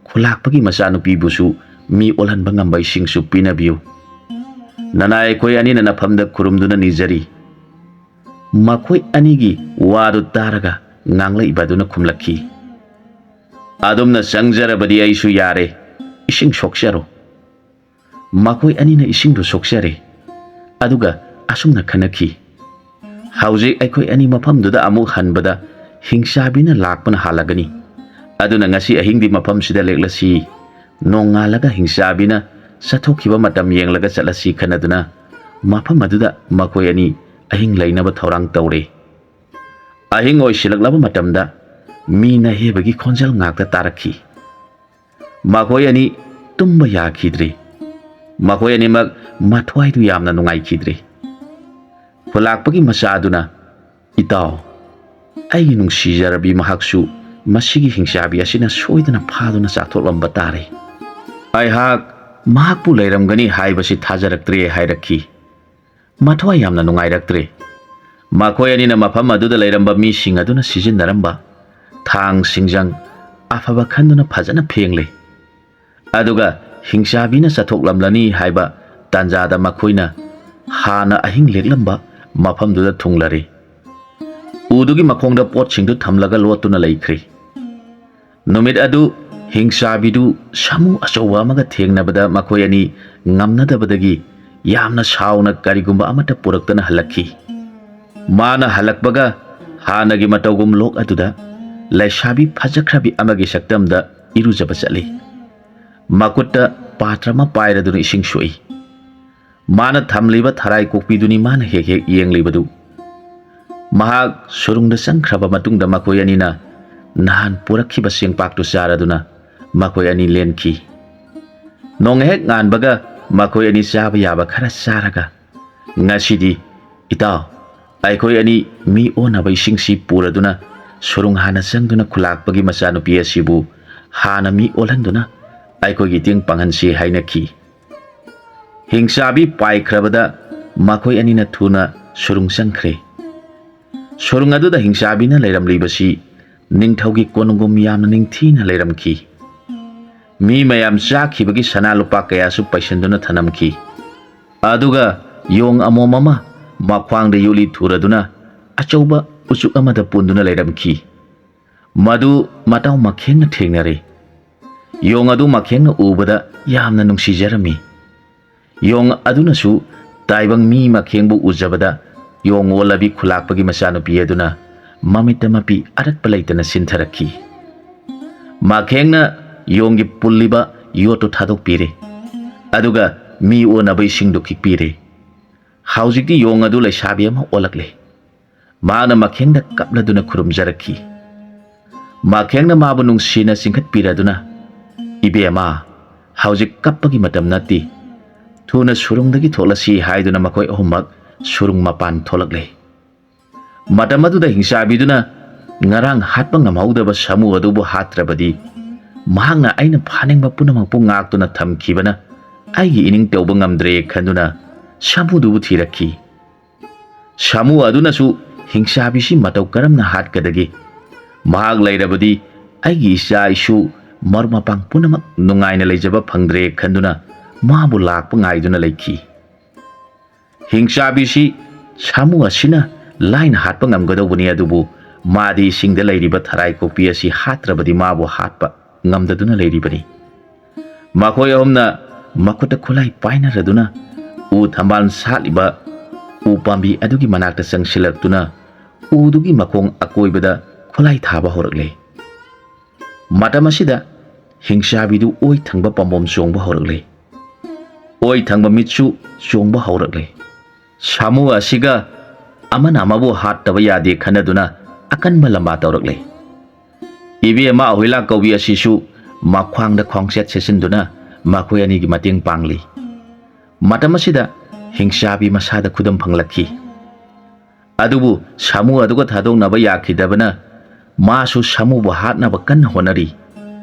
ꯈꯨꯂꯥꯛꯄꯒꯤ ꯃꯆꯥꯅꯨꯄꯤꯕꯨꯁꯨ ꯃꯤ ꯑꯣꯜꯍꯟꯕ ꯉꯝꯕ ꯏꯁꯤꯡꯁꯨ ꯄꯤꯅꯕꯤꯌꯨ꯫ ꯅꯅꯥꯏ ꯑꯩꯈꯣꯏ ꯑꯅꯤꯅ ꯅꯐꯝꯗ ꯈꯨꯔꯨꯝꯗꯨꯅ ꯅꯤꯖꯔꯤ꯫" ꯃꯈꯣꯏ ꯑꯅꯤꯒꯤ ꯋꯥꯗꯨ ꯇꯥꯔꯒ ꯉꯥꯡꯂꯛꯏꯕ ꯑꯗꯨꯅ ꯈꯨꯝꯂꯛꯈꯤ, "ꯑꯗꯨꯝꯅ ꯆꯪꯖꯔꯕꯗꯤ ꯑꯩꯁꯨ ꯌꯥꯔꯦ, ꯏꯁꯤꯡ ꯁꯣꯛꯆꯔꯣ꯫" ꯃꯈꯣꯏ ꯑꯅꯤꯅ ꯏꯁꯤꯡꯗꯨ ꯁꯣꯛꯆꯔꯦ꯫ ꯑꯗꯨꯒ ꯑꯁꯨꯝꯅ ꯈꯟꯅꯈꯤ, "ꯍꯧꯖꯤꯛ ꯑꯩꯈꯣꯏ ꯑꯅꯤ ꯃꯐꯝꯗꯨꯗ ꯑꯃꯨꯛ ꯍꯟꯕꯗ ꯍꯤꯡꯆꯥꯕꯤꯅ ꯂꯥꯛꯄꯅ ꯍꯥꯜꯂꯒꯅꯤ꯫ ꯑꯗꯨꯅ ꯉꯁꯤ ꯑꯍꯤꯡꯗꯤ ꯃꯐꯝꯁꯤꯗ ꯂꯦꯛꯂꯁꯤ꯫ ꯅꯣꯡꯉꯥꯜꯂꯒ ꯍꯤꯡꯆꯥꯕꯤꯅ ꯆꯠꯊꯣꯛꯈꯤꯕ ꯃꯇꯝ ꯌꯦꯡꯂꯒ ꯆꯠꯂꯁꯤ" ꯈꯟꯅꯗꯨꯅ ꯃꯐꯝ ꯑꯗꯨꯗ ꯃꯈꯣꯏ ꯑꯅꯤ ꯑꯍꯤꯡ ꯂꯩꯅꯕ ꯊꯧꯔꯥꯡ ꯇꯧꯔꯦ꯫ ꯑꯍꯤꯡ ꯑꯣꯏꯁꯤꯜꯂꯛꯂꯕ ꯃꯇꯝꯗ ꯃꯤ ꯅꯍꯦꯕꯒꯤ ꯈꯣꯟꯖꯦꯜ ꯉꯥꯛꯇ ꯇꯥꯔꯛꯈꯤ꯫ ꯃꯈꯣꯏ ꯑꯅꯤ ꯇꯨꯝꯕ ꯌꯥꯈꯤꯗ꯭ꯔꯦ꯫ ꯃꯈꯣꯏ ꯑꯅꯤꯃꯛ ꯃꯊ꯭ꯋꯥꯏꯗꯨ ꯌꯥꯝꯅ ꯅꯨꯡꯉꯥꯏꯈꯤꯗ꯭ꯔꯦ꯫ ꯈꯨꯂꯥꯛꯄꯒꯤ ꯃꯆꯥꯗꯨꯅ, "ꯏꯇꯥꯎ, ꯑꯩꯒꯤ ꯅꯨꯡꯁꯤꯖꯔꯕꯤ ꯃꯍꯥꯛꯁꯨ ꯃꯁꯤꯒꯤ ꯍꯤꯡꯆꯥꯕꯤ ꯑꯁꯤꯅ ꯁꯣꯏꯗꯅ ꯐꯥꯗꯨꯅ ꯆꯥꯊꯣꯛꯂꯝꯕ ꯇꯥꯔꯦ꯫ ꯑꯩꯍꯥꯛ ꯃꯍꯥꯛꯄꯨ ꯂꯩꯔꯝꯒꯅꯤ ꯍꯥꯏꯕꯁꯤ ꯊꯥꯖꯔꯛꯇ꯭ꯔꯦ" ꯍꯥꯏꯔꯛꯈꯤ꯫ ꯃꯊ꯭ꯋꯥꯏ ꯌꯥꯝꯅ ꯅꯨꯡꯉꯥꯏꯔꯛꯇ꯭ꯔꯦ꯫ ꯃꯈꯣꯏ ꯑꯅꯤꯅ ꯃꯐꯝ ꯑꯗꯨꯗ ꯂꯩꯔꯝꯕ ꯃꯤꯁꯤꯡ ꯑꯗꯨꯅ ꯁꯤꯖꯤꯟꯅꯔꯝꯕ ꯊꯥꯡ ꯁꯤꯡꯖꯪ ꯑꯐꯕ ꯈꯟꯗꯨꯅ ꯐꯖꯅ ꯐꯦꯡꯂꯦ꯫ ꯑꯗꯨꯒ ꯍꯤꯡꯆꯥꯕꯤꯅ ꯆꯠꯊꯣꯛꯂꯝꯂꯅꯤ ꯍꯥꯏꯕ ꯇꯥꯟꯖꯥꯗ ꯃꯈꯣꯏꯅ ꯍꯥꯟꯅ ꯑꯍꯤꯡ ꯂꯦꯛꯂꯝꯕ ꯃꯐꯝꯗꯨꯗ ꯊꯨꯡꯂꯔꯦ꯫ ꯎꯗꯨꯒꯤ ꯃꯈꯣꯡꯗ ꯄꯣꯠꯁꯤꯡꯗꯨ ꯊꯝꯂꯒ ꯂꯣꯠꯇꯨꯅ ꯂꯩꯈ꯭ꯔꯦ꯫ ꯅꯨꯃꯤꯠ ꯑꯗꯨ ꯍꯤꯡꯆꯥꯕꯤꯗꯨ ꯁꯥꯃꯨ ꯑꯆꯧꯕ ꯑꯃꯒ ꯊꯦꯡꯅꯕꯗ ꯃꯈꯣꯏ ꯑꯅꯤ ꯉꯝꯅꯗꯕꯗꯒꯤ ꯌꯥꯝꯅ ꯁꯥꯎꯅ ꯀꯔꯤꯒꯨꯝꯕ ꯑꯃꯠꯇ ꯄꯨꯔꯛꯇꯅ ꯍꯜꯂꯛꯈꯤ꯫ ꯃꯥꯅ ꯍꯜꯂꯛꯄꯒ ꯍꯥꯟꯅꯒꯤ ꯃꯇꯧꯒꯨꯝ ꯂꯣꯛ ꯑꯗꯨꯗ ꯂꯩꯁꯥꯕꯤ ꯐꯖꯈ꯭ꯔꯕꯤ ꯑꯃꯒꯤ ꯁꯛꯇꯝꯗ ꯏꯔꯨꯖꯕ ꯆꯠꯂꯤ꯫ ꯃꯈꯨꯠꯇ ꯄꯥꯇ꯭ꯔ ꯑꯃ ꯄꯥꯏꯔꯗꯨꯅ ꯏꯁꯤꯡ ꯁꯣꯛꯏ꯫ ꯃꯥꯅ ꯊꯝꯂꯤꯕ ꯊꯔꯥꯏ ꯀꯣꯛꯄꯤꯗꯨꯅꯤ ꯃꯥꯅ ꯍꯦꯛ ꯍꯦꯛ ꯌꯦꯡꯂꯤꯕꯗꯨ꯫ ꯃꯍꯥꯛ ꯁꯨꯔꯨꯡꯗ ꯆꯪꯈ꯭ꯔꯕ ꯃꯇꯨꯡꯗ ꯃꯈꯣꯏ ꯑꯅꯤꯅ ꯅꯍꯥꯟ ꯄꯨꯔꯛꯈꯤꯕ ꯆꯦꯡꯄꯥꯛꯇꯨ ꯆꯥꯔꯗꯨꯅ ꯃꯈꯣꯏ ꯑꯅꯤ ꯂꯦꯟꯈꯤ꯫ ꯅꯣꯡ ꯍꯦꯛ ꯉꯥꯟꯕꯒ ꯃꯈꯣꯏ ꯑꯅꯤ ꯆꯥꯕ ꯌꯥꯕ ꯈꯔ ꯆꯥꯔꯒ, "ꯉꯁꯤꯗꯤ, ꯏꯇꯥꯎ, ꯑꯩꯈꯣꯏ ꯑꯅꯤ ꯃꯤ ꯑꯣꯟꯅꯕ ꯏꯁꯤꯡꯁꯤ ꯄꯨꯔꯗꯨꯅ ꯁꯨꯔꯨꯡ ꯍꯥꯟꯅ ꯆꯪꯗꯨꯅ ꯈꯨꯂꯥꯛꯄꯒꯤ ꯃꯆꯥꯅꯨꯄꯤ ꯑꯁꯤꯕꯨ ꯍꯥꯟꯅ ꯃꯤ ꯑꯣꯜꯍꯟꯗꯨꯅ ꯑꯩꯈꯣꯏꯒꯤ ꯇꯦꯡ ꯄꯥꯡꯍꯟꯁꯤ" ꯍꯥꯏꯅꯈꯤ꯫ ꯍꯤꯡꯆꯥꯕꯤ ꯄꯥꯏꯈ꯭ꯔꯕꯗ ꯃꯈꯣꯏ ꯑꯅꯤꯅ ꯊꯨꯅ ꯁꯨꯔꯨꯡ ꯆꯪꯈ꯭ꯔꯦ꯫ ꯁꯨꯔꯨꯡ ꯑꯗꯨꯗ ꯍꯤꯡꯆꯥꯕꯤꯅ ꯂꯩꯔꯝꯂꯤꯕꯁꯤ ꯅꯤꯡꯊꯧꯒꯤ ꯀꯣꯅꯨꯡꯒꯨꯝ ꯌꯥꯝꯅ ꯅꯤꯡꯊꯤꯅ ꯂꯩꯔꯝꯈꯤ꯫ ꯃꯤ ꯃꯌꯥꯝ ꯆꯥꯈꯤꯕꯒꯤ ꯁꯅꯥ ꯂꯨꯄꯥ ꯀꯌꯥꯁꯨ ꯄꯩꯁꯟꯗꯨꯅ ꯊꯅꯝꯈꯤ꯫ ꯑꯗꯨꯒ ꯌꯣꯡ ꯑꯃꯣꯝ ꯑꯃ ꯃꯈ꯭ꯋꯥꯡꯗ ꯌꯣꯠꯂꯤ ꯊꯨꯔꯗꯨꯅ ꯑꯆꯧꯕ ꯎꯆꯨꯛ ꯑꯃꯗ ꯄꯨꯟꯗꯨꯅ ꯂꯩꯔꯝꯈꯤ꯫ ꯃꯗꯨ ꯃꯇꯥꯎ ꯃꯈꯦꯡꯅ ꯊꯦꯡꯅꯔꯦ꯫ ꯌꯣꯡ ꯑꯗꯨ ꯃꯈꯦꯡꯅ ꯎꯕꯗ ꯌꯥꯝꯅ ꯅꯨꯡꯁꯤꯖꯔꯝꯃꯤ꯫ ꯌꯣꯡ ꯑꯗꯨꯅꯁꯨ ꯇꯥꯏꯕꯪ ꯃꯤ ꯃꯈꯦꯡꯕꯨ ꯎꯖꯕꯗ ꯌꯣꯡ ꯑꯣꯜꯂꯕꯤ ꯈꯨꯂꯥꯛꯄꯒꯤ ꯃꯆꯥꯅꯨꯄꯤ ꯑꯗꯨꯅ ꯃꯃꯤꯠꯇ ꯃꯄꯤ ꯑꯔꯠꯄ ꯂꯩꯇꯅ ꯁꯤꯟꯊꯔꯛꯈꯤ꯫ ꯃꯈꯦꯡꯅ ꯌꯣꯡꯒꯤ ꯄꯨꯜꯂꯤꯕ ꯌꯣꯠꯇꯨ ꯊꯥꯗꯣꯛꯄꯤꯔꯦ꯫ ꯑꯗꯨꯒ ꯃꯤ ꯑꯣꯟꯅꯕ ꯏꯁꯤꯡꯗꯨ ꯈꯤꯛꯄꯤꯔꯦ꯫ ꯍꯧꯖꯤꯛꯇꯤ ꯌꯣꯡ ꯑꯗꯨ ꯂꯩꯁꯥꯕꯤ ꯑꯃ ꯑꯣꯜꯂꯛꯂꯦ꯫ ꯃꯍꯥꯛꯅ ꯃꯈꯦꯡꯗ ꯀꯞꯂꯗꯨꯅ ꯈꯨꯔꯨꯝꯖꯔꯛꯈꯤ꯫ ꯃꯈꯦꯡꯅ ꯃꯥꯕꯨ ꯅꯨꯡꯁꯤꯅ ꯆꯤꯡꯈꯠꯄꯤꯔꯗꯨꯅ, "ꯏꯕꯦꯝꯃ, ꯍꯧꯖꯤꯛ ꯀꯞꯄꯒꯤ ꯃꯇꯝ ꯅꯠꯇꯦ꯫ ꯊꯨꯅ ꯁꯨꯔꯨꯡꯗꯒꯤ ꯊꯣꯛꯂꯁꯤ" ꯍꯥꯏꯗꯨꯅ ꯃꯈꯣꯏ ꯑꯍꯨꯝꯃꯛ ꯁꯨꯔꯨꯡ ꯃꯄꯥꯟ ꯊꯣꯛꯂꯛꯂꯦ꯫ ꯃꯇꯝ ꯑꯗꯨꯗ ꯍꯤꯡꯆꯥꯕꯤꯗꯨꯅ ꯉꯔꯥꯡ ꯍꯥꯠꯄ ꯉꯝꯍꯧꯗꯕ ꯁꯥꯃꯨ ꯑꯗꯨꯕꯨ ꯍꯥꯠꯇ꯭ꯔꯕꯗꯤ, ꯃꯍꯥꯛꯅ ꯑꯩꯅ ꯐꯥꯅꯤꯡꯕ ꯄꯨꯝꯅꯃꯛꯄꯨ ꯉꯥꯛꯇꯨꯅ ꯊꯝꯈꯤꯕꯅ ꯑꯩꯒꯤ ꯏꯅꯤꯡ ꯇꯧꯕ ꯉꯝꯗ꯭ꯔꯦ ꯈꯟꯗꯨꯅ ꯁꯥꯃꯨꯗꯨꯕꯨ ꯊꯤꯔꯛꯈꯤ꯫ ꯁꯥꯃꯨ ꯑꯗꯨꯅꯁꯨ ꯍꯤꯡꯆꯥꯕꯤꯁꯤ ꯃꯇꯧ ꯀꯔꯝꯅ ꯍꯥꯠꯀꯗꯒꯦ? ꯃꯍꯥꯛ ꯂꯩꯔꯕꯗꯤ ꯑꯩꯒꯤ ꯏꯆꯥ ꯏꯁꯨ, ꯃꯔꯨꯞ ꯃꯄꯥꯡ ꯄꯨꯝꯅꯃꯛ ꯅꯨꯡꯉꯥꯏꯅ ꯂꯩꯖꯕ ꯐꯪꯗ꯭ꯔꯦ ꯈꯟꯗꯨꯅ ꯃꯥꯕꯨ ꯂꯥꯛꯄ ꯉꯥꯏꯗꯨꯅ ꯂꯩꯈꯤ꯫ ꯍꯤꯡꯆꯥꯕꯤꯁꯤ ꯁꯥꯃꯨ ꯑꯁꯤꯅ ꯂꯥꯏꯅ ꯍꯥꯠꯄ ꯉꯝꯒꯗꯧꯕꯅꯤ, ꯑꯗꯨꯕꯨ ꯃꯥꯗꯤ ꯏꯁꯤꯡꯗ ꯂꯩꯔꯤꯕ ꯊꯔꯥꯏ ꯀꯣꯛꯄꯤ ꯑꯁꯤ ꯍꯥꯠꯇ꯭ꯔꯕꯗꯤ ꯃꯥꯕꯨ ꯍꯥꯠꯄ ꯉꯝꯗꯗꯨꯅ ꯂꯩꯔꯤꯕꯅꯤ꯫ ꯃꯈꯣꯏ ꯑꯍꯨꯝꯅ ꯃꯈꯨꯠꯇ ꯈꯨꯠꯂꯥꯏ ꯄꯥꯏꯅꯔꯗꯨꯅ ꯎ ꯊꯝꯕꯥꯜ ꯁꯥꯠꯂꯤꯕ ꯎ ꯄꯥꯝꯕꯤ ꯑꯗꯨꯒꯤ ꯃꯅꯥꯛꯇ ꯆꯪꯁꯤꯜꯂꯛꯇꯨꯅ ꯎꯗꯨꯒꯤ ꯃꯈꯣꯡ ꯑꯀꯣꯏꯕꯗ ꯈꯨꯠꯂꯥꯏ ꯊꯥꯕ ꯍꯧꯔꯛꯂꯦ꯫ ꯃꯇꯝ ꯑꯁꯤꯗ ꯍꯤꯡꯆꯥꯕꯤꯗꯨ ꯑꯣꯏ ꯊꯪꯕ ꯄꯥꯝꯕꯣꯝ ꯆꯣꯡꯕ ꯍꯧꯔꯛꯂꯦ꯫ ꯑꯣꯏ ꯊꯪꯕ ꯃꯤꯠꯁꯨ ꯆꯣꯡꯕ ꯍꯧꯔꯛꯂꯦ꯫ ꯁꯥꯃꯨ ꯑꯁꯤꯒ ꯑꯃꯅ ꯑꯃꯕꯨ ꯍꯥꯠꯇꯕ ꯌꯥꯗꯦ ꯈꯟꯅꯗꯨꯅ ꯑꯀꯟꯕ ꯂꯝꯕꯥ ꯇꯧꯔꯛꯂꯦ꯫ ꯏꯕꯦꯝꯃ ꯑꯍꯣꯏꯂꯥ ꯀꯧꯕꯤ ꯑꯁꯤꯁꯨ ꯃꯈ꯭ꯋꯥꯡꯗ ꯈ꯭ꯋꯥꯡꯆꯦꯠ ꯁꯦꯠꯆꯤꯟꯗꯨꯅ ꯃꯈꯣꯏ ꯑꯅꯤꯒꯤ ꯃꯇꯦꯡ ꯄꯥꯡꯂꯤ꯫ ꯃꯇꯝ ꯑꯁꯤꯗ ꯍꯤꯡꯆꯥꯕꯤ ꯃꯁꯥꯗ ꯈꯨꯗꯝ ꯐꯪꯂꯛꯈꯤ꯫ ꯑꯗꯨꯕꯨ ꯁꯥꯃꯨ ꯑꯗꯨꯒ ꯊꯥꯗꯣꯛꯅꯕ ꯌꯥꯈꯤꯗꯕꯅ ꯃꯥꯁꯨ ꯁꯥꯃꯨꯕꯨ ꯍꯥꯠꯅꯕ ꯀꯟꯅ ꯍꯣꯠꯅꯔꯤ꯫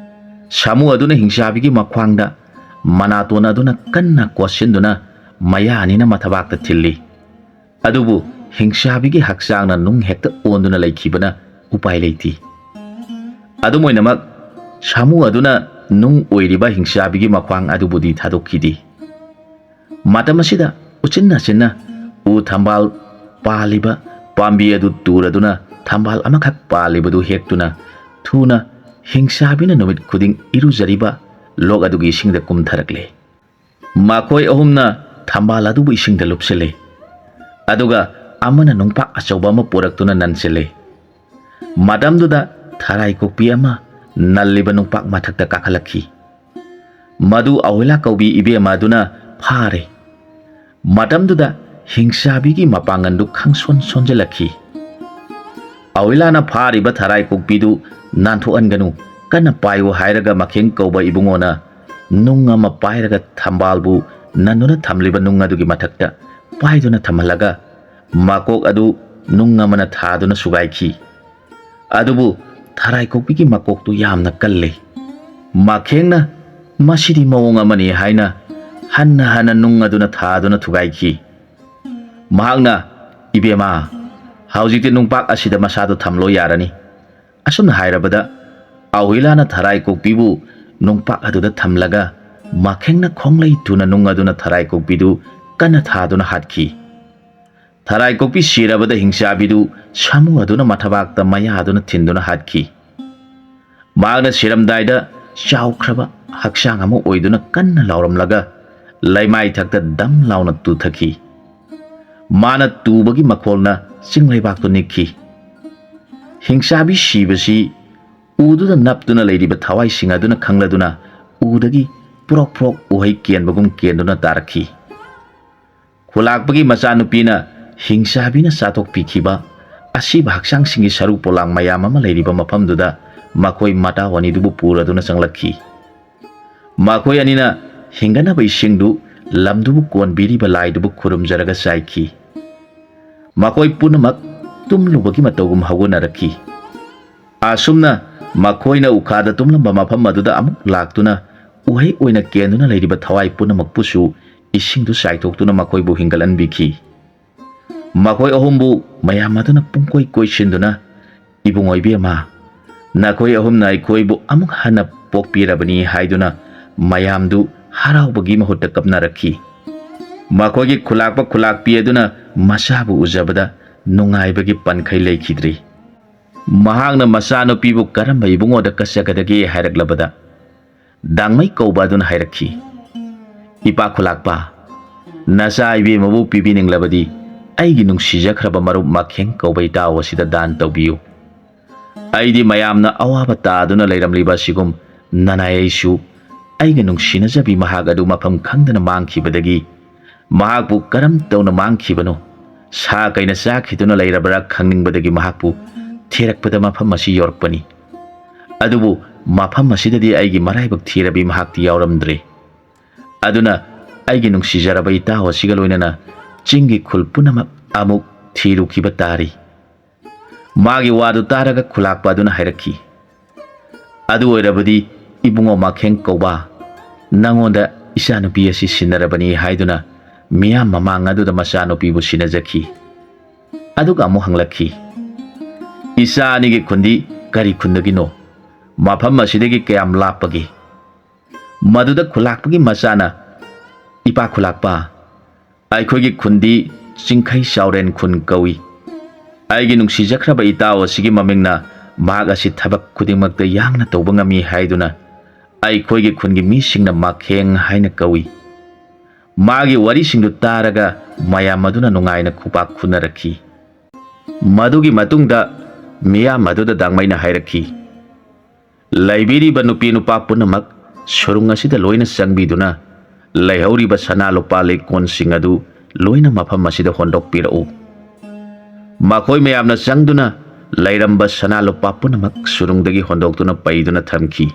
ꯁꯥꯃꯨ ꯑꯗꯨꯅ ꯍꯤꯡꯆꯥꯕꯤꯒꯤ ꯃꯈ꯭ꯋꯥꯡꯗ ꯃꯅꯥꯇꯣꯟ ꯑꯗꯨꯅ ꯀꯟꯅ ꯀꯣꯠꯁꯤꯟꯗꯨꯅ ꯃꯌꯥ ꯑꯅꯤꯅ ꯃꯊꯕꯥꯛꯇ ꯊꯤꯜꯂꯤ꯫ ꯑꯗꯨꯕꯨ ꯍꯤꯡꯆꯥꯕꯤꯒꯤ ꯍꯛꯆꯥꯡꯅ ꯅꯨꯡ ꯍꯦꯛꯇ ꯑꯣꯟꯗꯨꯅ ꯂꯩꯈꯤꯕꯅ ꯎꯄꯥꯏ ꯂꯩꯇꯦ꯫ ꯑꯗꯨꯝ ꯑꯣꯏꯅꯃꯛ, ꯁꯥꯃꯨ ꯑꯗꯨꯅ ꯅꯨꯡ ꯑꯣꯏꯔꯤꯕ ꯍꯤꯡꯆꯥꯕꯤꯒꯤ ꯃꯈ꯭ꯋꯥꯡ ꯑꯗꯨꯕꯨꯗꯤ ꯊꯥꯗꯣꯛꯈꯤꯗꯦ꯫ ꯃꯇꯝ ꯑꯁꯤꯗ ꯎꯆꯤꯟ ꯅꯥꯆꯤꯟꯅ ꯎ ꯊꯝꯕꯥꯜ ꯄꯥꯜꯂꯤꯕ ꯄꯥꯝꯕꯤ ꯑꯗꯨ ꯇꯨꯔꯗꯨꯅ ꯊꯝꯕꯥꯜ ꯑꯃꯈꯛ ꯄꯥꯜꯂꯤꯕꯗꯨ ꯍꯦꯛꯇꯨꯅ ꯊꯨꯅ ꯍꯤꯡꯆꯥꯕꯤꯅ ꯅꯨꯃꯤꯠ ꯈꯨꯗꯤꯡ ꯏꯔꯨꯖꯔꯤꯕ ꯂꯣꯛ ꯑꯗꯨꯒꯤ ꯏꯁꯤꯡꯗ ꯀꯨꯝꯊꯔꯛꯂꯦ꯫ ꯃꯈꯣꯏ ꯑꯍꯨꯝꯅ ꯊꯝꯕꯥꯜ ꯑꯗꯨꯕꯨ ꯏꯁꯤꯡꯗ ꯂꯨꯞꯁꯤꯜꯂꯦ꯫ ꯑꯗꯨꯒ ꯑꯃꯅ ꯅꯨꯡꯄꯥꯛ ꯑꯆꯧꯕ ꯑꯃ ꯄꯨꯔꯛꯇꯨꯅ ꯅꯟꯁꯤꯜꯂꯦ꯫ ꯃꯇꯝꯗꯨꯗ ꯊꯔꯥꯏ ꯀꯣꯛꯄꯤ ꯑꯃ ꯅꯜꯂꯤꯕ ꯅꯨꯡꯄꯥꯛ ꯃꯊꯛꯇ ꯀꯥꯈꯠꯂꯛꯈꯤ꯫ ꯃꯗꯨ ꯑꯍꯣꯏꯂꯥ ꯀꯧꯕꯤ ꯏꯕꯦꯝꯃ ꯑꯗꯨꯅ ꯐꯥꯔꯦ꯫ ꯃꯇꯝꯗꯨꯗ ꯍꯤꯡꯆꯥꯕꯤꯒꯤ ꯃꯄꯥꯡꯒꯜꯗꯨ ꯈꯪꯁꯣꯟ ꯁꯣꯟꯖꯜꯂꯛꯈꯤ꯫ ꯑꯋꯤꯂꯥꯅ ꯐꯥꯔꯤꯕ ꯊꯔꯥꯏ ꯀꯣꯛꯄꯤꯗꯨ ꯅꯥꯟꯊꯣꯛꯍꯟꯒꯅꯨ, ꯀꯟꯅ ꯄꯥꯏꯌꯨ ꯍꯥꯏꯔꯒ ꯃꯈꯦꯡ ꯀꯧꯕ ꯏꯕꯨꯡꯉꯣꯅ ꯅꯨꯡ ꯑꯃ ꯄꯥꯏꯔꯒ ꯊꯝꯕꯥꯜꯕꯨ ꯅꯟꯗꯨꯅ ꯊꯝꯂꯤꯕ ꯅꯨꯡ ꯑꯗꯨꯒꯤ ꯃꯊꯛꯇ ꯄꯥꯏꯗꯨꯅ ꯊꯝꯍꯜꯂꯒ ꯃꯀꯣꯛ ꯑꯗꯨ ꯅꯨꯡ ꯑꯃꯅ ꯊꯥꯗꯨꯅ ꯁꯨꯒꯥꯏꯈꯤ꯫ ꯑꯗꯨꯕꯨ ꯊꯔꯥꯏ ꯀꯣꯛꯄꯤꯒꯤ ꯃꯀꯣꯛꯇꯨ ꯌꯥꯝꯅ ꯀꯜꯂꯤ꯫ ꯃꯈꯦꯡꯅ "ꯃꯁꯤꯗꯤ ꯃꯑꯣꯡ ꯑꯃꯅꯤ" ꯍꯥꯏꯅ ꯍꯟꯅ ꯍꯟꯅ ꯅꯨꯡ ꯑꯗꯨꯅ ꯊꯥꯗꯨꯅ ꯊꯨꯒꯥꯏꯈꯤ꯫ ꯃꯍꯥꯛꯅ, "ꯏꯕꯦꯝꯃ, ꯍꯧꯖꯤꯛꯇꯤ ꯅꯨꯡꯄꯥꯛ ꯑꯁꯤꯗ ꯃꯁꯥꯗꯨ ꯊꯝꯂꯣ ꯌꯥꯔꯅꯤ"꯫ ꯑꯁꯨꯝꯅ ꯍꯥꯏꯔꯕꯗ ꯑꯍꯨꯏꯂꯥꯅ ꯊꯔꯥꯏ ꯀꯣꯛꯄꯤꯕꯨ ꯅꯨꯡꯄꯥꯛ ꯑꯗꯨꯗ ꯊꯝꯂꯒ ꯃꯈꯦꯡꯅ ꯈꯣꯡꯂꯩ ꯊꯨꯅ ꯅꯨꯡ ꯑꯗꯨꯅ ꯊꯔꯥꯏ ꯀꯣꯛꯄꯤꯗꯨ ꯀꯟꯅ ꯊꯥꯗꯨꯅ ꯍꯥꯠꯈꯤ꯫ ꯊꯔꯥꯏ ꯀꯣꯛꯄꯤ ꯁꯤꯔꯕꯗ ꯍꯤꯡꯆꯥꯕꯤꯗꯨ ꯁꯥꯃꯨ ꯑꯗꯨꯅ ꯃꯊꯕꯥꯛꯇ ꯃꯌꯥꯗꯨꯅ ꯊꯤꯟꯗꯨꯅ ꯍꯥꯠꯈꯤ꯫ ꯃꯍꯥꯛꯅ ꯁꯤꯔꯝꯗꯥꯏꯗ ꯆꯥꯎꯈ꯭ꯔꯕ ꯍꯛꯆꯥꯡ ꯑꯃ ꯑꯣꯏꯗꯨꯅ ꯀꯟꯅ ꯂꯥꯎꯔꯝꯂꯒ ꯂꯩꯃꯥꯏ ꯊꯛꯇ ꯗꯝ ꯂꯥꯎꯅ ꯇꯨꯊꯈꯤ꯫ ꯃꯥꯅ ꯇꯨꯕꯒꯤ ꯃꯈꯣꯜꯅ ꯆꯤꯡ ꯂꯩꯕꯥꯛꯇꯨ ꯅꯤꯛꯈꯤ꯫ ꯍꯤꯡꯆꯥꯕꯤ ꯁꯤꯕꯁꯤ ꯎꯗꯨꯗ ꯅꯞꯇꯨꯅ ꯂꯩꯔꯤꯕ ꯊꯋꯥꯏꯁꯤꯡ ꯑꯗꯨꯅ ꯈꯪꯂꯗꯨꯅ ꯎꯗꯒꯤ ꯄ꯭ꯔꯣꯛ ꯄ꯭ꯔꯣꯛ ꯎꯍꯩ ꯀꯦꯟꯕꯒꯨꯝ ꯀꯦꯟꯗꯨꯅ ꯇꯥꯔꯛꯈꯤ꯫ ꯈꯨꯂꯥꯛꯄꯒꯤ ꯃꯆꯥꯅꯨꯄꯤꯅ ꯍꯤꯡꯆꯥꯕꯤꯅ ꯆꯥꯊꯣꯛꯄꯤꯈꯤꯕ ꯑꯁꯤꯕ ꯍꯛꯆꯥꯡꯁꯤꯡꯒꯤ ꯁꯔꯨ ꯄꯣꯂꯥꯡ ꯃꯌꯥꯝ ꯑꯃ ꯂꯩꯔꯤꯕ ꯃꯐꯝꯗꯨꯗ ꯃꯈꯣꯏ ꯃꯇꯥꯎ ꯑꯅꯤꯗꯨꯕꯨ ꯄꯨꯔꯗꯨꯅ ꯆꯪꯂꯛꯈꯤ꯫ ꯃꯈꯣꯏ ꯑꯅꯤꯅ ꯍꯤꯡꯒꯠꯅꯕ ꯏꯁꯤꯡꯗꯨ ꯂꯝꯗꯨꯕꯨ ꯀꯣꯟꯕꯤꯔꯤꯕ ꯂꯥꯏꯗꯨꯕꯨ ꯈꯨꯔꯨꯝꯖꯔꯒ ꯆꯥꯏꯈꯤ꯫ ꯃꯈꯣꯏ ꯄꯨꯝꯅꯃꯛ ꯇꯨꯝꯂꯨꯕꯒꯤ ꯃꯇꯧꯒꯨꯝ ꯍꯧꯒꯠꯅꯔꯛꯈꯤ꯫ ꯑꯁꯨꯝꯅ ꯃꯈꯣꯏꯅ ꯎꯈꯥꯗ ꯇꯨꯝꯂꯝꯕ ꯃꯐꯝ ꯑꯗꯨꯗ ꯑꯃꯨꯛ ꯂꯥꯛꯇꯨꯅ ꯎꯍꯩ ꯑꯣꯏꯅ ꯀꯦꯟꯗꯨꯅ ꯂꯩꯔꯤꯕ ꯊꯋꯥꯏ ꯄꯨꯝꯅꯃꯛꯄꯨꯁꯨ ꯏꯁꯤꯡꯗꯨ ꯆꯥꯏꯊꯣꯛꯇꯨꯅ ꯃꯈꯣꯏꯕꯨ ꯍꯤꯡꯒꯠꯍꯟꯕꯤꯈꯤ꯫ ꯃꯈꯣꯏ ꯑꯍꯨꯝꯕꯨ ꯃꯌꯥꯝ ꯑꯗꯨꯅ ꯄꯨꯡꯀꯣꯏ ꯀꯣꯏꯁꯤꯟꯗꯨꯅ, "ꯏꯕꯨꯡꯉꯣ ꯏꯕꯦꯝꯃ, ꯅꯈꯣꯏ ꯑꯍꯨꯝꯅ ꯑꯩꯈꯣꯏꯕꯨ ꯑꯃꯨꯛ ꯍꯟꯅ ꯄꯣꯛꯄꯤꯔꯕꯅꯤ" ꯍꯥꯏꯗꯨꯅ ꯃꯌꯥꯝꯗꯨ ꯍꯔꯥꯎꯕꯒꯤ ꯃꯍꯨꯠꯇ ꯀꯞꯅꯔꯛꯈꯤ꯫ ꯃꯈꯣꯏꯒꯤ ꯈꯨꯂꯥꯛꯄ ꯈꯨꯂꯥꯛꯄꯤ ꯑꯗꯨꯅ ꯃꯆꯥꯕꯨ ꯎꯖꯕꯗ ꯅꯨꯡꯉꯥꯏꯕꯒꯤ ꯄꯟꯈꯩ ꯂꯩꯈꯤꯗ꯭ꯔꯤ꯫ ꯃꯍꯥꯛꯅ ꯃꯆꯥꯅꯨꯄꯤꯕꯨ ꯀꯔꯝꯕ ꯏꯕꯨꯡꯉꯣꯗ ꯀꯠꯆꯒꯗꯒꯦ ꯍꯥꯏꯔꯛꯂꯕꯗ, ꯗꯥꯡꯃꯩ ꯀꯧꯕ ꯑꯗꯨꯅ ꯍꯥꯏꯔꯛꯈꯤ, "ꯏꯄꯥ ꯈꯨꯂꯥꯛꯄ, ꯅꯆꯥ ꯏꯕꯦꯝꯃꯕꯨ ꯄꯤꯕꯤꯅꯤꯡꯂꯕꯗꯤ ꯑꯩꯒꯤ ꯅꯨꯡꯁꯤꯖꯈ꯭ꯔꯕ ꯃꯔꯨꯞ ꯃꯈꯦꯡ ꯀꯧꯕ ꯏꯇꯥꯎ ꯑꯁꯤꯗ ꯗꯥꯟ ꯇꯧꯕꯤꯌꯨ꯫ ꯑꯩꯗꯤ ꯃꯌꯥꯝꯅ ꯑꯋꯥꯕ ꯇꯥꯗꯨꯅ ꯂꯩꯔꯝꯂꯤꯕ ꯑꯁꯤꯒꯨꯝ ꯅꯅꯥꯏ ꯑꯩꯁꯨ ꯑꯩꯒ ꯅꯨꯡꯁꯤꯅꯖꯕꯤ ꯃꯍꯥꯛ ꯑꯗꯨ ꯃꯐꯝ ꯈꯪꯗꯅ ꯃꯥꯡꯈꯤꯕꯗꯒꯤ ꯃꯍꯥꯛꯄꯨ ꯀꯔꯝ ꯇꯧꯅ ꯃꯥꯡꯈꯤꯕꯅꯣ, ꯁꯥ ꯀꯩꯅ ꯆꯥꯈꯤꯗꯨꯅ ꯂꯩꯔꯕ꯭ꯔꯥ ꯈꯪꯅꯤꯡꯕꯗꯒꯤ ꯃꯍꯥꯛꯄꯨ ꯊꯤꯔꯛꯄꯗ ꯃꯐꯝ ꯑꯁꯤ ꯌꯧꯔꯛꯄꯅꯤ꯫ ꯑꯗꯨꯕꯨ ꯃꯐꯝ ꯑꯁꯤꯗꯗꯤ ꯑꯩꯒꯤ ꯃꯔꯥꯏꯕꯛ ꯊꯤꯔꯕꯤ ꯃꯍꯥꯛꯇꯤ ꯌꯥꯎꯔꯝꯗ꯭ꯔꯦ꯫ ꯑꯗꯨꯅ ꯑꯩꯒꯤ ꯅꯨꯡꯁꯤꯖꯔꯕ ꯏꯇꯥꯎ ꯑꯁꯤꯒ ꯂꯣꯏꯅꯅ ꯆꯤꯡꯒꯤ ꯈꯨꯜ ꯄꯨꯝꯅꯃꯛ ꯑꯃꯨꯛ ꯊꯤꯔꯨꯈꯤꯕ ꯇꯥꯔꯤ꯫ ꯃꯥꯒꯤ ꯋꯥꯗꯨ ꯇꯥꯔꯒ ꯈꯨꯂꯥꯛꯄ ꯑꯗꯨꯅ ꯍꯥꯏꯔꯛꯈꯤ, "ꯑꯗꯨ ꯑꯣꯏꯔꯕꯗꯤ ꯏꯕꯨꯡꯉꯣ ꯃꯈꯦꯡ ꯀꯧꯕ, ꯅꯪꯉꯣꯟꯗ ꯏꯆꯥꯅꯨꯄꯤ ꯑꯁꯤ ꯁꯤꯟꯅꯔꯕꯅꯤ" ꯍꯥꯏꯗꯨꯅ ꯃꯤꯌꯥꯝ ꯃꯃꯥꯡ ꯑꯗꯨꯗ ꯃꯆꯥꯅꯨꯄꯤꯕꯨ ꯁꯤꯟꯅꯖꯈꯤ꯫ ꯑꯗꯨꯒ ꯑꯃꯨꯛ ꯍꯪꯂꯛꯈꯤ, "ꯏꯆꯥ ꯑꯅꯤꯒꯤ ꯈꯨꯟꯗꯤ ꯀꯔꯤ ꯈꯨꯟꯗꯒꯤꯅꯣ? ꯃꯐꯝ ꯑꯁꯤꯗꯒꯤ ꯀꯌꯥꯝ ꯂꯥꯞꯄꯒꯦ?" ꯃꯗꯨꯗ ꯈꯨꯂꯥꯛꯄꯒꯤ ꯃꯆꯥꯅ, "ꯏꯄꯥ ꯈꯨꯂꯥꯛꯄ, ꯑꯩꯈꯣꯏꯒꯤ ꯈꯨꯟꯗꯤ ꯆꯤꯡꯈꯩ ꯆꯥꯎꯔꯦꯟ ꯈꯨꯟ ꯀꯧꯏ꯫ ꯑꯩꯒꯤ ꯅꯨꯡꯁꯤꯖꯈ꯭ꯔꯕ ꯏꯇꯥꯎ ꯑꯁꯤꯒꯤ ꯃꯃꯤꯡꯅ ꯃꯍꯥꯛ ꯑꯁꯤ ꯊꯕꯛ ꯈꯨꯗꯤꯡꯃꯛꯇ ꯌꯥꯡꯅ ꯇꯧꯕ ꯉꯝꯃꯤ ꯍꯥꯏꯗꯨꯅ ꯑꯩꯈꯣꯏꯒꯤ ꯈꯨꯟꯒꯤ ꯃꯤꯁꯤꯡꯅ ꯃꯈꯦꯡ ꯍꯥꯏꯅ ꯀꯧꯏ꯫" ꯃꯥꯒꯤ ꯋꯥꯔꯤꯁꯤꯡꯗꯨ ꯇꯥꯔꯒ ꯃꯌꯥꯝ ꯑꯗꯨꯅ ꯅꯨꯡꯉꯥꯏꯅ ꯈꯨꯄꯥꯛ ꯈꯨꯅꯔꯛꯈꯤ꯫ ꯃꯗꯨꯒꯤ ꯃꯇꯨꯡꯗ ꯃꯤꯌꯥꯝ ꯑꯗꯨꯗ ꯗꯥꯡꯃꯩꯅ ꯍꯥꯏꯔꯛꯈꯤ, "ꯂꯩꯕꯤꯔꯤꯕ ꯅꯨꯄꯤ ꯅꯨꯄꯥ ꯄꯨꯝꯅꯃꯛ ꯁꯨꯔꯨꯡ ꯑꯁꯤꯗ ꯂꯣꯏꯅ ꯆꯪꯕꯤꯗꯨꯅ ꯂꯩꯍꯧꯔꯤꯕ ꯁꯅꯥ ꯂꯨꯄꯥ ꯂꯤꯛꯀꯣꯟꯁꯤꯡ ꯑꯗꯨ ꯂꯣꯏꯅ ꯃꯐꯝ ꯑꯁꯤꯗ ꯍꯣꯟꯗꯣꯛꯄꯤꯔꯛꯎ꯫" ꯃꯈꯣꯏ ꯃꯌꯥꯝꯅ ꯆꯪꯗꯨꯅ ꯂꯩꯔꯝꯕ ꯁꯅꯥ ꯂꯨꯄꯥ ꯄꯨꯝꯅꯃꯛ ꯁꯨꯔꯨꯡꯗꯒꯤ ꯍꯣꯟꯗꯣꯛꯇꯨꯅ ꯄꯩꯗꯨꯅ ꯊꯝꯈꯤ꯫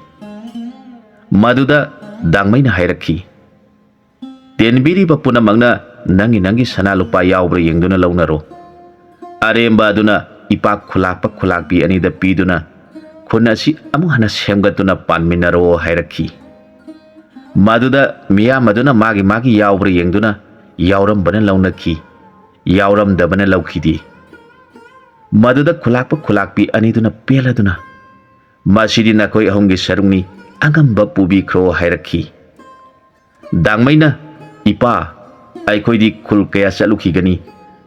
ꯃꯗꯨꯗ ꯗꯥꯡꯃꯩꯅ ꯍꯥꯏꯔꯛꯈꯤ, "ꯇꯦꯟꯕꯤꯔꯤꯕ ꯄꯨꯝꯅꯃꯛꯅ ꯅꯪꯒꯤ ꯅꯪꯒꯤ ꯁꯅꯥ ꯂꯨꯄꯥ ꯌꯥꯎꯕ꯭ꯔꯥ ꯌꯦꯡꯗꯨꯅ ꯂꯧꯅꯔꯣ꯫ ꯑꯔꯦꯝꯕ ꯑꯗꯨꯅ ꯏꯄꯥꯛ ꯈꯨꯂꯥꯛꯄ ꯈꯨꯂꯥꯛꯄꯤ ꯑꯅꯤꯗ ꯄꯤꯗꯨꯅ ꯈꯨꯟ ꯑꯁꯤ ꯑꯃꯨꯛ ꯍꯟꯅ ꯁꯦꯝꯒꯠꯇꯨꯅ ꯄꯥꯟꯃꯤꯟꯅꯔꯣ" ꯍꯥꯏꯔꯛꯈꯤ꯫ ꯃꯗꯨꯗ ꯃꯤꯌꯥꯝ ꯑꯗꯨꯅ ꯃꯥꯒꯤ ꯃꯥꯒꯤ ꯌꯥꯎꯕ꯭ꯔꯥ ꯌꯦꯡꯗꯨꯅ ꯌꯥꯎꯔꯝꯕꯅ ꯂꯧꯅꯈꯤ, ꯌꯥꯎꯔꯝꯗꯕꯅ ꯂꯧꯈꯤꯗꯦ꯫ ꯃꯗꯨꯗ ꯈꯨꯂꯥꯛꯄ ꯈꯨꯂꯥꯛꯄꯤ ꯑꯅꯤꯗꯨꯅ ꯄꯦꯜꯂꯗꯨꯅ, "ꯃꯁꯤꯗꯤ ꯅꯈꯣꯏ ꯑꯍꯨꯝꯒꯤ ꯁꯔꯨꯛꯅꯤ, ꯑꯉꯝꯕ ꯄꯨꯕꯤꯈ꯭ꯔꯣ" ꯍꯥꯏꯔꯛꯈꯤ꯫ ꯗꯥꯡꯃꯩꯅ, "ꯏꯄꯥ, ꯑꯩꯈꯣꯏꯗꯤ ꯈꯨꯜ ꯀꯌꯥ ꯆꯠꯂꯨꯈꯤꯒꯅꯤ,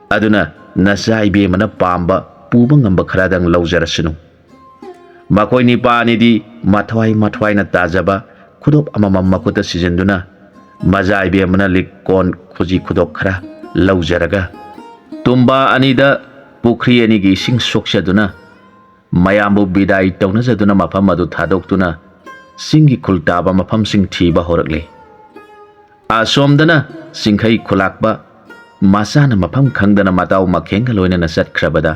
ꯑꯗꯨꯅ ꯅꯆꯥ ꯏꯕꯦꯝꯃꯅ ꯄꯥꯝꯕ ꯄꯨꯕ ꯉꯝꯕ ꯈꯔꯗꯪ ꯂꯧꯖꯔꯁꯅꯨ꯫" ꯃꯈꯣꯏ ꯅꯤꯄꯥ ꯑꯅꯤꯗꯤ ꯃꯊ꯭ꯋꯥꯏ ꯃꯊ꯭ꯋꯥꯏꯅ ꯇꯥꯖꯕ ꯈꯨꯗꯣꯞ ꯑꯃꯃꯝ ꯃꯈꯨꯠꯇ ꯁꯤꯖꯤꯟꯗꯨꯅ ꯃꯆꯥ ꯏꯕꯦꯝꯃꯅ ꯂꯤꯛ ꯀꯣꯟ ꯈꯨꯖꯤ ꯈꯨꯗꯣꯞ ꯈꯔ ꯂꯧꯖꯔꯒ ꯇꯨꯝꯕꯥ ꯑꯅꯤꯗ ꯄꯨꯈ꯭ꯔꯤ ꯑꯅꯤꯒꯤ ꯏꯁꯤꯡ ꯁꯣꯛꯆꯗꯨꯅ ꯃꯌꯥꯝꯕꯨ ꯕꯤꯗꯥꯏ ꯇꯧꯅꯖꯗꯨꯅ ꯃꯐꯝ ꯑꯗꯨ ꯊꯥꯗꯣꯛꯇꯨꯅ ꯆꯤꯡꯒꯤ ꯈꯨꯜ ꯇꯥꯕ ꯃꯐꯝꯁꯤꯡ ꯊꯤꯕ ꯍꯧꯔꯛꯂꯦ꯫ ꯑꯁꯣꯝꯗꯅ ꯆꯤꯡꯈꯩ ꯈꯨꯂꯥꯛꯄ ꯃꯆꯥꯅ ꯃꯐꯝ ꯈꯪꯗꯅ ꯃꯇꯥꯎ ꯃꯈꯦꯡꯒ ꯂꯣꯏꯅꯅ ꯆꯠꯈ꯭ꯔꯕꯗ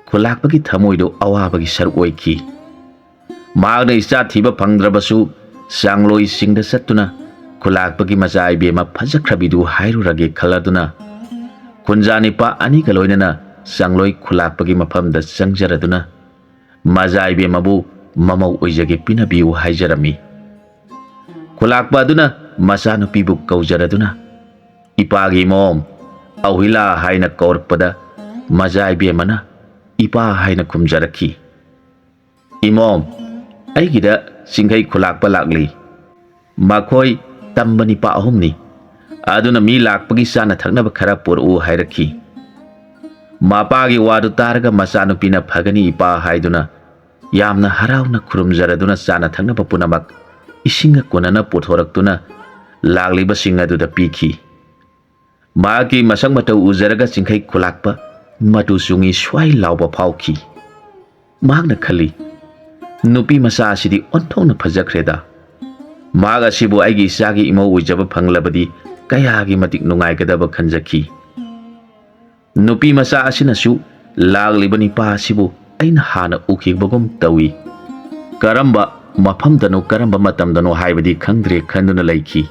ꯈꯨꯂꯥꯛꯄꯒꯤ ꯊꯃꯣꯏꯗꯨ ꯑꯋꯥꯕꯒꯤ ꯁꯔꯨꯛ ꯑꯣꯏꯈꯤ꯫ ꯃꯍꯥꯛꯅ ꯏꯆꯥ ꯊꯤꯕ ꯐꯪꯗ꯭ꯔꯕꯁꯨ ꯆꯥꯡꯂꯣꯏꯁꯤꯡꯗ ꯆꯠꯇꯨꯅ ꯈꯨꯂꯥꯛꯄꯒꯤ ꯃꯆꯥ ꯏꯕꯦꯝꯃ ꯐꯖꯈ꯭ꯔꯕꯤꯗꯨ ꯍꯥꯏꯔꯨꯔꯒꯦ ꯈꯜꯂꯗꯨꯅ ꯈꯨꯟꯖꯥ ꯅꯤꯄꯥ ꯑꯅꯤꯒ ꯂꯣꯏꯅꯅ ꯆꯥꯡꯂꯣꯏ ꯈꯨꯂꯥꯛꯄꯒꯤ ꯃꯐꯝꯗ ꯆꯪꯖꯔꯗꯨꯅ ꯃꯆꯥ ꯏꯕꯦꯝꯃꯕꯨ ꯃꯃꯧ ꯑꯣꯏꯖꯒꯦ ꯄꯤꯅꯕꯤꯌꯨ ꯍꯥꯏꯖꯔꯝꯃꯤ꯫ ꯈꯨꯂꯥꯛꯄ ꯑꯗꯨꯅ ꯃꯆꯥꯅꯨꯄꯤꯕꯨ ꯀꯧꯖꯔꯗꯨꯅ ꯏꯄꯥꯒꯤ ꯃꯣꯝ ꯑꯍꯨꯏꯂꯥ ꯍꯥꯏꯅ ꯀꯧꯔꯛꯄꯗ ꯃꯆꯥ ꯏꯕꯦꯝꯃꯅ ꯏꯄꯥ ꯍꯥꯏꯅ ꯈꯨꯝꯖꯔꯛꯈꯤ꯫ ꯏꯃꯣꯝ, ꯑꯩꯒꯤꯗ ꯆꯤꯡꯈꯩ ꯈꯨꯂꯥꯛꯄ ꯂꯥꯛꯂꯤ꯫ ꯃꯈꯣꯏ ꯇꯝꯕ ꯅꯤꯄꯥ ꯑꯍꯨꯝꯅꯤ꯫ ꯑꯗꯨꯅ ꯃꯤ ꯂꯥꯛꯄꯒꯤ ꯆꯥꯅ ꯊꯛꯅꯕ ꯈꯔ ꯄꯨꯔꯛꯎ ꯍꯥꯏꯔꯛꯈꯤ꯫ ꯃꯄꯥꯒꯤ ꯋꯥꯗꯨ ꯇꯥꯔꯒ ꯃꯆꯥꯅꯨꯄꯤꯅ ꯐꯒꯅꯤ ꯏꯄꯥ ꯍꯥꯏꯗꯨꯅ ꯌꯥꯝꯅ ꯍꯔꯥꯎꯅ ꯈꯨꯔꯨꯝꯖꯔꯗꯨꯅ ꯆꯥꯅ ꯊꯛꯅꯕ ꯄꯨꯝꯅꯃꯛ ꯏꯁꯤꯡꯒ ꯀꯣꯟꯅꯅ ꯄꯨꯊꯣꯔꯛꯇꯨꯅ ꯂꯥꯛꯂꯤꯕꯁꯤꯡ ꯑꯗꯨꯗ ꯄꯤꯈꯤ꯫ ꯃꯍꯥꯛꯀꯤ ꯃꯁꯛ ꯃꯇꯧ ꯎꯖꯔꯒ ꯆꯤꯡꯈꯩ ꯈꯨꯂꯥꯛꯄ ꯃꯇꯨ ꯆꯨꯡꯉꯤ ꯁ꯭ꯋꯥꯏ ꯂꯥꯎꯕ ꯐꯥꯎꯈꯤ꯫ ꯃꯍꯥꯛꯅ ꯈꯜꯂꯤ, "ꯅꯨꯄꯤ ꯃꯆꯥ ꯑꯁꯤꯗꯤ ꯑꯣꯟꯊꯣꯛꯅ ꯐꯖꯈ꯭ꯔꯦꯗ꯫ ꯃꯍꯥꯛ ꯑꯁꯤꯕꯨ ꯑꯩꯒꯤ ꯏꯆꯥꯒꯤ ꯏꯃꯧ ꯑꯣꯏꯖꯕ ꯐꯪꯂꯕꯗꯤ ꯀꯌꯥꯒꯤ ꯃꯇꯤꯛ ꯅꯨꯡꯉꯥꯏꯒꯗꯕ" ꯈꯟꯖꯈꯤ꯫ ꯅꯨꯄꯤ ꯃꯆꯥ ꯑꯁꯤꯅꯁꯨ ꯂꯥꯛꯂꯤꯕ ꯅꯤꯄꯥ ꯑꯁꯤꯕꯨ ꯑꯩꯅ ꯍꯥꯟꯅ ꯎꯈꯤꯕꯒꯨꯝ ꯇꯧꯏ꯫ ꯀꯔꯝꯕ ꯃꯐꯝꯗꯅꯣ, ꯀꯔꯝꯕ ꯃꯇꯝꯗꯅꯣ ꯍꯥꯏꯕꯗꯤ ꯈꯪꯗ꯭ꯔꯦ ꯈꯟꯗꯨꯅ ꯂꯩꯈꯤ꯫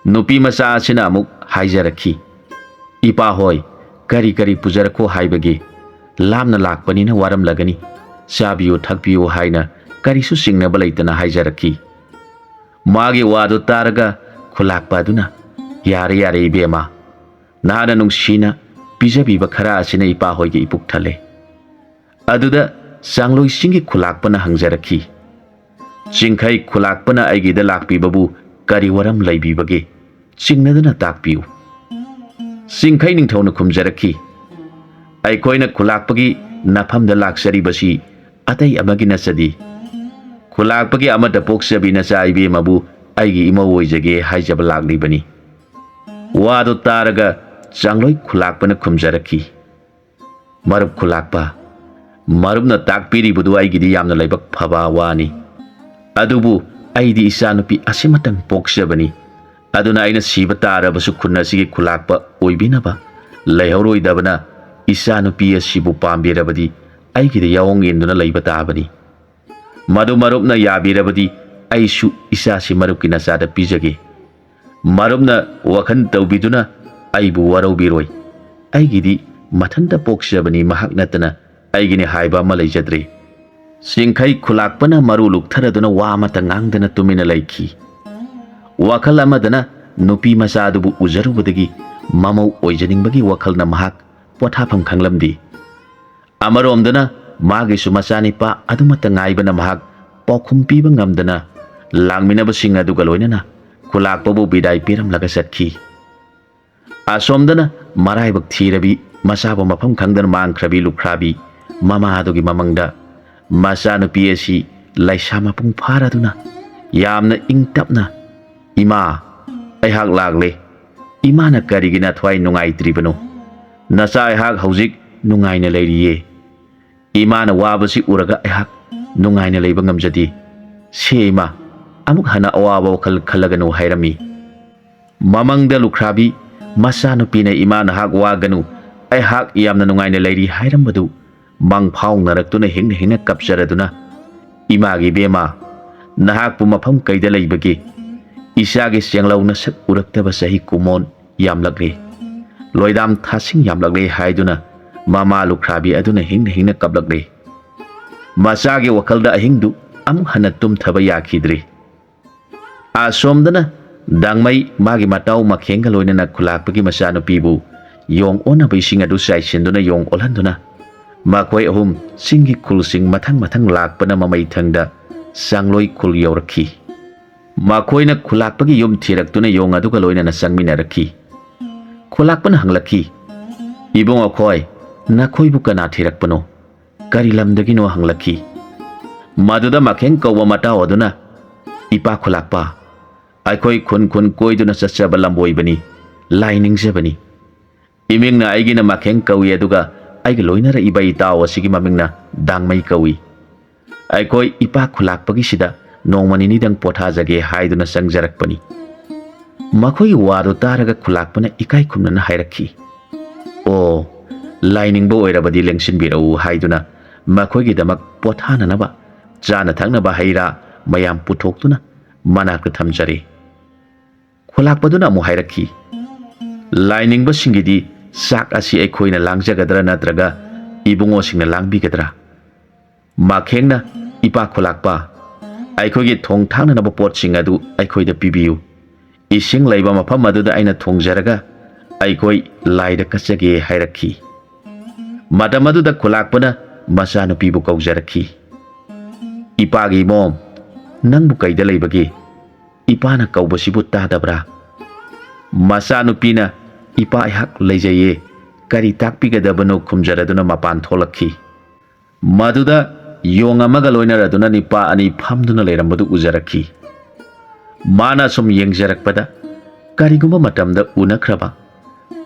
ꯅꯨꯄꯤ ꯃꯆꯥ ꯑꯁꯤꯅ ꯑꯃꯨꯛ ꯍꯥꯏꯖꯔꯛꯈꯤ, "ꯏꯄꯥ ꯍꯣꯏ, ꯀꯔꯤ ꯀꯔꯤ ꯄꯨꯖꯔꯛꯈꯣ ꯍꯥꯏꯕꯒꯦ? ꯂꯥꯝꯅ ꯂꯥꯛꯄꯅꯤꯅ ꯋꯥꯔꯝꯂꯒꯅꯤ꯫ ꯆꯥꯕꯤꯌꯨ, ꯊꯛꯄꯤꯌꯨ" ꯍꯥꯏꯅ ꯀꯔꯤꯁꯨ ꯆꯤꯡꯅꯕ ꯂꯩꯇꯅ ꯍꯥꯏꯖꯔꯛꯈꯤ꯫ ꯃꯥꯒꯤ ꯋꯥꯗꯨ ꯇꯥꯔꯒ ꯈꯨꯂꯥꯛꯄ ꯑꯗꯨꯅ, "ꯌꯥꯔꯦ, ꯌꯥꯔꯦ ꯏꯕꯦꯝꯃ, ꯅꯍꯥꯛꯅ ꯅꯨꯡꯁꯤꯅ ꯄꯤꯖꯕꯤꯕ ꯈꯔ ꯑꯁꯤꯅ ꯏꯄꯥ ꯍꯣꯏꯒꯤ ꯏꯄꯨꯛ ꯊꯜꯂꯦ"꯫ ꯑꯗꯨꯗ ꯆꯥꯡꯂꯣꯏꯁꯤꯡꯒꯤ ꯈꯨꯂꯥꯛꯄꯅ ꯍꯪꯖꯔꯛꯈꯤ, "ꯆꯤꯡꯈꯩ ꯈꯨꯂꯥꯛꯄꯅ ꯑꯩꯒꯤꯗ ꯂꯥꯛꯄꯤꯕꯕꯨ ꯀꯔꯤ ꯋꯥꯔꯝ ꯂꯩꯕꯤꯕꯒꯦ? ꯆꯤꯡꯅꯗꯅ ꯇꯥꯛꯄꯤꯌꯨ"꯫ ꯆꯤꯡꯈꯩ ꯅꯤꯡꯊꯧꯅ ꯈꯨꯝꯖꯔꯛꯈꯤ, "ꯑꯩꯈꯣꯏꯅ ꯈꯨꯂꯥꯛꯄꯒꯤ ꯅꯐꯝꯗ ꯂꯥꯛꯆꯔꯤꯕꯁꯤ ꯑꯇꯩ ꯑꯃꯒꯤ ꯅꯠꯆꯗꯦ꯫ ꯈꯨꯂꯥꯛꯄꯒꯤ ꯑꯃꯠꯇ ꯄꯣꯛꯆꯕꯤ ꯅꯆꯥ ꯏꯕꯦꯝꯃꯕꯨ ꯑꯩꯒꯤ ꯏꯃꯧ ꯑꯣꯏꯖꯒꯦ ꯍꯥꯏꯖꯕ ꯂꯥꯛꯂꯤꯕꯅꯤ"꯫ ꯋꯥꯗꯨ ꯇꯥꯔꯒ ꯆꯥꯡꯂꯣꯏ ꯈꯨꯂꯥꯛꯄꯅ ꯈꯨꯝꯖꯔꯛꯈꯤ, "ꯃꯔꯨꯞ ꯈꯨꯂꯥꯛꯄ, ꯃꯔꯨꯞꯅ ꯇꯥꯛꯄꯤꯔꯤꯕꯗꯨ ꯑꯩꯒꯤꯗꯤ ꯌꯥꯝꯅ ꯂꯥꯏꯕꯛ ꯐꯕ ꯋꯥꯅꯤ꯫ ꯑꯗꯨꯕꯨ ꯑꯩꯗꯤ ꯏꯆꯥꯅꯨꯄꯤ ꯑꯁꯤꯃꯇꯪ ꯄꯣꯛꯆꯕꯅꯤ꯫ ꯑꯗꯨꯅ ꯑꯩꯅ ꯁꯤꯕ ꯇꯥꯔꯕꯁꯨ ꯈꯨꯟ ꯑꯁꯤꯒꯤ ꯈꯨꯂꯥꯛꯄ ꯑꯣꯏꯕꯤꯅꯕ ꯂꯩꯍꯧꯔꯣꯏꯗꯕꯅ ꯏꯆꯥꯅꯨꯄꯤ ꯑꯁꯤꯕꯨ ꯄꯥꯝꯕꯤꯔꯕꯗꯤ ꯑꯩꯒꯤꯗ ꯌꯥꯑꯣꯡ ꯏꯟꯗꯨꯅ ꯂꯩꯕ ꯇꯥꯕꯅꯤ꯫ ꯃꯗꯨ ꯃꯔꯨꯞꯅ ꯌꯥꯕꯤꯔꯕꯗꯤ ꯑꯩꯁꯨ ꯏꯆꯥꯁꯤ ꯃꯔꯨꯞꯀꯤ ꯅꯆꯥꯗ ꯄꯤꯖꯒꯦ꯫ ꯃꯔꯨꯞꯅ ꯋꯥꯈꯜ ꯇꯧꯕꯤꯗꯨꯅ ꯑꯩꯕꯨ ꯋꯥꯔꯧꯕꯤꯔꯣꯏ꯫ ꯑꯩꯒꯤꯗꯤ ꯃꯊꯟꯇ ꯄꯣꯛꯆꯕꯅꯤ, ꯃꯍꯥꯛ ꯅꯠꯇꯅ ꯑꯩꯒꯤꯅꯤ ꯍꯥꯏꯕ ꯑꯃ ꯂꯩꯖꯗ꯭ꯔꯦ꯫ ꯆꯤꯡꯈꯩ ꯈꯨꯂꯥꯛꯄꯅ ꯃꯔꯨ ꯂꯨꯛꯊꯔꯗꯨꯅ ꯋꯥ ꯑꯃꯠꯇ ꯉꯥꯡꯗꯅ ꯇꯨꯃꯤꯟꯅ ꯂꯩꯈꯤ꯫ ꯋꯥꯈꯜ ꯑꯃꯗꯅ ꯅꯨꯄꯤ ꯃꯆꯥ ꯑꯗꯨꯕꯨ ꯎꯖꯔꯨꯕꯗꯒꯤ ꯃꯃꯧ ꯑꯣꯏꯖꯅꯤꯡꯕꯒꯤ ꯋꯥꯈꯜꯅ ꯃꯍꯥꯛ ꯄꯣꯊꯥꯐꯝ ꯈꯪꯂꯝꯗꯦ꯫ ꯑꯃꯔꯣꯝꯗꯅ ꯃꯥꯒꯤꯁꯨ ꯃꯆꯥꯅꯤꯄꯥ ꯑꯗꯨꯃꯠꯇ ꯉꯥꯏꯕꯅ ꯃꯍꯥꯛ ꯄꯥꯎꯈꯨꯝ ꯄꯤꯕ ꯉꯝꯗꯅ ꯂꯥꯛꯃꯤꯟꯅꯕꯁꯤꯡ ꯑꯗꯨꯒ ꯂꯣꯏꯅꯅ ꯈꯨꯂꯥꯛꯄꯕꯨ ꯕꯤꯗꯥꯏ ꯄꯤꯔꯝꯂꯒ ꯆꯠꯈꯤ꯫ ꯑꯁꯣꯝꯗꯅ ꯃꯔꯥꯏꯕꯛ ꯊꯤꯔꯕꯤ, ꯃꯆꯥꯕꯨ ꯃꯐꯝ ꯈꯪꯗꯅ ꯃꯥꯡꯈ꯭ꯔꯕꯤ ꯂꯨꯈ꯭ꯔꯥꯕꯤ ꯃꯃꯥ ꯑꯗꯨꯒꯤ ꯃꯃꯪꯗ ꯃꯆꯥꯅꯨꯄꯤ ꯑꯁꯤ ꯂꯩꯁꯥ ꯃꯄꯨꯡ ꯐꯥꯔꯗꯨꯅ ꯌꯥꯝꯅ ꯏꯪ ꯇꯞꯅ, "ꯏꯃꯥ, ꯑꯩꯍꯥꯛ ꯂꯥꯛꯂꯦ꯫ ꯏꯃꯥꯅ ꯀꯔꯤꯒꯤ ꯅꯊ꯭ꯋꯥꯏ ꯅꯨꯡꯉꯥꯏꯇ꯭ꯔꯤꯕꯅꯣ? ꯅꯆꯥ ꯑꯩꯍꯥꯛ ꯍꯧꯖꯤꯛ ꯅꯨꯡꯉꯥꯏꯅ ꯂꯩꯔꯤꯌꯦ꯫ ꯏꯃꯥꯅ ꯋꯥꯕꯁꯤ ꯎꯔꯒ ꯑꯩꯍꯥꯛ ꯅꯨꯡꯉꯥꯏꯅ ꯂꯩꯕ ꯉꯝꯖꯗꯦ꯫ ꯁꯦ ꯏꯃꯥ, ꯑꯃꯨꯛ ꯍꯟꯅ ꯑꯋꯥꯕ ꯋꯥꯈꯜ ꯈꯜꯂꯒꯅꯨ" ꯍꯥꯏꯔꯝꯃꯤ꯫ ꯃꯃꯪꯗ ꯂꯨꯈ꯭ꯔꯥꯕꯤ ꯃꯆꯥꯅꯨꯄꯤꯅ, "ꯏꯃꯥ, ꯅꯍꯥꯛ ꯋꯥꯒꯅꯨ, ꯑꯩꯍꯥꯛ ꯌꯥꯝꯅ ꯅꯨꯡꯉꯥꯏꯅ ꯂꯩꯔꯤ" ꯍꯥꯏꯔꯝꯕꯗꯨ ꯃꯪ ꯐꯥꯎꯅꯔꯛꯇꯨꯅ ꯍꯤꯡꯅ ꯍꯤꯡꯅ ꯀꯞꯆꯔꯗꯨꯅ, "ꯏꯃꯥꯒꯤ ꯏꯕꯦꯝꯃ, ꯅꯍꯥꯛꯄꯨ ꯃꯐꯝ ꯀꯩꯗ ꯂꯩꯕꯒꯦ? ꯏꯆꯥꯒꯤ ꯆꯦꯡꯂꯧ ꯅꯁꯛ ꯎꯔꯛꯇꯕ ꯆꯍꯤ ꯀꯨꯃꯣꯟ ꯌꯥꯝꯂꯛꯂꯦ, ꯂꯣꯏꯗꯥꯝ ꯊꯥꯁꯤꯡ ꯌꯥꯝꯂꯛꯂꯦ" ꯍꯥꯏꯗꯨꯅ ꯃꯃꯥ ꯂꯨꯈ꯭ꯔꯥꯕꯤ ꯑꯗꯨꯅ ꯍꯤꯡꯅ ꯍꯤꯡꯅ ꯀꯞꯂꯛꯂꯦ꯫ ꯃꯆꯥꯒꯤ ꯋꯥꯈꯜꯗ ꯑꯍꯤꯡꯗꯨ ꯑꯃꯨꯛ ꯍꯟꯅ ꯇꯨꯝꯊꯕ ꯌꯥꯈꯤꯗ꯭ꯔꯤ꯫ ꯑꯁꯣꯝꯗꯅ ꯗꯥꯡꯃꯩ ꯃꯥꯒꯤ ꯃꯇꯥꯎ ꯃꯈꯦꯡꯒ ꯂꯣꯏꯅꯅ ꯈꯨꯂꯥꯛꯄꯒꯤ ꯃꯆꯥꯅꯨꯄꯤꯕꯨ ꯌꯣꯡ ꯑꯣꯟꯅꯕ ꯏꯁꯤꯡ ꯑꯗꯨ ꯆꯥꯏꯁꯤꯟꯗꯨꯅ ꯌꯣꯡ ꯑꯣꯜꯍꯟꯗꯨꯅ ꯃꯈꯣꯏ ꯑꯍꯨꯝ ꯆꯤꯡꯒꯤ ꯈꯨꯜꯁꯤꯡ ꯃꯊꯪ ꯃꯊꯪ ꯂꯥꯛꯄꯅ ꯃꯃꯩ ꯊꯪꯗ ꯆꯥꯡꯂꯣꯏ ꯈꯨꯜ ꯌꯧꯔꯛꯈꯤ꯫ ꯃꯈꯣꯏꯅ ꯈꯨꯂꯥꯛꯄꯒꯤ ꯌꯨꯝ ꯊꯤꯔꯛꯇꯨꯅ ꯌꯣꯡ ꯑꯗꯨꯒ ꯂꯣꯏꯅꯅ ꯆꯪꯃꯤꯟꯅꯔꯛꯈꯤ꯫ ꯈꯨꯂꯥꯛꯄꯅ ꯍꯪꯂꯛꯈꯤ, "ꯏꯕꯨꯡ ꯑꯈꯣꯏ, ꯅꯈꯣꯏꯕꯨ ꯀꯅꯥ ꯊꯤꯔꯛꯄꯅꯣ? ꯀꯔꯤ ꯂꯝꯗꯒꯤꯅꯣ?" ꯍꯪꯂꯛꯈꯤ꯫ ꯃꯗꯨꯗ ꯃꯈꯦꯡ ꯀꯧꯕ ꯃꯇꯥꯎ ꯑꯗꯨꯅ, "ꯏꯄꯥ ꯈꯨꯂꯥꯛꯄ, ꯑꯩꯈꯣꯏ ꯈꯨꯟ ꯈꯨꯟ ꯀꯣꯏꯗꯨꯅ ꯆꯠꯆꯕ ꯂꯝꯕꯣꯏꯕꯅꯤ, ꯂꯥꯏ ꯅꯤꯡꯖꯕꯅꯤ꯫ ꯏꯃꯤꯡꯅ ꯑꯩꯒꯤꯅ ꯃꯈꯦꯡ ꯀꯧꯏ, ꯑꯗꯨꯒ ꯑꯩꯒ ꯂꯣꯏꯅꯔꯛꯏꯕ ꯏꯇꯥꯎ ꯑꯁꯤꯒꯤ ꯃꯃꯤꯡꯅ ꯗꯥꯡꯃꯩ ꯀꯧꯏ꯫ ꯑꯩꯈꯣꯏ ꯏꯄꯥ ꯈꯨꯂꯥꯛꯄꯒꯤꯁꯤꯗ ꯅꯣꯡꯃ ꯅꯤꯅꯤꯗꯪ ꯄꯣꯊꯥꯖꯒꯦ" ꯍꯥꯏꯗꯨꯅ ꯆꯪꯖꯔꯛꯄꯅꯤ꯫ ꯃꯈꯣꯏꯒꯤ ꯋꯥꯗꯨ ꯇꯥꯔꯒ ꯈꯨꯂꯥꯛꯄꯅ ꯏꯀꯥꯏ ꯈꯨꯝꯅꯅ ꯍꯥꯏꯔꯛꯈꯤ, "ꯑꯣ, ꯂꯥꯏꯅꯤꯡꯕ ꯑꯣꯏꯔꯕꯗꯤ ꯂꯦꯡꯁꯤꯟꯕꯤꯔꯛꯎ" ꯍꯥꯏꯗꯨꯅ ꯃꯈꯣꯏꯒꯤꯗꯃꯛ ꯄꯣꯊꯥꯅꯅꯕ ꯆꯥꯅ ꯊꯛꯅꯕ ꯍꯩ ꯔꯥ ꯃꯌꯥꯝ ꯄꯨꯊꯣꯛꯇꯨꯅ ꯃꯅꯥꯛꯇ ꯊꯝꯖꯔꯦ꯫ ꯈꯨꯂꯥꯛꯄꯗꯨꯅ ꯑꯃꯨꯛ ꯍꯥꯏꯔꯛꯈꯤ, "ꯂꯥꯏꯅꯤꯡꯕꯁꯤꯡꯒꯤꯗꯤ ꯆꯥꯛ ꯑꯁꯤ ꯑꯩꯈꯣꯏꯅ ꯂꯥꯡꯖꯒꯗ꯭ꯔꯥ ꯅꯠꯇ꯭ꯔꯒ ꯏꯕꯨꯡꯉꯣꯁꯤꯡꯅ ꯂꯥꯡꯕꯤꯒꯗ꯭ꯔꯥ?" ꯃꯈꯦꯡꯅ, "ꯏꯄꯥ ꯈꯨꯂꯥꯛꯄ, ꯑꯩꯈꯣꯏꯒꯤ ꯊꯣꯡ ꯊꯥꯛꯅꯅꯕ ꯄꯣꯠꯁꯤꯡ ꯑꯗꯨ ꯑꯩꯈꯣꯏꯗ ꯄꯤꯕꯤꯌꯨ꯫ ꯏꯁꯤꯡ ꯂꯩꯕ ꯃꯐꯝ ꯑꯗꯨꯗ ꯑꯩꯅ ꯊꯣꯡꯖꯔꯒ ꯑꯩꯈꯣꯏ ꯂꯥꯏꯗ ꯀꯠꯆꯒꯦ" ꯍꯥꯏꯔꯛꯈꯤ꯫ ꯃꯇꯝ ꯑꯗꯨꯗ ꯈꯨꯂꯥꯛꯄꯅ ꯃꯆꯥꯅꯨꯄꯤꯕꯨ ꯀꯧꯖꯔꯛꯈꯤ꯫ "ꯏꯄꯥꯒꯤ ꯏꯃꯣꯝ, ꯅꯪꯕꯨ ꯀꯩꯗ ꯂꯩꯕꯒꯦ? ꯏꯄꯥꯅ ꯀꯧꯕꯁꯤꯕꯨ ꯇꯥꯗꯕ꯭ꯔꯥ?" ꯃꯆꯥꯅꯨꯄꯤꯅ, "ꯏꯄꯥ ꯑꯩꯍꯥꯛ ꯂꯩꯖꯩꯌꯦ, ꯀꯔꯤ ꯇꯥꯛꯄꯤꯒꯗꯕꯅꯣ?" ꯈꯨꯝꯖꯔꯗꯨꯅ ꯃꯄꯥꯟ ꯊꯣꯛꯂꯛꯈꯤ꯫ ꯃꯗꯨꯗ ꯌꯣꯡ ꯑꯃꯒ ꯂꯣꯏꯅꯔꯗꯨꯅ ꯅꯤꯄꯥ ꯑꯅꯤ ꯐꯝꯗꯨꯅ ꯂꯩꯔꯝꯕꯗꯨ ꯎꯖꯔꯛꯈꯤ꯫ ꯃꯥꯅ ꯁꯨꯝ ꯌꯦꯡꯖꯔꯛꯄꯗ, ꯀꯔꯤꯒꯨꯝꯕ ꯃꯇꯝꯗ ꯎꯅꯈ꯭ꯔꯕ,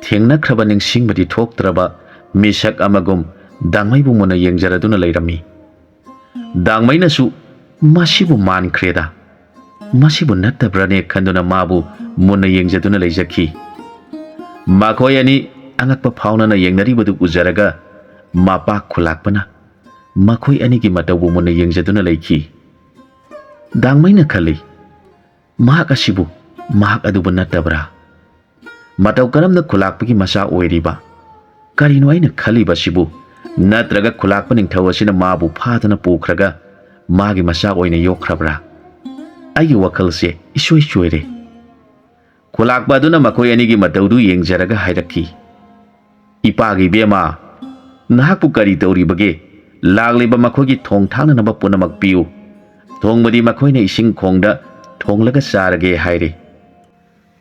ꯊꯦꯡꯅꯈ꯭ꯔꯕ ꯅꯤꯡꯁꯤꯡꯕꯗꯤ ꯊꯣꯛꯇ꯭ꯔꯕ ꯃꯤꯁꯛ ꯑꯃꯒꯨꯝ ꯗꯥꯡꯃꯩꯕꯨ ꯃꯨꯟꯅ ꯌꯦꯡꯖꯔꯗꯨꯅ ꯂꯩꯔꯝꯃꯤ꯫ ꯗꯥꯡꯃꯩꯅꯁꯨ "ꯃꯁꯤꯕꯨ ꯃꯥꯟꯈ꯭ꯔꯦꯗ, ꯃꯁꯤꯕꯨ ꯅꯠꯇꯕ꯭ꯔꯅꯦ?" ꯈꯟꯗꯨꯅ ꯃꯥꯕꯨ ꯃꯨꯟꯅ ꯌꯦꯡꯖꯗꯨꯅ ꯂꯩꯖꯈꯤ꯫ ꯃꯈꯣꯏ ꯑꯅꯤ ꯑꯉꯛꯄ ꯐꯥꯎꯅꯅ ꯌꯦꯡꯅꯔꯤꯕꯗꯨ ꯎꯖꯔꯒ ꯃꯄꯥ ꯈꯨꯂꯥꯛꯄꯅ ꯃꯈꯣꯏ ꯑꯅꯤꯒꯤ ꯃꯇꯧꯕꯨ ꯃꯨꯟꯅ ꯌꯦꯡꯖꯗꯨꯅ ꯂꯩꯈꯤ꯫ ꯗꯥꯡꯃꯩꯅ ꯈꯜꯂꯤ, "ꯃꯍꯥꯛ ꯑꯁꯤꯕꯨ ꯃꯍꯥꯛ ꯑꯗꯨꯕꯨ ꯅꯠꯇꯕ꯭ꯔꯥ? ꯃꯇꯧ ꯀꯔꯝꯅ ꯈꯨꯂꯥꯛꯄꯒꯤ ꯃꯆꯥ ꯑꯣꯏꯔꯤꯕ? ꯀꯔꯤꯅꯣ ꯑꯩꯅ ꯈꯜꯂꯤꯕ ꯑꯁꯤꯕꯨ? ꯅꯠꯇ꯭ꯔꯒ ꯈꯨꯂꯥꯛꯄ ꯅꯤꯡꯊꯧ ꯑꯁꯤꯅ ꯃꯥꯕꯨ ꯐꯥꯗꯨꯅ ꯄꯨꯈ꯭ꯔꯒ ꯃꯥꯒꯤ ꯃꯆꯥ ꯑꯣꯏꯅ ꯌꯣꯛꯈ꯭ꯔꯕ꯭ꯔꯥ? ꯑꯩꯒꯤ ꯋꯥꯈꯜꯁꯦ ꯏꯁꯣꯏ ꯁꯣꯏꯔꯦ"꯫ ꯈꯨꯂꯥꯛꯄ ꯑꯗꯨꯅ ꯃꯈꯣꯏ ꯑꯅꯤꯒꯤ ꯃꯇꯧꯗꯨ ꯌꯦꯡꯖꯔꯒ ꯍꯥꯏꯔꯛꯈꯤ, "ꯏꯄꯥꯒꯤ ꯏꯕꯦꯝꯃ, ꯅꯍꯥꯛꯄꯨ ꯀꯔꯤ ꯇꯧꯔꯤꯕꯒꯦ? ꯂꯥꯛꯂꯤꯕ ꯃꯈꯣꯏꯒꯤ ꯊꯣꯡ ꯊꯥꯛꯅꯅꯕ ꯄꯨꯝꯅꯃꯛ ꯄꯤꯌꯨ꯫ ꯊꯣꯡꯕꯗꯤ ꯃꯈꯣꯏꯅ ꯏꯁꯤꯡ ꯈꯣꯡꯗ ꯊꯣꯡꯂꯒ ꯆꯥꯔꯒꯦ" ꯍꯥꯏꯔꯦ꯫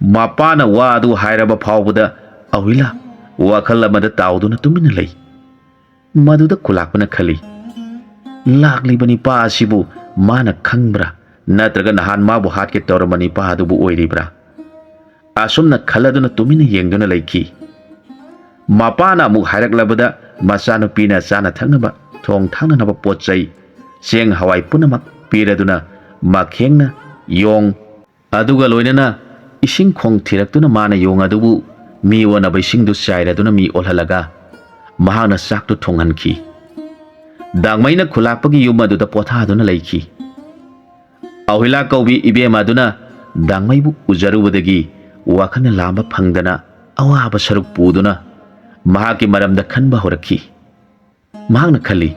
ꯃꯄꯥꯅ ꯋꯥ ꯑꯗꯨ ꯍꯥꯏꯔꯕ ꯐꯥꯎꯕꯗ ꯑꯍꯨꯏꯂꯥ ꯋꯥꯈꯜ ꯑꯃꯗ ꯇꯥꯎꯗꯨꯅ ꯇꯨꯃꯤꯟꯅ ꯂꯩ꯫ ꯃꯗꯨꯗ ꯈꯨꯂꯥꯛꯄꯅ ꯈꯜꯂꯤ, "ꯂꯥꯛꯂꯤꯕ ꯅꯤꯄꯥ ꯑꯁꯤꯕꯨ ꯃꯥꯅ ꯈꯪꯕ꯭ꯔꯥ? ꯅꯠꯇ꯭ꯔꯒ ꯅꯍꯥꯟ ꯃꯥꯕꯨ ꯍꯥꯠꯀꯦ ꯇꯧꯔꯝꯕ ꯅꯤꯄꯥ ꯑꯗꯨꯕꯨ ꯑꯣꯏꯔꯤꯕ꯭ꯔꯥ?" ꯑꯁꯨꯝꯅ ꯈꯜꯂꯗꯨꯅ ꯇꯨꯃꯤꯟꯅ ꯌꯦꯡꯗꯨꯅ ꯂꯩꯈꯤ꯫ ꯃꯄꯥꯅ ꯑꯃꯨꯛ ꯍꯥꯏꯔꯛꯂꯕꯗ ꯃꯆꯥꯅꯨꯄꯤꯅ ꯆꯥꯅ ꯊꯛꯅꯕ, ꯊꯣꯡ ꯊꯥꯛꯅꯅꯕ ꯄꯣꯠ ꯆꯩ, ꯆꯦꯡ ꯍꯋꯥꯏ ꯄꯨꯝꯅꯃꯛ ꯄꯤꯔꯗꯨꯅ ꯃꯈꯦꯡꯅ ꯌꯣꯡ ꯑꯗꯨꯒ ꯂꯣꯏꯅꯅ ꯏꯁꯤꯡ ꯈꯣꯡ ꯊꯤꯔꯛꯇꯨꯅ ꯃꯥꯅ ꯌꯣꯡ ꯑꯗꯨꯕꯨ ꯃꯤ ꯑꯣꯟꯅꯕ ꯏꯁꯤꯡꯗꯨ ꯆꯥꯏꯔꯗꯨꯅ ꯃꯤ ꯑꯣꯜꯍꯜꯂꯒ ꯃꯍꯥꯛꯅ ꯆꯥꯛꯇꯨ ꯊꯣꯡꯍꯟꯈꯤ꯫ ꯗꯥꯡꯃꯩꯅ ꯈꯨꯂꯥꯛꯄꯒꯤ ꯌꯨꯝ ꯑꯗꯨꯗ ꯄꯣꯊꯥꯗꯨꯅ ꯂꯩꯈꯤ꯫ ꯑꯍꯨꯏꯂꯥ ꯀꯧꯕꯤ ꯏꯕꯦꯝ ꯑꯗꯨꯅ ꯗꯥꯡꯃꯩꯕꯨ ꯎꯖꯔꯨꯕꯗꯒꯤ ꯋꯥꯈꯜꯅ ꯂꯥꯝꯕ ꯐꯪꯗꯅ ꯑꯋꯥꯕ ꯁꯔꯨꯛ ꯄꯨꯗꯨꯅ ꯃꯍꯥꯛꯀꯤ ꯃꯔꯝꯗ ꯈꯟꯕ ꯍꯧꯔꯛꯈꯤ꯫ ꯃꯍꯥꯛꯅ ꯈꯜꯂꯤ,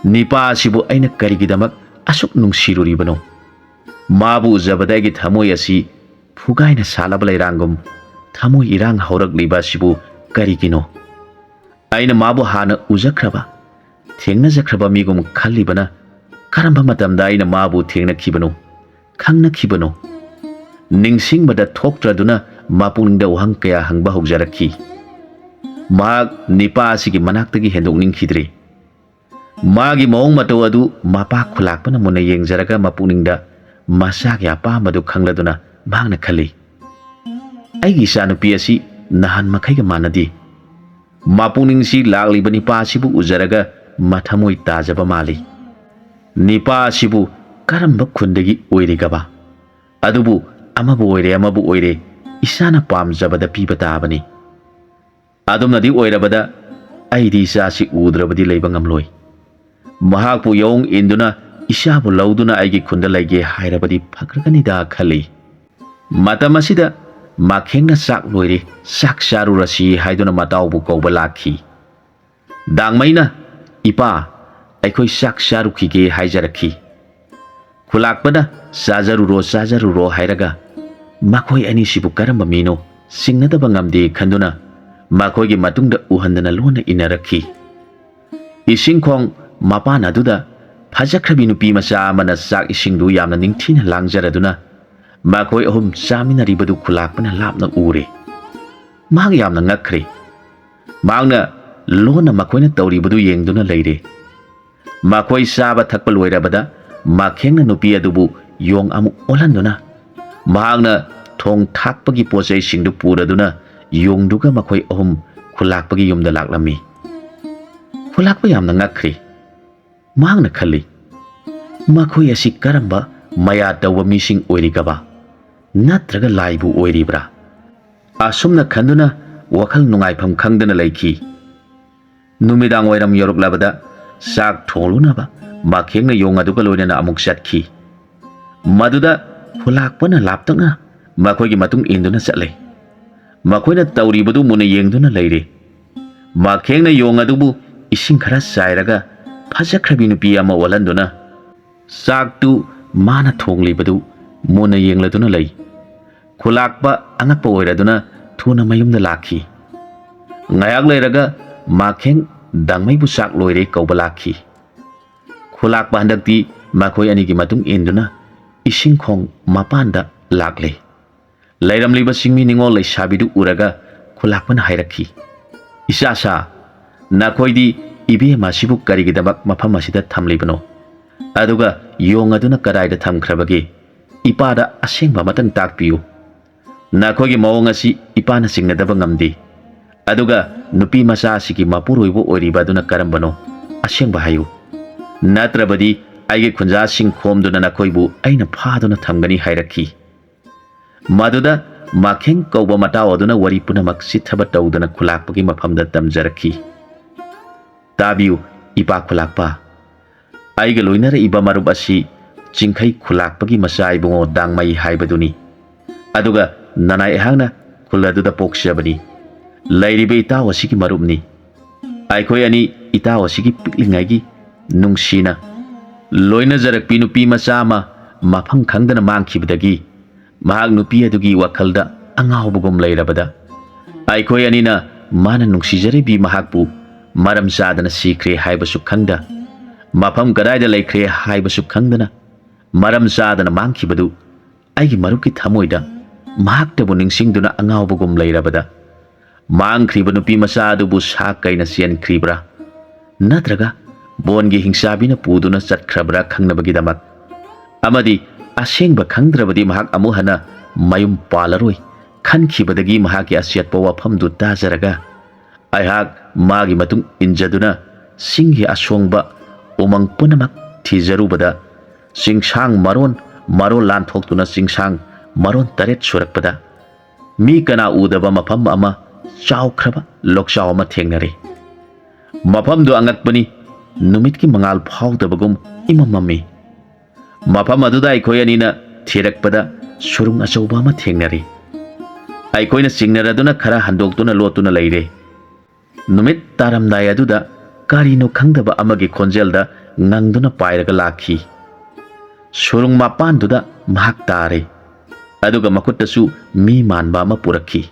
"ꯅꯤꯄꯥ ꯑꯁꯤꯕꯨ ꯑꯩꯅ ꯀꯔꯤꯒꯤꯗꯃꯛ ꯑꯁꯨꯛ ꯅꯨꯡꯁꯤꯔꯨꯔꯤꯕꯅꯣ? ꯃꯥꯕꯨ ꯎꯖꯕꯗ ꯑꯩꯒꯤ ꯊꯃꯣꯏ ꯑꯁꯤ ꯐꯨꯒꯥꯏꯅ ꯁꯥꯠꯂꯕ ꯂꯩꯔꯥꯡꯒꯨꯝ ꯊꯃꯣꯏ ꯏꯔꯥꯡ ꯍꯧꯔꯛꯂꯤꯕ ꯑꯁꯤꯕꯨ ꯀꯔꯤꯒꯤꯅꯣ?" ꯑꯩꯅ ꯃꯥꯕꯨ ꯍꯥꯟꯅ ꯎꯖꯈ꯭ꯔꯕ, ꯊꯦꯡꯅꯖꯈ꯭ꯔꯕ ꯃꯤꯒꯨꯝ ꯈꯜꯂꯤꯕꯅ ꯀꯔꯝꯕ ꯃꯇꯝꯗ ꯑꯩꯅ ꯃꯥꯕꯨ ꯊꯦꯡꯅꯈꯤꯕꯅꯣ, ꯈꯪꯅꯈꯤꯕꯅꯣ? ꯅꯤꯡꯁꯤꯡꯕꯗ ꯊꯣꯛꯇ꯭ꯔꯗꯨꯅ ꯃꯄꯨꯛꯅꯤꯡꯗ ꯋꯥꯍꯪ ꯀꯌꯥ ꯍꯪꯕ ꯍꯧꯖꯔꯛꯈꯤ꯫ ꯃꯍꯥꯛ ꯅꯤꯄꯥ ꯑꯁꯤꯒꯤ ꯃꯅꯥꯛꯇꯒꯤ ꯍꯦꯟꯗꯣꯛꯅꯤꯡꯈꯤꯗ꯭ꯔꯦ꯫ ꯃꯥꯒꯤ ꯃꯑꯣꯡ ꯃꯇꯧ ꯑꯗꯨ ꯃꯄꯥ ꯈꯨꯂꯥꯛꯄꯅ ꯃꯨꯟꯅ ꯌꯦꯡꯖꯔꯒ ꯃꯄꯨꯛꯅꯤꯡꯗ ꯃꯆꯥꯒꯤ ꯑꯄꯥꯝꯕꯗꯨ ꯈꯪꯂꯗꯨꯅ ꯃꯍꯥꯛꯅ ꯈꯜꯂꯤ, "ꯑꯩꯒꯤ ꯏꯆꯥꯅꯨꯄꯤ ꯑꯁꯤ ꯅꯍꯥꯟ ꯃꯈꯩꯒ ꯃꯥꯟꯅꯗꯦ꯫ ꯃꯄꯨꯛꯅꯤꯡꯁꯤ ꯂꯥꯛꯂꯤꯕ ꯅꯤꯄꯥ ꯑꯁꯤꯕꯨ ꯎꯖꯔꯒ ꯃꯊꯃꯣꯏ ꯇꯥꯖꯕ ꯃꯥꯜꯂꯤ꯫ ꯅꯤꯄꯥ ꯑꯁꯤꯕꯨ ꯀꯔꯝꯕ ꯈꯨꯟꯗꯒꯤ ꯑꯣꯏꯔꯤꯒꯕ? ꯑꯗꯨꯕꯨ ꯑꯃꯕꯨ ꯑꯣꯏꯔꯦ, ꯑꯃꯕꯨ ꯑꯣꯏꯔꯦ, ꯏꯆꯥꯅ ꯄꯥꯝꯖꯕꯗ ꯄꯤꯕ ꯇꯥꯕꯅꯤ꯫ ꯑꯗꯨꯝꯅꯗꯤ ꯑꯣꯏꯔꯕꯗ ꯑꯩꯗꯤ ꯏꯆꯥꯁꯤ ꯎꯗ꯭ꯔꯕꯗꯤ ꯂꯩꯕ ꯉꯝꯂꯣꯏ꯫ ꯃꯍꯥꯛꯄꯨ ꯌꯥꯑꯣꯡ ꯏꯟꯗꯨꯅ ꯏꯆꯥꯕꯨ ꯂꯧꯗꯨꯅ ꯑꯩꯒꯤ ꯈꯨꯟꯗ ꯂꯩꯒꯦ ꯍꯥꯏꯔꯕꯗꯤ ꯐꯈ꯭ꯔꯒꯅꯤꯗ" ꯈꯜꯂꯤ꯫ ꯃꯇꯝ ꯑꯁꯤꯗ ꯃꯈꯦꯡꯅ "ꯆꯥꯛ ꯂꯣꯏꯔꯦ, ꯆꯥꯛ ꯆꯥꯔꯨꯔꯁꯤ" ꯍꯥꯏꯗꯨꯅ ꯃꯇꯥꯎꯕꯨ ꯀꯧꯕ ꯂꯥꯛꯈꯤ꯫ ꯗꯥꯡꯃꯩꯅ, "ꯏꯄꯥ, ꯑꯩꯈꯣꯏ ꯆꯥꯛ ꯆꯥꯔꯨꯈꯤꯒꯦ" ꯍꯥꯏꯖꯔꯛꯈꯤ꯫ ꯈꯨꯂꯥꯛꯄꯅ "ꯆꯥꯖꯔꯨꯔꯣ, ꯆꯥꯖꯔꯨꯔꯣ" ꯍꯥꯏꯔꯒ ꯃꯈꯣꯏ ꯑꯅꯤꯁꯤꯕꯨ ꯀꯔꯝꯕ ꯃꯤꯅꯣ ꯆꯤꯡꯅꯗꯕ ꯉꯝꯗꯦ ꯈꯟꯗꯨꯅ ꯃꯈꯣꯏꯒꯤ ꯃꯇꯨꯡꯗ ꯎꯍꯟꯗꯅ ꯂꯣꯟꯅ ꯏꯟꯅꯔꯛꯈꯤ꯫ ꯏꯁꯤꯡꯈꯣꯡ ꯃꯄꯥꯟ ꯑꯗꯨꯗ ꯐꯖꯈ꯭ꯔꯕꯤ ꯅꯨꯄꯤ ꯃꯆꯥ ꯑꯃꯅ ꯆꯥꯛ ꯏꯁꯤꯡꯗꯨ ꯌꯥꯝꯅ ꯅꯤꯡꯊꯤꯅ ꯂꯥꯡꯖꯔꯗꯨꯅ ꯃꯈꯣꯏ ꯑꯍꯨꯝ ꯆꯥꯃꯤꯟꯅꯔꯤꯕꯗꯨ ꯈꯨꯂꯥꯛꯄꯅ ꯂꯥꯞꯅ ꯎꯔꯦ꯫ ꯃꯍꯥꯛ ꯌꯥꯝꯅ ꯉꯛꯈ꯭ꯔꯦ꯫ ꯃꯍꯥꯛꯅ ꯂꯣꯟꯅ ꯃꯈꯣꯏꯅ ꯇꯧꯔꯤꯕꯗꯨ ꯌꯦꯡꯗꯨꯅ ꯂꯩꯔꯦ꯫ ꯃꯈꯣꯏ ꯆꯥꯕ ꯊꯛꯄ ꯂꯣꯏꯔꯕꯗ ꯃꯈꯦꯡꯅ ꯅꯨꯄꯤ ꯑꯗꯨꯕꯨ ꯌꯣꯡ ꯑꯃꯨꯛ ꯑꯣꯜꯍꯟꯗꯨꯅ ꯃꯍꯥꯛꯅ ꯊꯣꯡ ꯊꯥꯛꯄꯒꯤ ꯄꯣꯠ ꯆꯩꯁꯤꯡꯗꯨ ꯄꯨꯔꯗꯨꯅ ꯌꯣꯡꯗꯨꯒ ꯃꯈꯣꯏ ꯑꯍꯨꯝ ꯈꯨꯂꯥꯛꯄꯒꯤ ꯌꯨꯝꯗ ꯂꯥꯛꯂꯝꯃꯤ꯫ ꯈꯨꯂꯥꯛꯄ ꯌꯥꯝꯅ ꯉꯛꯈ꯭ꯔꯦ꯫ ꯃꯍꯥꯛꯅ ꯈꯜꯂꯤ, "ꯃꯈꯣꯏ ꯑꯁꯤ ꯀꯔꯝꯕ ꯃꯌꯥ ꯇꯧꯕ ꯃꯤꯁꯤꯡ ꯑꯣꯏꯔꯤꯒꯕ? ꯅꯠꯇ꯭ꯔꯒ ꯂꯥꯏꯕꯨ ꯑꯣꯏꯔꯤꯕ꯭ꯔꯥ?" ꯑꯁꯨꯝꯅ ꯈꯟꯗꯨꯅ ꯋꯥꯈꯜ ꯅꯨꯡꯉꯥꯏꯐꯝ ꯈꯪꯗꯅ ꯂꯩꯈꯤ꯫ ꯅꯨꯃꯤꯗꯥꯡ ꯋꯥꯏꯔꯝ ꯌꯧꯔꯛꯂꯕꯗ ꯆꯥꯛ ꯊꯣꯡꯂꯨꯅꯕ ꯃꯥꯈꯦꯡꯅ ꯌꯣꯡ ꯑꯗꯨꯒ ꯂꯣꯏꯅꯅ ꯑꯃꯨꯛ ꯆꯠꯈꯤ꯫ ꯃꯗꯨꯗ ꯈꯨꯂꯥꯛꯄꯅ ꯂꯥꯞꯇꯛꯅ ꯃꯈꯣꯏꯒꯤ ꯃꯇꯨꯡ ꯏꯟꯗꯨꯅ ꯆꯠꯂꯦ꯫ ꯃꯈꯣꯏꯅ ꯇꯧꯔꯤꯕꯗꯨ ꯃꯨꯟꯅ ꯌꯦꯡꯗꯨꯅ ꯂꯩꯔꯦ꯫ ꯃꯥꯈꯦꯡꯅ ꯌꯣꯡ ꯑꯗꯨꯕꯨ ꯏꯁꯤꯡ ꯈꯔ ꯆꯥꯏꯔꯒ ꯐꯖꯈ꯭ꯔꯕꯤ ꯅꯨꯄꯤ ꯑꯃ ꯑꯣꯜꯍꯟꯗꯨꯅ ꯆꯥꯛꯇꯨ ꯃꯥꯅ ꯊꯣꯡꯂꯤꯕꯗꯨ ꯃꯨꯟꯅ ꯌꯦꯡꯂꯗꯨꯅ ꯂꯩ꯫ ꯈꯨꯂꯥꯛꯄ ꯑꯉꯛꯄ ꯑꯣꯏꯔꯗꯨꯅ ꯊꯨꯅ ꯃꯌꯨꯝꯗ ꯂꯥꯛꯈꯤ꯫ ꯉꯥꯏꯍꯥꯛ ꯂꯩꯔꯒ ꯃꯥꯈꯦꯡ ꯗꯥꯡꯃꯩꯕꯨ ꯆꯥꯛ ꯂꯣꯏꯔꯦ ꯀꯧꯕ ꯂꯥꯛꯈꯤ꯫ ꯈꯨꯂꯥꯛꯄ ꯍꯟꯗꯛꯇꯤ ꯃꯈꯣꯏ ꯑꯅꯤꯒꯤ ꯃꯇꯨꯡ ꯏꯟꯗꯨꯅ ꯏꯁꯤꯡꯈꯣꯡ ꯃꯄꯥꯟꯗ ꯂꯥꯛꯂꯦ꯫ ꯂꯩꯔꯝꯂꯤꯕ ꯆꯤꯡꯃꯤ ꯅꯤꯉꯣꯜ ꯂꯩꯁꯥꯕꯤꯗꯨ ꯎꯔꯒ ꯈꯨꯂꯥꯛꯄꯅ ꯍꯥꯏꯔꯛꯈꯤ, "ꯏꯆꯥꯁꯥ, ꯅꯈꯣꯏꯗꯤ ꯏꯕꯦꯝ ꯑꯁꯤꯕꯨ ꯀꯔꯤꯒꯤꯗꯃꯛ ꯃꯐꯝ ꯑꯁꯤꯗ ꯊꯝꯂꯤꯕꯅꯣ? ꯑꯗꯨꯒ ꯌꯣꯡ ꯑꯗꯨꯅ ꯀꯗꯥꯏꯗ ꯊꯝꯈ꯭ꯔꯕꯒꯦ? ꯏꯄꯥꯗ ꯑꯁꯦꯡꯕ ꯑꯃꯇꯪ ꯇꯥꯛꯄꯤꯌꯨ꯫ ꯅꯈꯣꯏꯒꯤ ꯃꯑꯣꯡ ꯑꯁꯤ ꯏꯄꯥꯅ ꯆꯤꯡꯅꯗꯕ ꯉꯝꯗꯦ꯫ ꯑꯗꯨꯒ ꯅꯨꯄꯤ ꯃꯆꯥ ꯑꯁꯤꯒꯤ ꯃꯄꯨꯔꯣꯏꯕ ꯑꯣꯏꯔꯤꯕ ꯑꯗꯨꯅ ꯀꯔꯝꯕꯅꯣ? ꯑꯁꯦꯡꯕ ꯍꯥꯏꯌꯨ꯫ ꯅꯠꯇ꯭ꯔꯕꯗꯤ ꯑꯩꯒꯤ ꯈꯨꯟꯖꯥꯁꯤꯡ ꯈꯣꯝꯗꯨꯅ ꯅꯈꯣꯏꯕꯨ ꯑꯩꯅ ꯐꯥꯗꯨꯅ ꯊꯝꯒꯅꯤ" ꯍꯥꯏꯔꯛꯈꯤ꯫ ꯃꯗꯨꯗ ꯃꯥꯈꯦꯡ ꯀꯧꯕ ꯃꯇꯥꯎ ꯑꯗꯨꯅ ꯋꯥꯔꯤ ꯄꯨꯝꯅꯃꯛ ꯆꯤꯠꯊꯕ ꯇꯧꯗꯨꯅ ꯈꯨꯂꯥꯛꯄꯒꯤ ꯃꯐꯝꯗ ꯇꯝꯖꯔꯛꯈꯤ꯫ "ꯇꯥꯕꯤꯌꯨ, ꯏꯄꯥ ꯈꯨꯂꯥꯛꯄ꯫ ꯑꯩꯒ ꯂꯣꯏꯅꯔꯛꯏꯕ ꯃꯔꯨꯞ ꯑꯁꯤ ꯆꯤꯡꯈꯩ ꯈꯨꯂꯥꯛꯄꯒꯤ ꯃꯆꯥ ꯏꯕꯨꯡꯉꯣ ꯗꯥꯡꯃꯩ ꯍꯥꯏꯕꯗꯨꯅꯤ꯫ ꯑꯗꯨꯒ ꯅꯅꯥꯏ ꯑꯩꯍꯥꯛꯅ ꯈꯨꯜ ꯑꯗꯨꯗ ꯄꯣꯛꯆꯕꯅꯤ꯫ ꯂꯩꯔꯤꯕ ꯏꯇꯥꯎ ꯑꯁꯤꯒꯤ ꯃꯔꯨꯞꯅꯤ꯫ ꯑꯩꯈꯣꯏ ꯑꯅꯤ ꯏꯇꯥꯎ ꯑꯁꯤꯒꯤ ꯄꯤꯛꯂꯤꯉꯩꯒꯤ ꯅꯨꯡꯁꯤꯅ ꯂꯣꯏꯅꯖꯔꯛꯄꯤ ꯅꯨꯄꯤ ꯃꯆꯥ ꯑꯃ ꯃꯐꯝ ꯈꯪꯗꯅ ꯃꯥꯡꯈꯤꯕꯗꯒꯤ ꯃꯍꯥꯛ ꯅꯨꯄꯤ ꯑꯗꯨꯒꯤ ꯋꯥꯈꯜꯗ ꯑꯉꯥꯎꯕꯒꯨꯝ ꯂꯩꯔꯕꯗ, ꯑꯩꯈꯣꯏ ꯑꯅꯤꯅ ꯃꯥꯅ ꯅꯨꯡꯁꯤꯖꯔꯤꯕꯤ ꯃꯍꯥꯛꯄꯨ ꯃꯔꯝ ꯆꯥꯗꯅ ꯁꯤꯈ꯭ꯔꯦ ꯍꯥꯏꯕꯁꯨ ꯈꯪꯗ, ꯃꯐꯝ ꯀꯗꯥꯏꯗ ꯂꯩꯈ꯭ꯔꯦ ꯍꯥꯏꯕꯁꯨ ꯈꯪꯗꯅ, ꯃꯔꯝ ꯆꯥꯗꯅ ꯃꯥꯡꯈꯤꯕꯗꯨ ꯑꯩꯒꯤ ꯃꯔꯨꯞꯀꯤ ꯊꯃꯣꯏꯗ ꯃꯍꯥꯛꯇꯕꯨ ꯅꯤꯡꯁꯤꯡꯗꯨꯅ ꯑꯉꯥꯎꯕꯒꯨꯝ ꯂꯩꯔꯕꯗ, ꯃꯥꯡꯈ꯭ꯔꯤꯕ ꯅꯨꯄꯤ ꯃꯆꯥ ꯑꯗꯨꯕꯨ ꯁꯥ ꯀꯩꯅ ꯆꯦꯟꯈ꯭ꯔꯤꯕ꯭ꯔꯥ? ꯅꯠꯇ꯭ꯔꯒ ꯕꯣꯟꯒꯤ ꯍꯤꯡꯆꯥꯕꯤꯅ ꯄꯨꯗꯨꯅ ꯆꯠꯈ꯭ꯔꯕ꯭ꯔꯥ ꯈꯪꯅꯕꯒꯤꯗꯃꯛ, ꯑꯃꯗꯤ ꯑꯁꯦꯡꯕ ꯈꯪꯗ꯭ꯔꯕꯗꯤ ꯃꯍꯥꯛ ꯑꯃꯨꯛ ꯍꯟꯅ ꯃꯌꯨꯝ ꯄꯥꯜꯂꯔꯣꯏ ꯈꯟꯈꯤꯕꯗꯒꯤ ꯃꯍꯥꯛꯀꯤ ꯑꯆꯦꯠꯄ ꯋꯥꯐꯝꯗꯨ ꯇꯥꯖꯔꯒ, ꯑꯩꯍꯥꯛ ꯃꯥꯒꯤ ꯃꯇꯨꯡ ꯏꯟꯖꯗꯨꯅ ꯆꯤꯡꯒꯤ ꯑꯁꯣꯡꯕ ꯎꯃꯪ ꯄꯨꯝꯅꯃꯛ ꯊꯤꯖꯔꯨꯕꯗ, ꯆꯤꯡꯁꯥꯡ ꯃꯔꯣꯟ ꯃꯔꯣꯟ ꯂꯥꯟꯊꯣꯛꯇꯨꯅ ꯆꯤꯡꯁꯥꯡ ꯃꯔꯣꯟ ꯇꯔꯦꯠ ꯁꯨꯔꯛꯄꯗ, ꯃꯤ ꯀꯅꯥ ꯎꯗꯕ ꯃꯐꯝ ꯑꯃ ꯆꯥꯎꯈ꯭ꯔꯕ ꯂꯣꯛꯆꯥꯎ ꯑꯃ ꯊꯦꯡꯅꯔꯦ꯫ ꯃꯐꯝꯗꯨ ꯑꯉꯛꯄꯅꯤ꯫ ꯅꯨꯃꯤꯠꯀꯤ ꯃꯉꯥꯜ ꯐꯥꯎꯗꯕꯒꯨꯝ ꯏꯃꯝ ꯃꯝꯃꯤ꯫ ꯃꯐꯝ ꯑꯗꯨꯗ ꯑꯩꯈꯣꯏ ꯑꯅꯤꯅ ꯊꯤꯔꯛꯄꯗ ꯁꯨꯔꯨꯡ ꯑꯆꯧꯕ ꯑꯃ ꯊꯦꯡꯅꯔꯦ꯫ ꯑꯩꯈꯣꯏꯅ ꯆꯤꯡꯅꯔꯗꯨꯅ ꯈꯔ ꯍꯟꯗꯣꯛꯇꯨꯅ ꯂꯣꯠꯇꯨꯅ ꯂꯩꯔꯦ꯫ ꯅꯨꯃꯤꯠ ꯇꯥꯔꯝꯗꯥꯏ ꯑꯗꯨꯗ ꯀꯔꯤꯅꯣ ꯈꯪꯗꯕ ꯑꯃꯒꯤ ꯈꯣꯟꯖꯦꯜꯗ ꯉꯪꯗꯨꯅ ꯄꯥꯏꯔꯒ ꯂꯥꯛꯈꯤ꯫ ꯁꯨꯔꯨꯡ ꯃꯄꯥꯟꯗꯨꯗ ꯃꯍꯥꯛ ꯇꯥꯔꯦ꯫ ꯑꯗꯨꯒ ꯃꯈꯨꯠꯇꯁꯨ ꯃꯤ ꯃꯥꯟꯕ ꯑꯃ ꯄꯨꯔꯛꯈꯤ꯫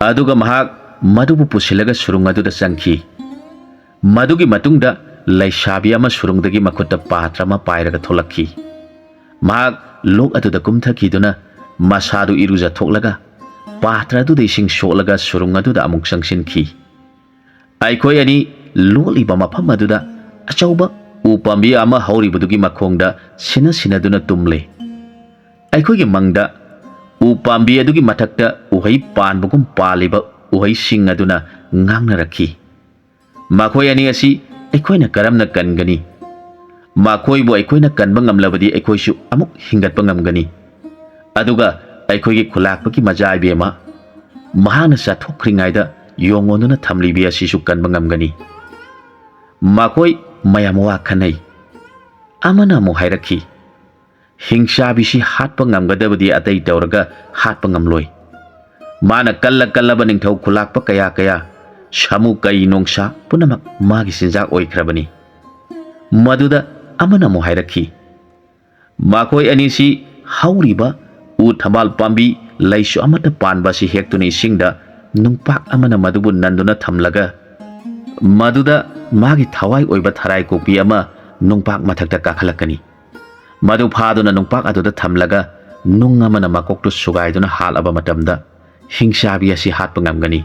ꯑꯗꯨꯒ ꯃꯍꯥꯛ ꯃꯗꯨꯕꯨ ꯄꯨꯁꯤꯜꯂꯒ ꯁꯨꯔꯨꯡ ꯑꯗꯨꯗ ꯆꯪꯈꯤ꯫ ꯃꯗꯨꯒꯤ ꯃꯇꯨꯡꯗ ꯂꯩꯁꯥꯕꯤ ꯑꯃ ꯁꯨꯔꯨꯡꯗꯒꯤ ꯃꯈꯨꯠꯇ ꯄꯥꯇ꯭ꯔ ꯑꯃ ꯄꯥꯏꯔꯒ ꯊꯣꯛꯂꯛꯈꯤ꯫ ꯃꯍꯥꯛ ꯂꯣꯛ ꯑꯗꯨꯗ ꯀꯨꯝꯊꯈꯤꯗꯨꯅ ꯃꯁꯥꯗꯨ ꯏꯔꯨꯖꯊꯣꯛꯂꯒ ꯄꯥꯇ꯭ꯔ ꯑꯗꯨꯗ ꯏꯁꯤꯡ ꯁꯣꯛꯂꯒ ꯁꯨꯔꯨꯡ ꯑꯗꯨꯗ ꯑꯃꯨꯛ ꯆꯪꯁꯤꯟꯈꯤ꯫ ꯑꯩꯈꯣꯏ ꯑꯅꯤ ꯂꯣꯠꯂꯤꯕ ꯃꯐꯝ ꯑꯗꯨꯗ ꯑꯆꯧꯕ ꯎ ꯄꯥꯝꯕꯤ ꯑꯃ ꯍꯧꯔꯤꯕꯗꯨꯒꯤ ꯃꯈꯣꯡꯗ ꯁꯤꯟꯅ ꯁꯤꯟꯅꯗꯨꯅ ꯇꯨꯝꯂꯦ꯫ ꯑꯩꯈꯣꯏꯒꯤ ꯃꯪꯗ ꯎ ꯄꯥꯝꯕꯤ ꯑꯗꯨꯒꯤ ꯃꯊꯛꯇ ꯎꯍꯩ ꯄꯥꯟꯕꯒꯨꯝ ꯄꯥꯜꯂꯤꯕ ꯎꯍꯩꯁꯤꯡ ꯑꯗꯨꯅ ꯉꯥꯡꯅꯔꯛꯈꯤ꯫ ꯃꯈꯣꯏ ꯑꯅꯤ ꯑꯁꯤ ꯑꯩꯈꯣꯏꯅ ꯀꯔꯝꯅ ꯀꯟꯒꯅꯤ? ꯃꯈꯣꯏꯕꯨ ꯑꯩꯈꯣꯏꯅ ꯀꯟꯕ ꯉꯝꯂꯕꯗꯤ ꯑꯩꯈꯣꯏꯁꯨ ꯑꯃꯨꯛ ꯍꯤꯡꯒꯠꯄ ꯉꯝꯒꯅꯤ꯫ ꯑꯗꯨꯒ ꯑꯩꯈꯣꯏꯒꯤ ꯈꯨꯂꯥꯛꯄꯒꯤ ꯃꯆꯥ ꯏꯕꯦꯝꯃ, ꯃꯍꯥꯛꯅ ꯆꯥꯊꯣꯛꯈ꯭ꯔꯤꯉꯩꯗ ꯌꯣꯡꯉꯣꯟꯗꯨꯅ ꯊꯝꯂꯤꯕꯤ ꯑꯁꯤꯁꯨ ꯀꯟꯕ ꯉꯝꯒꯅꯤ꯫ ꯃꯈꯣꯏ ꯃꯌꯥꯝ ꯋꯥ ꯈꯟꯅꯩ꯫ ꯑꯃꯅ ꯑꯃꯨꯛ ꯍꯥꯏꯔꯛꯈꯤ, "ꯍꯤꯡꯆꯥꯕꯤꯁꯤ ꯍꯥꯠꯄ ꯉꯝꯒꯗꯕꯗꯤ ꯑꯇꯩ ꯇꯧꯔꯒ ꯍꯥꯠꯄ ꯉꯝꯂꯣꯏ꯫ ꯃꯥꯅ ꯀꯜꯂ ꯀꯜꯂꯕ ꯅꯤꯡꯊꯧ ꯈꯨꯂꯥꯛꯄ ꯀꯌꯥ ꯀꯌꯥ, ꯁꯥꯃꯨ ꯀꯩ ꯅꯣꯡꯁꯥ ꯄꯨꯝꯅꯃꯛ ꯃꯥꯒꯤ ꯆꯤꯟꯖꯥꯛ ꯑꯣꯏꯈ꯭ꯔꯕꯅꯤ"꯫ ꯃꯗꯨꯗ ꯑꯃꯅ ꯑꯃꯨꯛ ꯍꯥꯏꯔꯛꯈꯤ, "ꯃꯈꯣꯏ ꯑꯅꯤꯁꯤ ꯍꯧꯔꯤꯕ ꯎ ꯊꯝꯕꯥꯜ ꯄꯥꯝꯕꯤ ꯂꯩꯁꯨ ꯑꯃꯠꯇ ꯄꯥꯟꯕ ꯑꯁꯤ ꯍꯦꯛꯇꯨꯅ ꯏꯁꯤꯡꯗ ꯅꯨꯡꯄꯥꯛ ꯑꯃꯅ ꯃꯗꯨꯕꯨ ꯅꯟꯗꯨꯅ ꯊꯝꯂꯒ ꯃꯗꯨꯗ ꯃꯥꯒꯤ ꯊꯋꯥꯏ ꯑꯣꯏꯕ ꯊꯔꯥꯏ ꯀꯣꯛꯄꯤ ꯑꯃ ꯅꯨꯡꯄꯥꯛ ꯃꯊꯛꯇ ꯀꯥꯈꯠꯂꯛꯀꯅꯤ꯫ ꯃꯗꯨ ꯐꯥꯗꯨꯅ ꯅꯨꯡꯄꯥꯛ ꯑꯗꯨꯗ ꯊꯝꯂꯒ ꯅꯨꯡ ꯑꯃꯅ ꯃꯀꯣꯛꯇꯨ ꯁꯨꯒꯥꯏꯗꯨꯅ ꯍꯥꯠꯂꯕ ꯃꯇꯝꯗ ꯍꯤꯡꯆꯥꯕꯤ ꯑꯁꯤ ꯍꯥꯠꯄ ꯉꯝꯒꯅꯤ꯫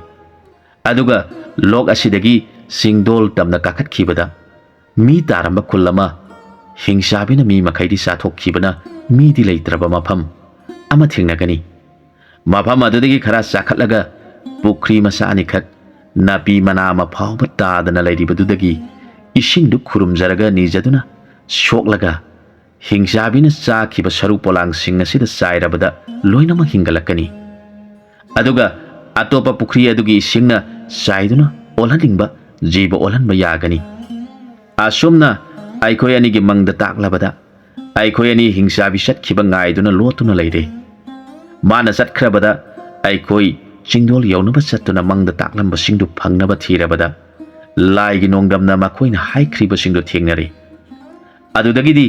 ꯑꯗꯨꯒ ꯂꯣꯛ ꯑꯁꯤꯗꯒꯤ ꯆꯤꯡꯗꯣꯜ ꯇꯝꯅ ꯀꯥꯈꯠꯈꯤꯕꯗ ꯃꯤ ꯇꯥꯔꯝꯕ ꯈꯨꯜ ꯑꯃ, ꯍꯤꯡꯆꯥꯕꯤꯅ ꯃꯤ ꯃꯈꯩꯗꯤ ꯆꯥꯊꯣꯛꯈꯤꯕꯅ ꯃꯤꯗꯤ ꯂꯩꯇ꯭ꯔꯕ ꯃꯐꯝ ꯑꯃ ꯊꯦꯡꯅꯒꯅꯤ꯫ ꯃꯐꯝ ꯑꯗꯨꯗꯒꯤ ꯈꯔ ꯆꯥꯈꯠꯂꯒ ꯄꯨꯈ꯭ꯔꯤ ꯃꯆꯥ ꯑꯅꯤꯈꯛ, ꯅꯥꯄꯤ ꯃꯅꯥ ꯑꯃ ꯐꯥꯎꯕ ꯇꯥꯗꯅ ꯂꯩꯔꯤꯕꯗꯨꯗꯒꯤ ꯏꯁꯤꯡꯗꯨ ꯈꯨꯔꯨꯝꯖꯔꯒ ꯅꯤꯖꯗꯨꯅ ꯁꯣꯛꯂꯒ ꯍꯤꯡꯆꯥꯕꯤꯅ ꯆꯥꯈꯤꯕ ꯁꯔꯨ ꯄꯣꯂꯥꯡꯁꯤꯡ ꯑꯁꯤꯗ ꯆꯥꯏꯔꯕꯗ ꯂꯣꯏꯅꯃꯛ ꯍꯤꯡꯒꯠꯂꯛꯀꯅꯤ꯫ ꯑꯗꯨꯒ ꯑꯇꯣꯞꯄ ꯄꯨꯈ꯭ꯔꯤ ꯑꯗꯨꯒꯤ ꯏꯁꯤꯡꯅ ꯆꯥꯏꯗꯨꯅ ꯑꯣꯜꯍꯟꯅꯤꯡꯕ ꯖꯤꯕ ꯑꯣꯜꯍꯟꯕ ꯌꯥꯒꯅꯤ꯫ ꯑꯁꯨꯝꯅ ꯑꯩꯈꯣꯏ ꯑꯅꯤꯒꯤ ꯃꯪꯗ ꯇꯥꯛꯂꯕꯗ ꯑꯩꯈꯣꯏ ꯑꯅꯤ ꯍꯤꯡꯆꯥꯕꯤ ꯆꯠꯈꯤꯕ ꯉꯥꯏꯗꯨꯅ ꯂꯣꯠꯇꯨꯅ ꯂꯩꯔꯦ꯫ ꯃꯥꯅ ꯆꯠꯈ꯭ꯔꯕꯗ ꯑꯩꯈꯣꯏ ꯆꯤꯡꯗꯣꯜ ꯌꯧꯅꯕ ꯆꯠꯇꯨꯅ ꯃꯪꯗ ꯇꯥꯛꯂꯝꯕꯁꯤꯡꯗꯨ ꯐꯪꯅꯕ ꯊꯤꯔꯕꯗ ꯂꯥꯏꯒꯤ ꯅꯣꯡꯗꯝꯅ ꯃꯈꯣꯏꯅ ꯍꯥꯏꯈ꯭ꯔꯤꯕꯁꯤꯡꯗꯨ ꯊꯦꯡꯅꯔꯦ꯫ ꯑꯗꯨꯗꯒꯤꯗꯤ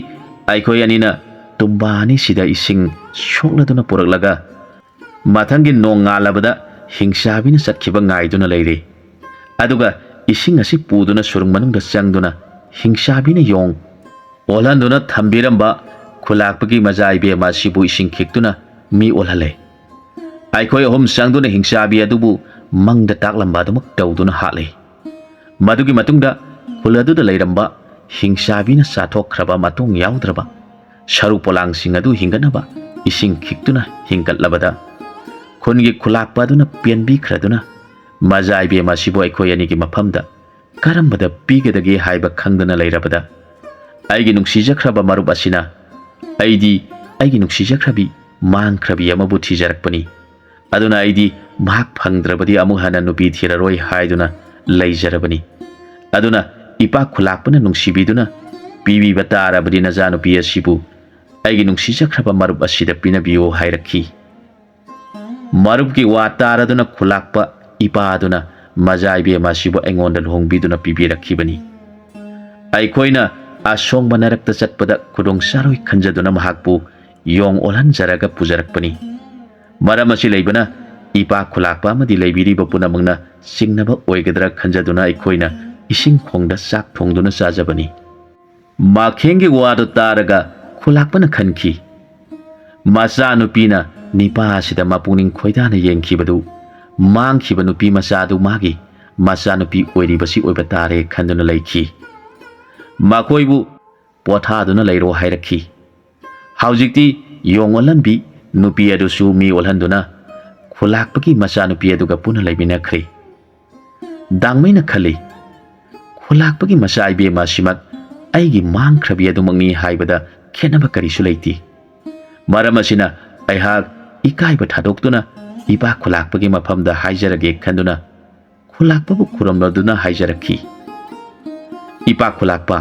ꯑꯩꯈꯣꯏ ꯑꯅꯤꯅ ꯇꯨꯝꯕꯥ ꯑꯅꯤꯁꯤꯗ ꯏꯁꯤꯡ ꯁꯣꯛꯂꯗꯨꯅ ꯄꯨꯔꯛꯂꯒ ꯃꯊꯪꯒꯤ ꯅꯣꯡꯉꯥꯜꯂꯕꯗ ꯍꯤꯡꯆꯥꯕꯤꯅ ꯆꯠꯈꯤꯕ ꯉꯥꯏꯗꯨꯅ ꯂꯩꯔꯦ꯫ ꯑꯗꯨꯒ ꯏꯁꯤꯡ ꯑꯁꯤ ꯄꯨꯗꯨꯅ ꯁꯨꯔꯨꯡ ꯃꯅꯨꯡꯗ ꯆꯪꯗꯨꯅ ꯍꯤꯡꯆꯥꯕꯤꯅ ꯌꯣꯡ ꯑꯣꯜꯍꯟꯗꯨꯅ ꯊꯝꯕꯤꯔꯝꯕ ꯈꯨꯂꯥꯛꯄꯒꯤ ꯃꯖꯥ ꯏꯕꯦꯝꯃ ꯑꯁꯤꯕꯨ ꯏꯁꯤꯡ ꯈꯤꯛꯇꯨꯅ ꯃꯤ ꯑꯣꯜꯍꯜꯂꯦ꯫ ꯑꯩꯈꯣꯏ ꯑꯍꯨꯝ ꯆꯪꯗꯨꯅ ꯍꯤꯡꯆꯥꯕꯤ ꯑꯗꯨꯕꯨ ꯃꯪꯗ ꯇꯥꯛꯂꯝꯕ ꯑꯗꯨꯃꯛ ꯇꯧꯗꯨꯅ ꯍꯥꯠꯂꯦ꯫ ꯃꯗꯨꯒꯤ ꯃꯇꯨꯡꯗ ꯈꯨꯜ ꯑꯗꯨꯗ ꯂꯩꯔꯝꯕ ꯍꯤꯡꯆꯥꯕꯤꯅ ꯆꯥꯊꯣꯛꯈ꯭ꯔꯕ ꯃꯇꯣꯡ ꯌꯥꯎꯗ꯭ꯔꯕ ꯁꯔꯨ ꯄꯣꯂꯥꯡꯁꯤꯡ ꯑꯗꯨ ꯍꯤꯡꯒꯠꯅꯕ ꯏꯁꯤꯡ ꯈꯤꯛꯇꯨꯅ ꯍꯤꯡꯒꯠꯂꯕꯗ ꯈꯨꯟꯒꯤ ꯈꯨꯂꯥꯛꯄ ꯑꯗꯨꯅ ꯄꯦꯟꯕꯤꯈ꯭ꯔꯗꯨꯅ ꯃꯖꯥ ꯏꯕꯦꯝꯃ ꯑꯁꯤꯕꯨ ꯑꯩꯈꯣꯏ ꯑꯅꯤꯒꯤ ꯃꯐꯝꯗ ꯀꯔꯝꯕꯗ ꯄꯤꯒꯗꯒꯦ ꯍꯥꯏꯕ ꯈꯪꯗꯅ ꯂꯩꯔꯕꯗ ꯑꯩꯒꯤ ꯅꯨꯡꯁꯤꯖꯈ꯭ꯔꯕ ꯃꯔꯨꯞ ꯑꯁꯤꯅ ꯑꯩꯗꯤ ꯑꯩꯒꯤ ꯅꯨꯡꯁꯤꯖꯈ꯭ꯔꯕꯤ ꯃꯥꯡꯈ꯭ꯔꯕꯤ ꯑꯃꯕꯨ ꯊꯤꯖꯔꯛꯄꯅꯤ꯫ ꯑꯗꯨꯅ ꯑꯩꯗꯤ ꯃꯍꯥꯛ ꯐꯪꯗ꯭ꯔꯕꯗꯤ ꯑꯃꯨꯛ ꯍꯟꯅ ꯅꯨꯄꯤ ꯊꯤꯔꯔꯣꯏ ꯍꯥꯏꯗꯨꯅ ꯂꯩꯖꯔꯕꯅꯤ꯫ ꯑꯗꯨꯅ ꯏꯄꯥ ꯈꯨꯂꯥꯛꯄꯅ ꯅꯨꯡꯁꯤꯕꯤꯗꯨꯅ ꯄꯤꯕꯤꯕ ꯇꯥꯔꯕꯗꯤ ꯅꯆꯥꯅꯨꯄꯤ ꯑꯁꯤꯕꯨ ꯑꯩꯒꯤ ꯅꯨꯡꯁꯤꯖꯈ꯭ꯔꯕ ꯃꯔꯨꯞ ꯑꯁꯤꯗ ꯄꯤꯅꯕꯤꯌꯨ ꯍꯥꯏꯔꯛꯈꯤ꯫ ꯃꯔꯨꯞꯀꯤ ꯋꯥ ꯇꯥꯔꯗꯨꯅ ꯈꯨꯂꯥꯛꯄ ꯏꯄꯥ ꯑꯗꯨꯅ ꯃꯖꯥ ꯏꯕꯦꯝꯃ ꯑꯁꯤꯕꯨ ꯑꯩꯉꯣꯟꯗ ꯂꯨꯍꯣꯡꯕꯤꯗꯨꯅ ꯄꯤꯕꯤꯔꯛꯈꯤꯕꯅꯤ꯫ ꯑꯩꯈꯣꯏꯅ ꯑꯁꯣꯡꯕ ꯅꯔꯛꯇ ꯆꯠꯄꯗ ꯈꯨꯗꯣꯡ ꯆꯥꯔꯣꯏ ꯈꯟꯖꯗꯨꯅ ꯃꯍꯥꯛꯄꯨ ꯌꯣꯡ ꯑꯣꯜꯍꯟꯖꯔꯒ ꯄꯨꯖꯔꯛꯄꯅꯤ꯫ ꯃꯔꯝ ꯑꯁꯤ ꯂꯩꯕꯅ ꯏꯄꯥ ꯈꯨꯂꯥꯛꯄ ꯑꯃꯗꯤ ꯂꯩꯕꯤꯔꯤꯕ ꯄꯨꯝꯅꯃꯛꯅ ꯆꯤꯡꯅꯕ ꯑꯣꯏꯒꯗ꯭ꯔꯥ ꯈꯟꯖꯗꯨꯅ ꯑꯩꯈꯣꯏꯅ ꯏꯁꯤꯡ ꯈꯣꯡꯗ ꯆꯥꯛ ꯊꯣꯡꯗꯨꯅ ꯆꯥꯖꯕꯅꯤ꯫ ꯃꯈꯦꯡꯒꯤ ꯋꯥꯗꯨ ꯇꯥꯔꯒ ꯈꯨꯂꯥꯛꯄꯅ ꯈꯟꯈꯤ, ꯃꯆꯥꯅꯨꯄꯤꯅ ꯅꯤꯄꯥ ꯑꯁꯤꯗ ꯃꯄꯨꯛꯅꯤꯡ ꯈꯣꯏꯗꯥꯅ ꯌꯦꯡꯈꯤꯕꯗꯨ ꯃꯥꯡꯈꯤꯕ ꯅꯨꯄꯤ ꯃꯆꯥꯗꯨ ꯃꯥꯒꯤ ꯃꯆꯥꯅꯨꯄꯤ ꯑꯣꯏꯔꯤꯕꯁꯤ ꯑꯣꯏꯕ ꯇꯥꯔꯦ ꯈꯟꯗꯨꯅ ꯂꯩꯈꯤ꯫ ꯃꯈꯣꯏꯕꯨ ꯄꯣꯊꯥꯗꯨꯅ ꯂꯩꯔꯣ ꯍꯥꯏꯔꯛꯈꯤ꯫ ꯍꯧꯖꯤꯛꯇꯤ ꯌꯣꯡ ꯑꯣꯜꯍꯟꯕꯤ ꯅꯨꯄꯤ ꯑꯗꯨꯁꯨ ꯃꯤ ꯑꯣꯜꯍꯟꯗꯨꯅ ꯈꯨꯂꯥꯛꯄꯒꯤ ꯃꯆꯥꯅꯨꯄꯤ ꯑꯗꯨꯒ ꯄꯨꯟꯅ ꯂꯩꯃꯤꯟꯅꯈ꯭ꯔꯦ꯫ ꯗꯥꯡꯃꯩꯅ ꯈꯜꯂꯤ, ꯈꯨꯂꯥꯛꯄꯒꯤ ꯃꯆꯥ ꯏꯕꯦꯝꯃ ꯑꯁꯤꯃꯛ ꯑꯩꯒꯤ ꯃꯥꯡꯈ꯭ꯔꯕꯤ ꯑꯗꯨꯃꯛꯅꯤ ꯍꯥꯏꯕꯗ ꯈꯦꯠꯅꯕ ꯀꯔꯤꯁꯨ ꯂꯩꯇꯦ꯫ ꯃꯔꯝ ꯑꯁꯤꯅ ꯑꯩꯍꯥꯛ ꯏꯀꯥꯏꯕ ꯊꯥꯗꯣꯛꯇꯨꯅ ꯏꯄꯥ ꯈꯨꯂꯥꯛꯄꯒꯤ ꯃꯐꯝꯗ ꯍꯥꯏꯖꯔꯒꯦ ꯈꯟꯗꯨꯅ ꯈꯨꯂꯥꯛꯄꯕꯨ ꯈꯨꯔꯨꯝꯂꯗꯨꯅ ꯍꯥꯏꯖꯔꯛꯈꯤ, "ꯏꯄꯥ ꯈꯨꯂꯥꯛꯄ,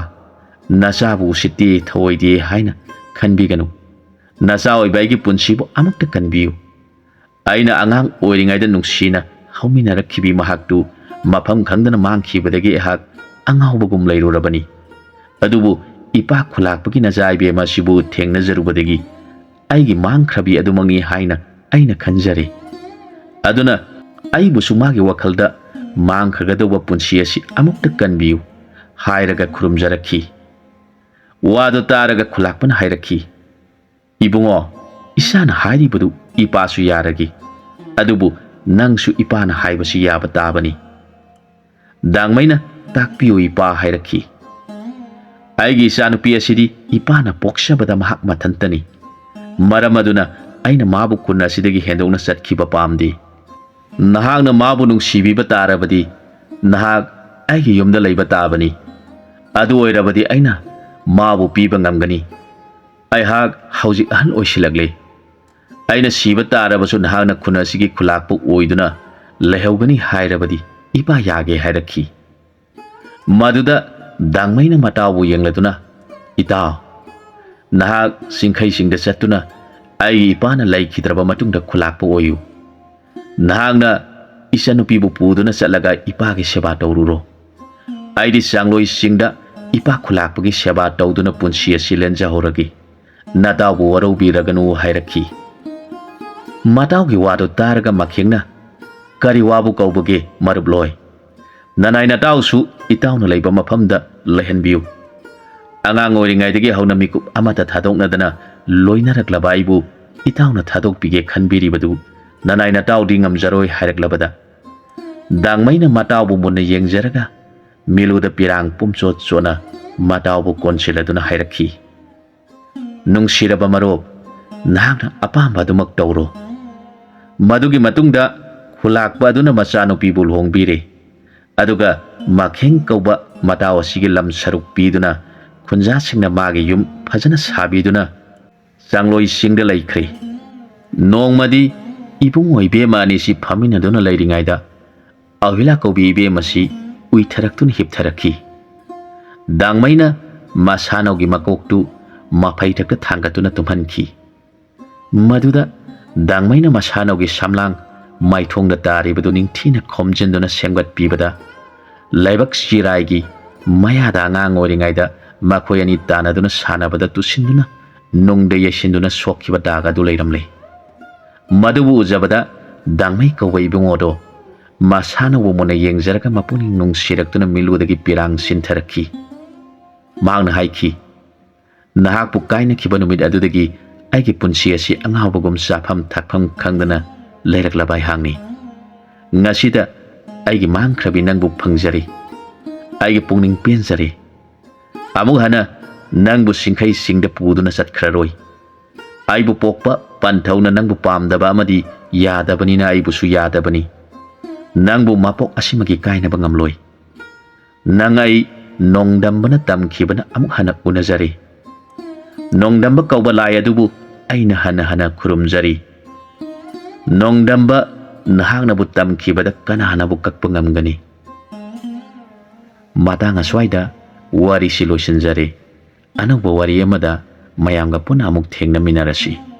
ꯅꯆꯥꯕꯨ ꯎꯁꯤꯠꯇꯦ ꯊꯧꯑꯣꯏꯗꯦ ꯍꯥꯏꯅ ꯈꯟꯕꯤꯒꯅꯨ꯫ ꯅꯆꯥ ꯑꯣꯏꯕ ꯑꯩꯒꯤ ꯄꯨꯟꯁꯤꯕꯨ ꯑꯃꯨꯛꯇ ꯀꯟꯕꯤꯌꯨ꯫ ꯑꯩꯅ ꯑꯉꯥꯡ ꯑꯣꯏꯔꯤꯉꯩꯗ ꯅꯨꯡꯁꯤꯅ ꯍꯧꯃꯤꯟꯅꯔꯛꯈꯤꯕꯤ ꯃꯍꯥꯛꯇꯨ ꯃꯐꯝ ꯈꯪꯗꯅ ꯃꯥꯡꯈꯤꯕꯗꯒꯤ ꯑꯩꯍꯥꯛ ꯑꯉꯥꯎꯕꯒꯨꯝ ꯂꯩꯔꯨꯔꯕꯅꯤ꯫ ꯑꯗꯨꯕꯨ ꯏꯄꯥ ꯈꯨꯂꯥꯛꯄꯒꯤ ꯅꯆꯥ ꯏꯕꯦꯝ ꯑꯁꯤꯕꯨ ꯊꯦꯡꯅꯖꯔꯨꯕꯗꯒꯤ ꯑꯩꯒꯤ ꯃꯥꯡꯈ꯭ꯔꯕꯤ ꯑꯗꯨꯃꯛꯅꯤ ꯍꯥꯏꯅ ꯑꯩꯅ ꯈꯟꯖꯔꯦ꯫ ꯑꯗꯨꯅ ꯑꯩꯕꯨꯁꯨ ꯃꯥꯒꯤ ꯋꯥꯈꯜꯗ ꯃꯥꯡꯈ꯭ꯔꯒꯗꯧꯕ ꯄꯨꯟꯁꯤ ꯑꯁꯤ ꯑꯃꯨꯛꯇ ꯀꯟꯕꯤꯌꯨ" ꯍꯥꯏꯔꯒ ꯈꯨꯔꯨꯝꯖꯔꯛꯈꯤ꯫ ꯋꯥꯗꯨ ꯇꯥꯔꯒ ꯈꯨꯂꯥꯛꯄꯅ ꯍꯥꯏꯔꯛꯈꯤ, "ꯏꯕꯨꯡꯉꯣ, ꯏꯆꯥꯅ ꯍꯥꯏꯔꯤꯕꯗꯨ ꯏꯄꯥꯁꯨ ꯌꯥꯔꯒꯦ, ꯑꯗꯨꯕꯨ ꯅꯪꯁꯨ ꯏꯄꯥꯅ ꯍꯥꯏꯕꯁꯤ ꯌꯥꯕ ꯇꯥꯕꯅꯤ꯫ ꯗꯥꯡꯃꯩꯅ ꯇꯥꯛꯄꯤꯌꯨ ꯏꯄꯥ" ꯍꯥꯏꯔꯛꯈꯤ꯫ "ꯑꯩꯒꯤ ꯏꯆꯥꯅꯨꯄꯤ ꯑꯁꯤꯗꯤ ꯏꯄꯥꯅ ꯄꯣꯛꯆꯕꯗ ꯃꯍꯥꯛ ꯃꯊꯟꯇꯅꯤ꯫ ꯃꯔꯝ ꯑꯗꯨꯅ ꯑꯩꯅ ꯃꯥꯕꯨ ꯈꯨꯟ ꯑꯁꯤꯗꯒꯤ ꯍꯦꯟꯗꯣꯛꯅ ꯆꯠꯈꯤꯕ ꯄꯥꯝꯗꯦ꯫ ꯅꯍꯥꯛꯅ ꯃꯥꯕꯨ ꯅꯨꯡꯁꯤꯕꯤꯕ ꯇꯥꯔꯕꯗꯤ ꯅꯍꯥꯛ ꯑꯩꯒꯤ ꯌꯨꯝꯗ ꯂꯩꯕ ꯇꯥꯕꯅꯤ꯫ ꯑꯗꯨ ꯑꯣꯏꯔꯕꯗꯤ ꯑꯩꯅ ꯃꯥꯕꯨ ꯄꯤꯕ ꯉꯝꯒꯅꯤ꯫ ꯑꯩꯍꯥꯛ ꯍꯧꯖꯤꯛ ꯑꯍꯜ ꯑꯣꯏꯁꯤꯜꯂꯛꯂꯦ꯫ ꯑꯩꯅ ꯁꯤꯕ ꯇꯥꯔꯕꯁꯨ ꯅꯍꯥꯛꯅ ꯈꯨꯟ ꯑꯁꯤꯒꯤ ꯈꯨꯂꯥꯛꯄ ꯑꯣꯏꯗꯨꯅ ꯂꯩꯍꯧꯒꯅꯤ ꯍꯥꯏꯔꯕꯗꯤ ꯏꯄꯥ ꯌꯥꯒꯦ" ꯍꯥꯏꯔꯛꯈꯤ꯫ ꯃꯗꯨꯗ ꯗꯥꯡꯃꯩꯅ ꯃꯇꯥꯎꯕꯨ ꯌꯦꯡꯂꯗꯨꯅ, "ꯏꯇꯥꯎ, ꯅꯍꯥꯛ ꯆꯤꯡꯈꯩꯁꯤꯡꯗ ꯆꯠꯇꯨꯅ ꯑꯩꯒꯤ ꯏꯄꯥꯅ ꯂꯩꯈꯤꯗ꯭ꯔꯕ ꯃꯇꯨꯡꯗ ꯈꯨꯂꯥꯛꯄ ꯑꯣꯏꯌꯨ꯫ ꯅꯍꯥꯛꯅ ꯏꯆꯟꯅꯨꯄꯤꯕꯨ ꯄꯨꯗꯨꯅ ꯆꯠꯂꯒ ꯏꯄꯥꯒꯤ ꯁꯦꯕꯥ ꯇꯧꯔꯨꯔꯣ꯫ ꯑꯩꯗꯤ ꯆꯥꯡꯂꯣꯏꯁꯤꯡꯗ ꯏꯄꯥ ꯈꯨꯂꯥꯛꯄꯒꯤ ꯁꯦꯕꯥ ꯇꯧꯗꯨꯅ ꯄꯨꯟꯁꯤ ꯑꯁꯤ ꯂꯦꯟꯖꯍꯧꯔꯒꯦ꯫ ꯅꯇꯥꯎꯕꯨ ꯋꯥꯔꯧꯕꯤꯔꯒꯅꯨ" ꯍꯥꯏꯔꯛꯈꯤ꯫ ꯃꯇꯥꯎꯒꯤ ꯋꯥꯗꯨ ꯇꯥꯔꯒ ꯃꯈꯦꯡꯅ, "ꯀꯔꯤ ꯋꯥꯕꯨ ꯀꯧꯕꯒꯦ ꯃꯔꯨꯞꯂꯣꯏ? ꯅꯅꯥꯏ ꯅꯇꯥꯎꯁꯨ ꯏꯇꯥꯎꯅ ꯂꯩꯕ ꯃꯐꯝꯗ ꯂꯩꯍꯟꯕꯤꯌꯨ꯫ ꯑꯉꯥꯡ ꯑꯣꯏꯔꯤꯉꯩꯗꯒꯤ ꯍꯧꯅ ꯃꯤꯀꯨꯞ ꯑꯃꯠꯇ ꯊꯥꯗꯣꯛꯅꯗꯅ ꯂꯣꯏꯅꯔꯛꯂꯕ ꯑꯩꯕꯨ ꯏꯇꯥꯎꯅ ꯊꯥꯗꯣꯛꯄꯤꯒꯦ ꯈꯟꯕꯤꯔꯤꯕꯗꯨ ꯅꯅꯥꯏ ꯅꯇꯥꯎꯗꯤ ꯉꯝꯖꯔꯣꯏ" ꯍꯥꯏꯔꯛꯂꯕꯗ ꯗꯥꯡꯃꯩꯅ ꯃꯇꯥꯎꯕꯨ ꯃꯨꯟꯅ ꯌꯦꯡꯖꯔꯒ ꯃꯤꯠꯂꯨꯗ ꯄꯤꯔꯥꯡ ꯄꯨꯝꯆꯣꯠ ꯆꯣꯠꯅ ꯃꯇꯥꯎꯕꯨ ꯀꯣꯟꯁꯤꯜꯂꯗꯨꯅ ꯍꯥꯏꯔꯛꯈꯤ, "ꯅꯨꯡꯁꯤꯔꯕ ꯃꯔꯨꯞ, ꯅꯍꯥꯛꯅ ꯑꯄꯥꯝꯕ ꯑꯗꯨꯃꯛ ꯇꯧꯔꯣ"꯫ ꯃꯗꯨꯒꯤ ꯃꯇꯨꯡꯗ ꯈꯨꯂꯥꯛꯄ ꯑꯗꯨꯅ ꯃꯆꯥꯅꯨꯄꯤꯕꯨ ꯂꯨꯍꯣꯡꯕꯤꯔꯦ꯫ ꯑꯗꯨꯒ ꯃꯈꯦꯡ ꯀꯧꯕ ꯃꯇꯥꯎ ꯑꯁꯤꯒꯤ ꯂꯝ ꯁꯔꯨꯛ ꯄꯤꯗꯨꯅ ꯈꯨꯟꯖꯥꯁꯤꯡꯅ ꯃꯥꯒꯤ ꯌꯨꯝ ꯐꯖꯅ ꯁꯥꯕꯤꯗꯨꯅ ꯆꯥꯡꯂꯣꯏꯁꯤꯡꯗ ꯂꯩꯈ꯭ꯔꯦ꯫ ꯅꯣꯡꯃꯗꯤ ꯏꯕꯨꯡ ꯑꯣꯏꯕꯦꯝꯃ ꯑꯅꯤꯁꯤ ꯐꯝꯃꯤꯟꯅꯗꯨꯅ ꯂꯩꯔꯤꯉꯩꯗ ꯑꯍꯤꯂꯥ ꯀꯧꯕꯤ ꯏꯕꯦꯝ ꯑꯁꯤ ꯎꯏꯊꯔꯛꯇꯨꯅ ꯍꯤꯞꯊꯔꯛꯈꯤ꯫ ꯗꯥꯡꯃꯩꯅ ꯃꯁꯥꯅꯧꯒꯤ ꯃꯀꯣꯛꯇꯨ ꯃꯐꯩꯊꯛꯇ ꯊꯥꯡꯒꯠꯇꯨꯅ ꯇꯨꯝꯍꯟꯈꯤ꯫ ꯃꯗꯨꯗ ꯗꯥꯡꯃꯩꯅ ꯃꯁꯥꯅꯧꯒꯤ ꯁꯝꯂꯥꯡ ꯃꯥꯏꯊꯣꯡꯗ ꯇꯥꯔꯤꯕꯗꯨ ꯅꯤꯡꯊꯤꯅ ꯈꯣꯝꯖꯤꯟꯗꯨꯅ ꯁꯦꯝꯒꯠꯄꯤꯕꯗ, ꯂꯥꯏꯕꯛ ꯆꯤꯔꯥꯏꯒꯤ ꯃꯌꯥꯗ ꯑꯉꯥꯡ ꯑꯣꯏꯔꯤꯉꯩꯗ ꯃꯈꯣꯏ ꯑꯅꯤ ꯇꯥꯟꯅꯗꯨꯅ ꯁꯥꯟꯅꯕꯗ ꯇꯨꯁꯤꯟꯗꯨꯅ ꯅꯨꯡꯗ ꯌꯩꯁꯤꯟꯗꯨꯅ ꯁꯣꯛꯈꯤꯕ ꯗꯥꯒ ꯑꯗꯨ ꯂꯩꯔꯝꯂꯦ꯫ ꯃꯗꯨꯕꯨ ꯎꯖꯕꯗ ꯗꯥꯡꯃꯩ ꯀꯧꯕ ꯏꯕꯨꯡꯉꯣꯗꯣ ꯃꯁꯥꯅꯧꯕꯨ ꯃꯨꯟꯅ ꯌꯦꯡꯖꯔꯒ ꯃꯄꯨꯛꯅꯤꯡ ꯅꯨꯡꯁꯤꯔꯛꯇꯨꯅ ꯃꯤꯠꯂꯨꯗꯒꯤ ꯄꯤꯔꯥꯡ ꯁꯤꯟꯊꯔꯛꯈꯤ꯫ ꯃꯍꯥꯛꯅ ꯍꯥꯏꯈꯤ, "ꯅꯍꯥꯛꯄꯨ ꯀꯥꯏꯅꯈꯤꯕ ꯅꯨꯃꯤꯠ ꯑꯗꯨꯗꯒꯤ ꯑꯩꯒꯤ ꯄꯨꯟꯁꯤ ꯑꯁꯤ ꯑꯉꯥꯎꯕꯒꯨꯝ ꯆꯥꯐꯝ ꯊꯛꯐꯝ ꯈꯪꯗꯅ ꯂꯩꯔꯛꯂꯕ ꯑꯩꯍꯥꯛꯅꯤ꯫ ꯉꯁꯤꯗ ꯑꯩꯒꯤ ꯃꯥꯡꯈ꯭ꯔꯕꯤ ꯅꯪꯕꯨ ꯐꯪꯖꯔꯦ꯫ ꯑꯩꯒꯤ ꯄꯨꯛꯅꯤꯡ ꯄꯦꯟꯖꯔꯦ꯫ ꯑꯃꯨꯛ ꯍꯟꯅ ꯅꯪꯕꯨ ꯁꯤꯡꯈꯩ ꯁꯤꯡꯗ ꯄꯨꯗꯨꯅ ꯆꯠꯈ꯭ꯔꯔꯣꯏ꯫ ꯑꯩꯕꯨ ꯄꯣꯛꯄ ꯄꯟꯊꯧꯅ ꯅꯪꯕꯨ ꯄꯥꯝꯗꯕ ꯑꯃꯗꯤ ꯌꯥꯗꯕꯅꯤꯅ ꯑꯩꯕꯨꯁꯨ ꯌꯥꯗꯕꯅꯤ꯫ ꯅꯪꯕꯨ ꯃꯄꯣꯛ ꯑꯁꯤꯃꯒꯤ ꯀꯥꯏꯅꯕ ꯉꯝꯂꯣꯏ꯫ ꯅꯪ ꯑꯩ ꯅꯣꯡꯗꯝꯕꯅ ꯇꯝꯈꯤꯕꯅ ꯑꯃꯨꯛ ꯍꯟꯅ ꯎꯅꯖꯔꯤ꯫ ꯅꯣꯡꯗꯝꯕ ꯀꯧꯕ ꯂꯥꯏ ꯑꯗꯨꯕꯨ ꯑꯩꯅ ꯍꯟꯅ ꯍꯟꯅ ꯈꯨꯔꯨꯝꯖꯔꯤ꯫ ꯅꯣꯡꯗꯝꯕ, ꯅꯍꯥꯛꯅꯕꯨ ꯇꯝꯈꯤꯕꯗ ꯀꯅꯥꯅꯕꯨ ꯀꯛꯄ ꯉꯝꯒꯅꯤ?" ꯃꯇꯥꯡ ꯑꯁ꯭ꯋꯥꯏꯗ ꯋꯥꯔꯤꯁꯤ ꯂꯣꯏꯁꯤꯟꯖꯔꯦ꯫ ꯑꯅꯧꯕ ꯋꯥꯔꯤ ꯑꯃꯗ ꯃꯌꯥꯝꯒ ꯄꯨꯟꯅ ꯑꯃꯨꯛ ꯊꯦꯡꯅꯃꯤꯟꯅꯔꯁꯤ꯫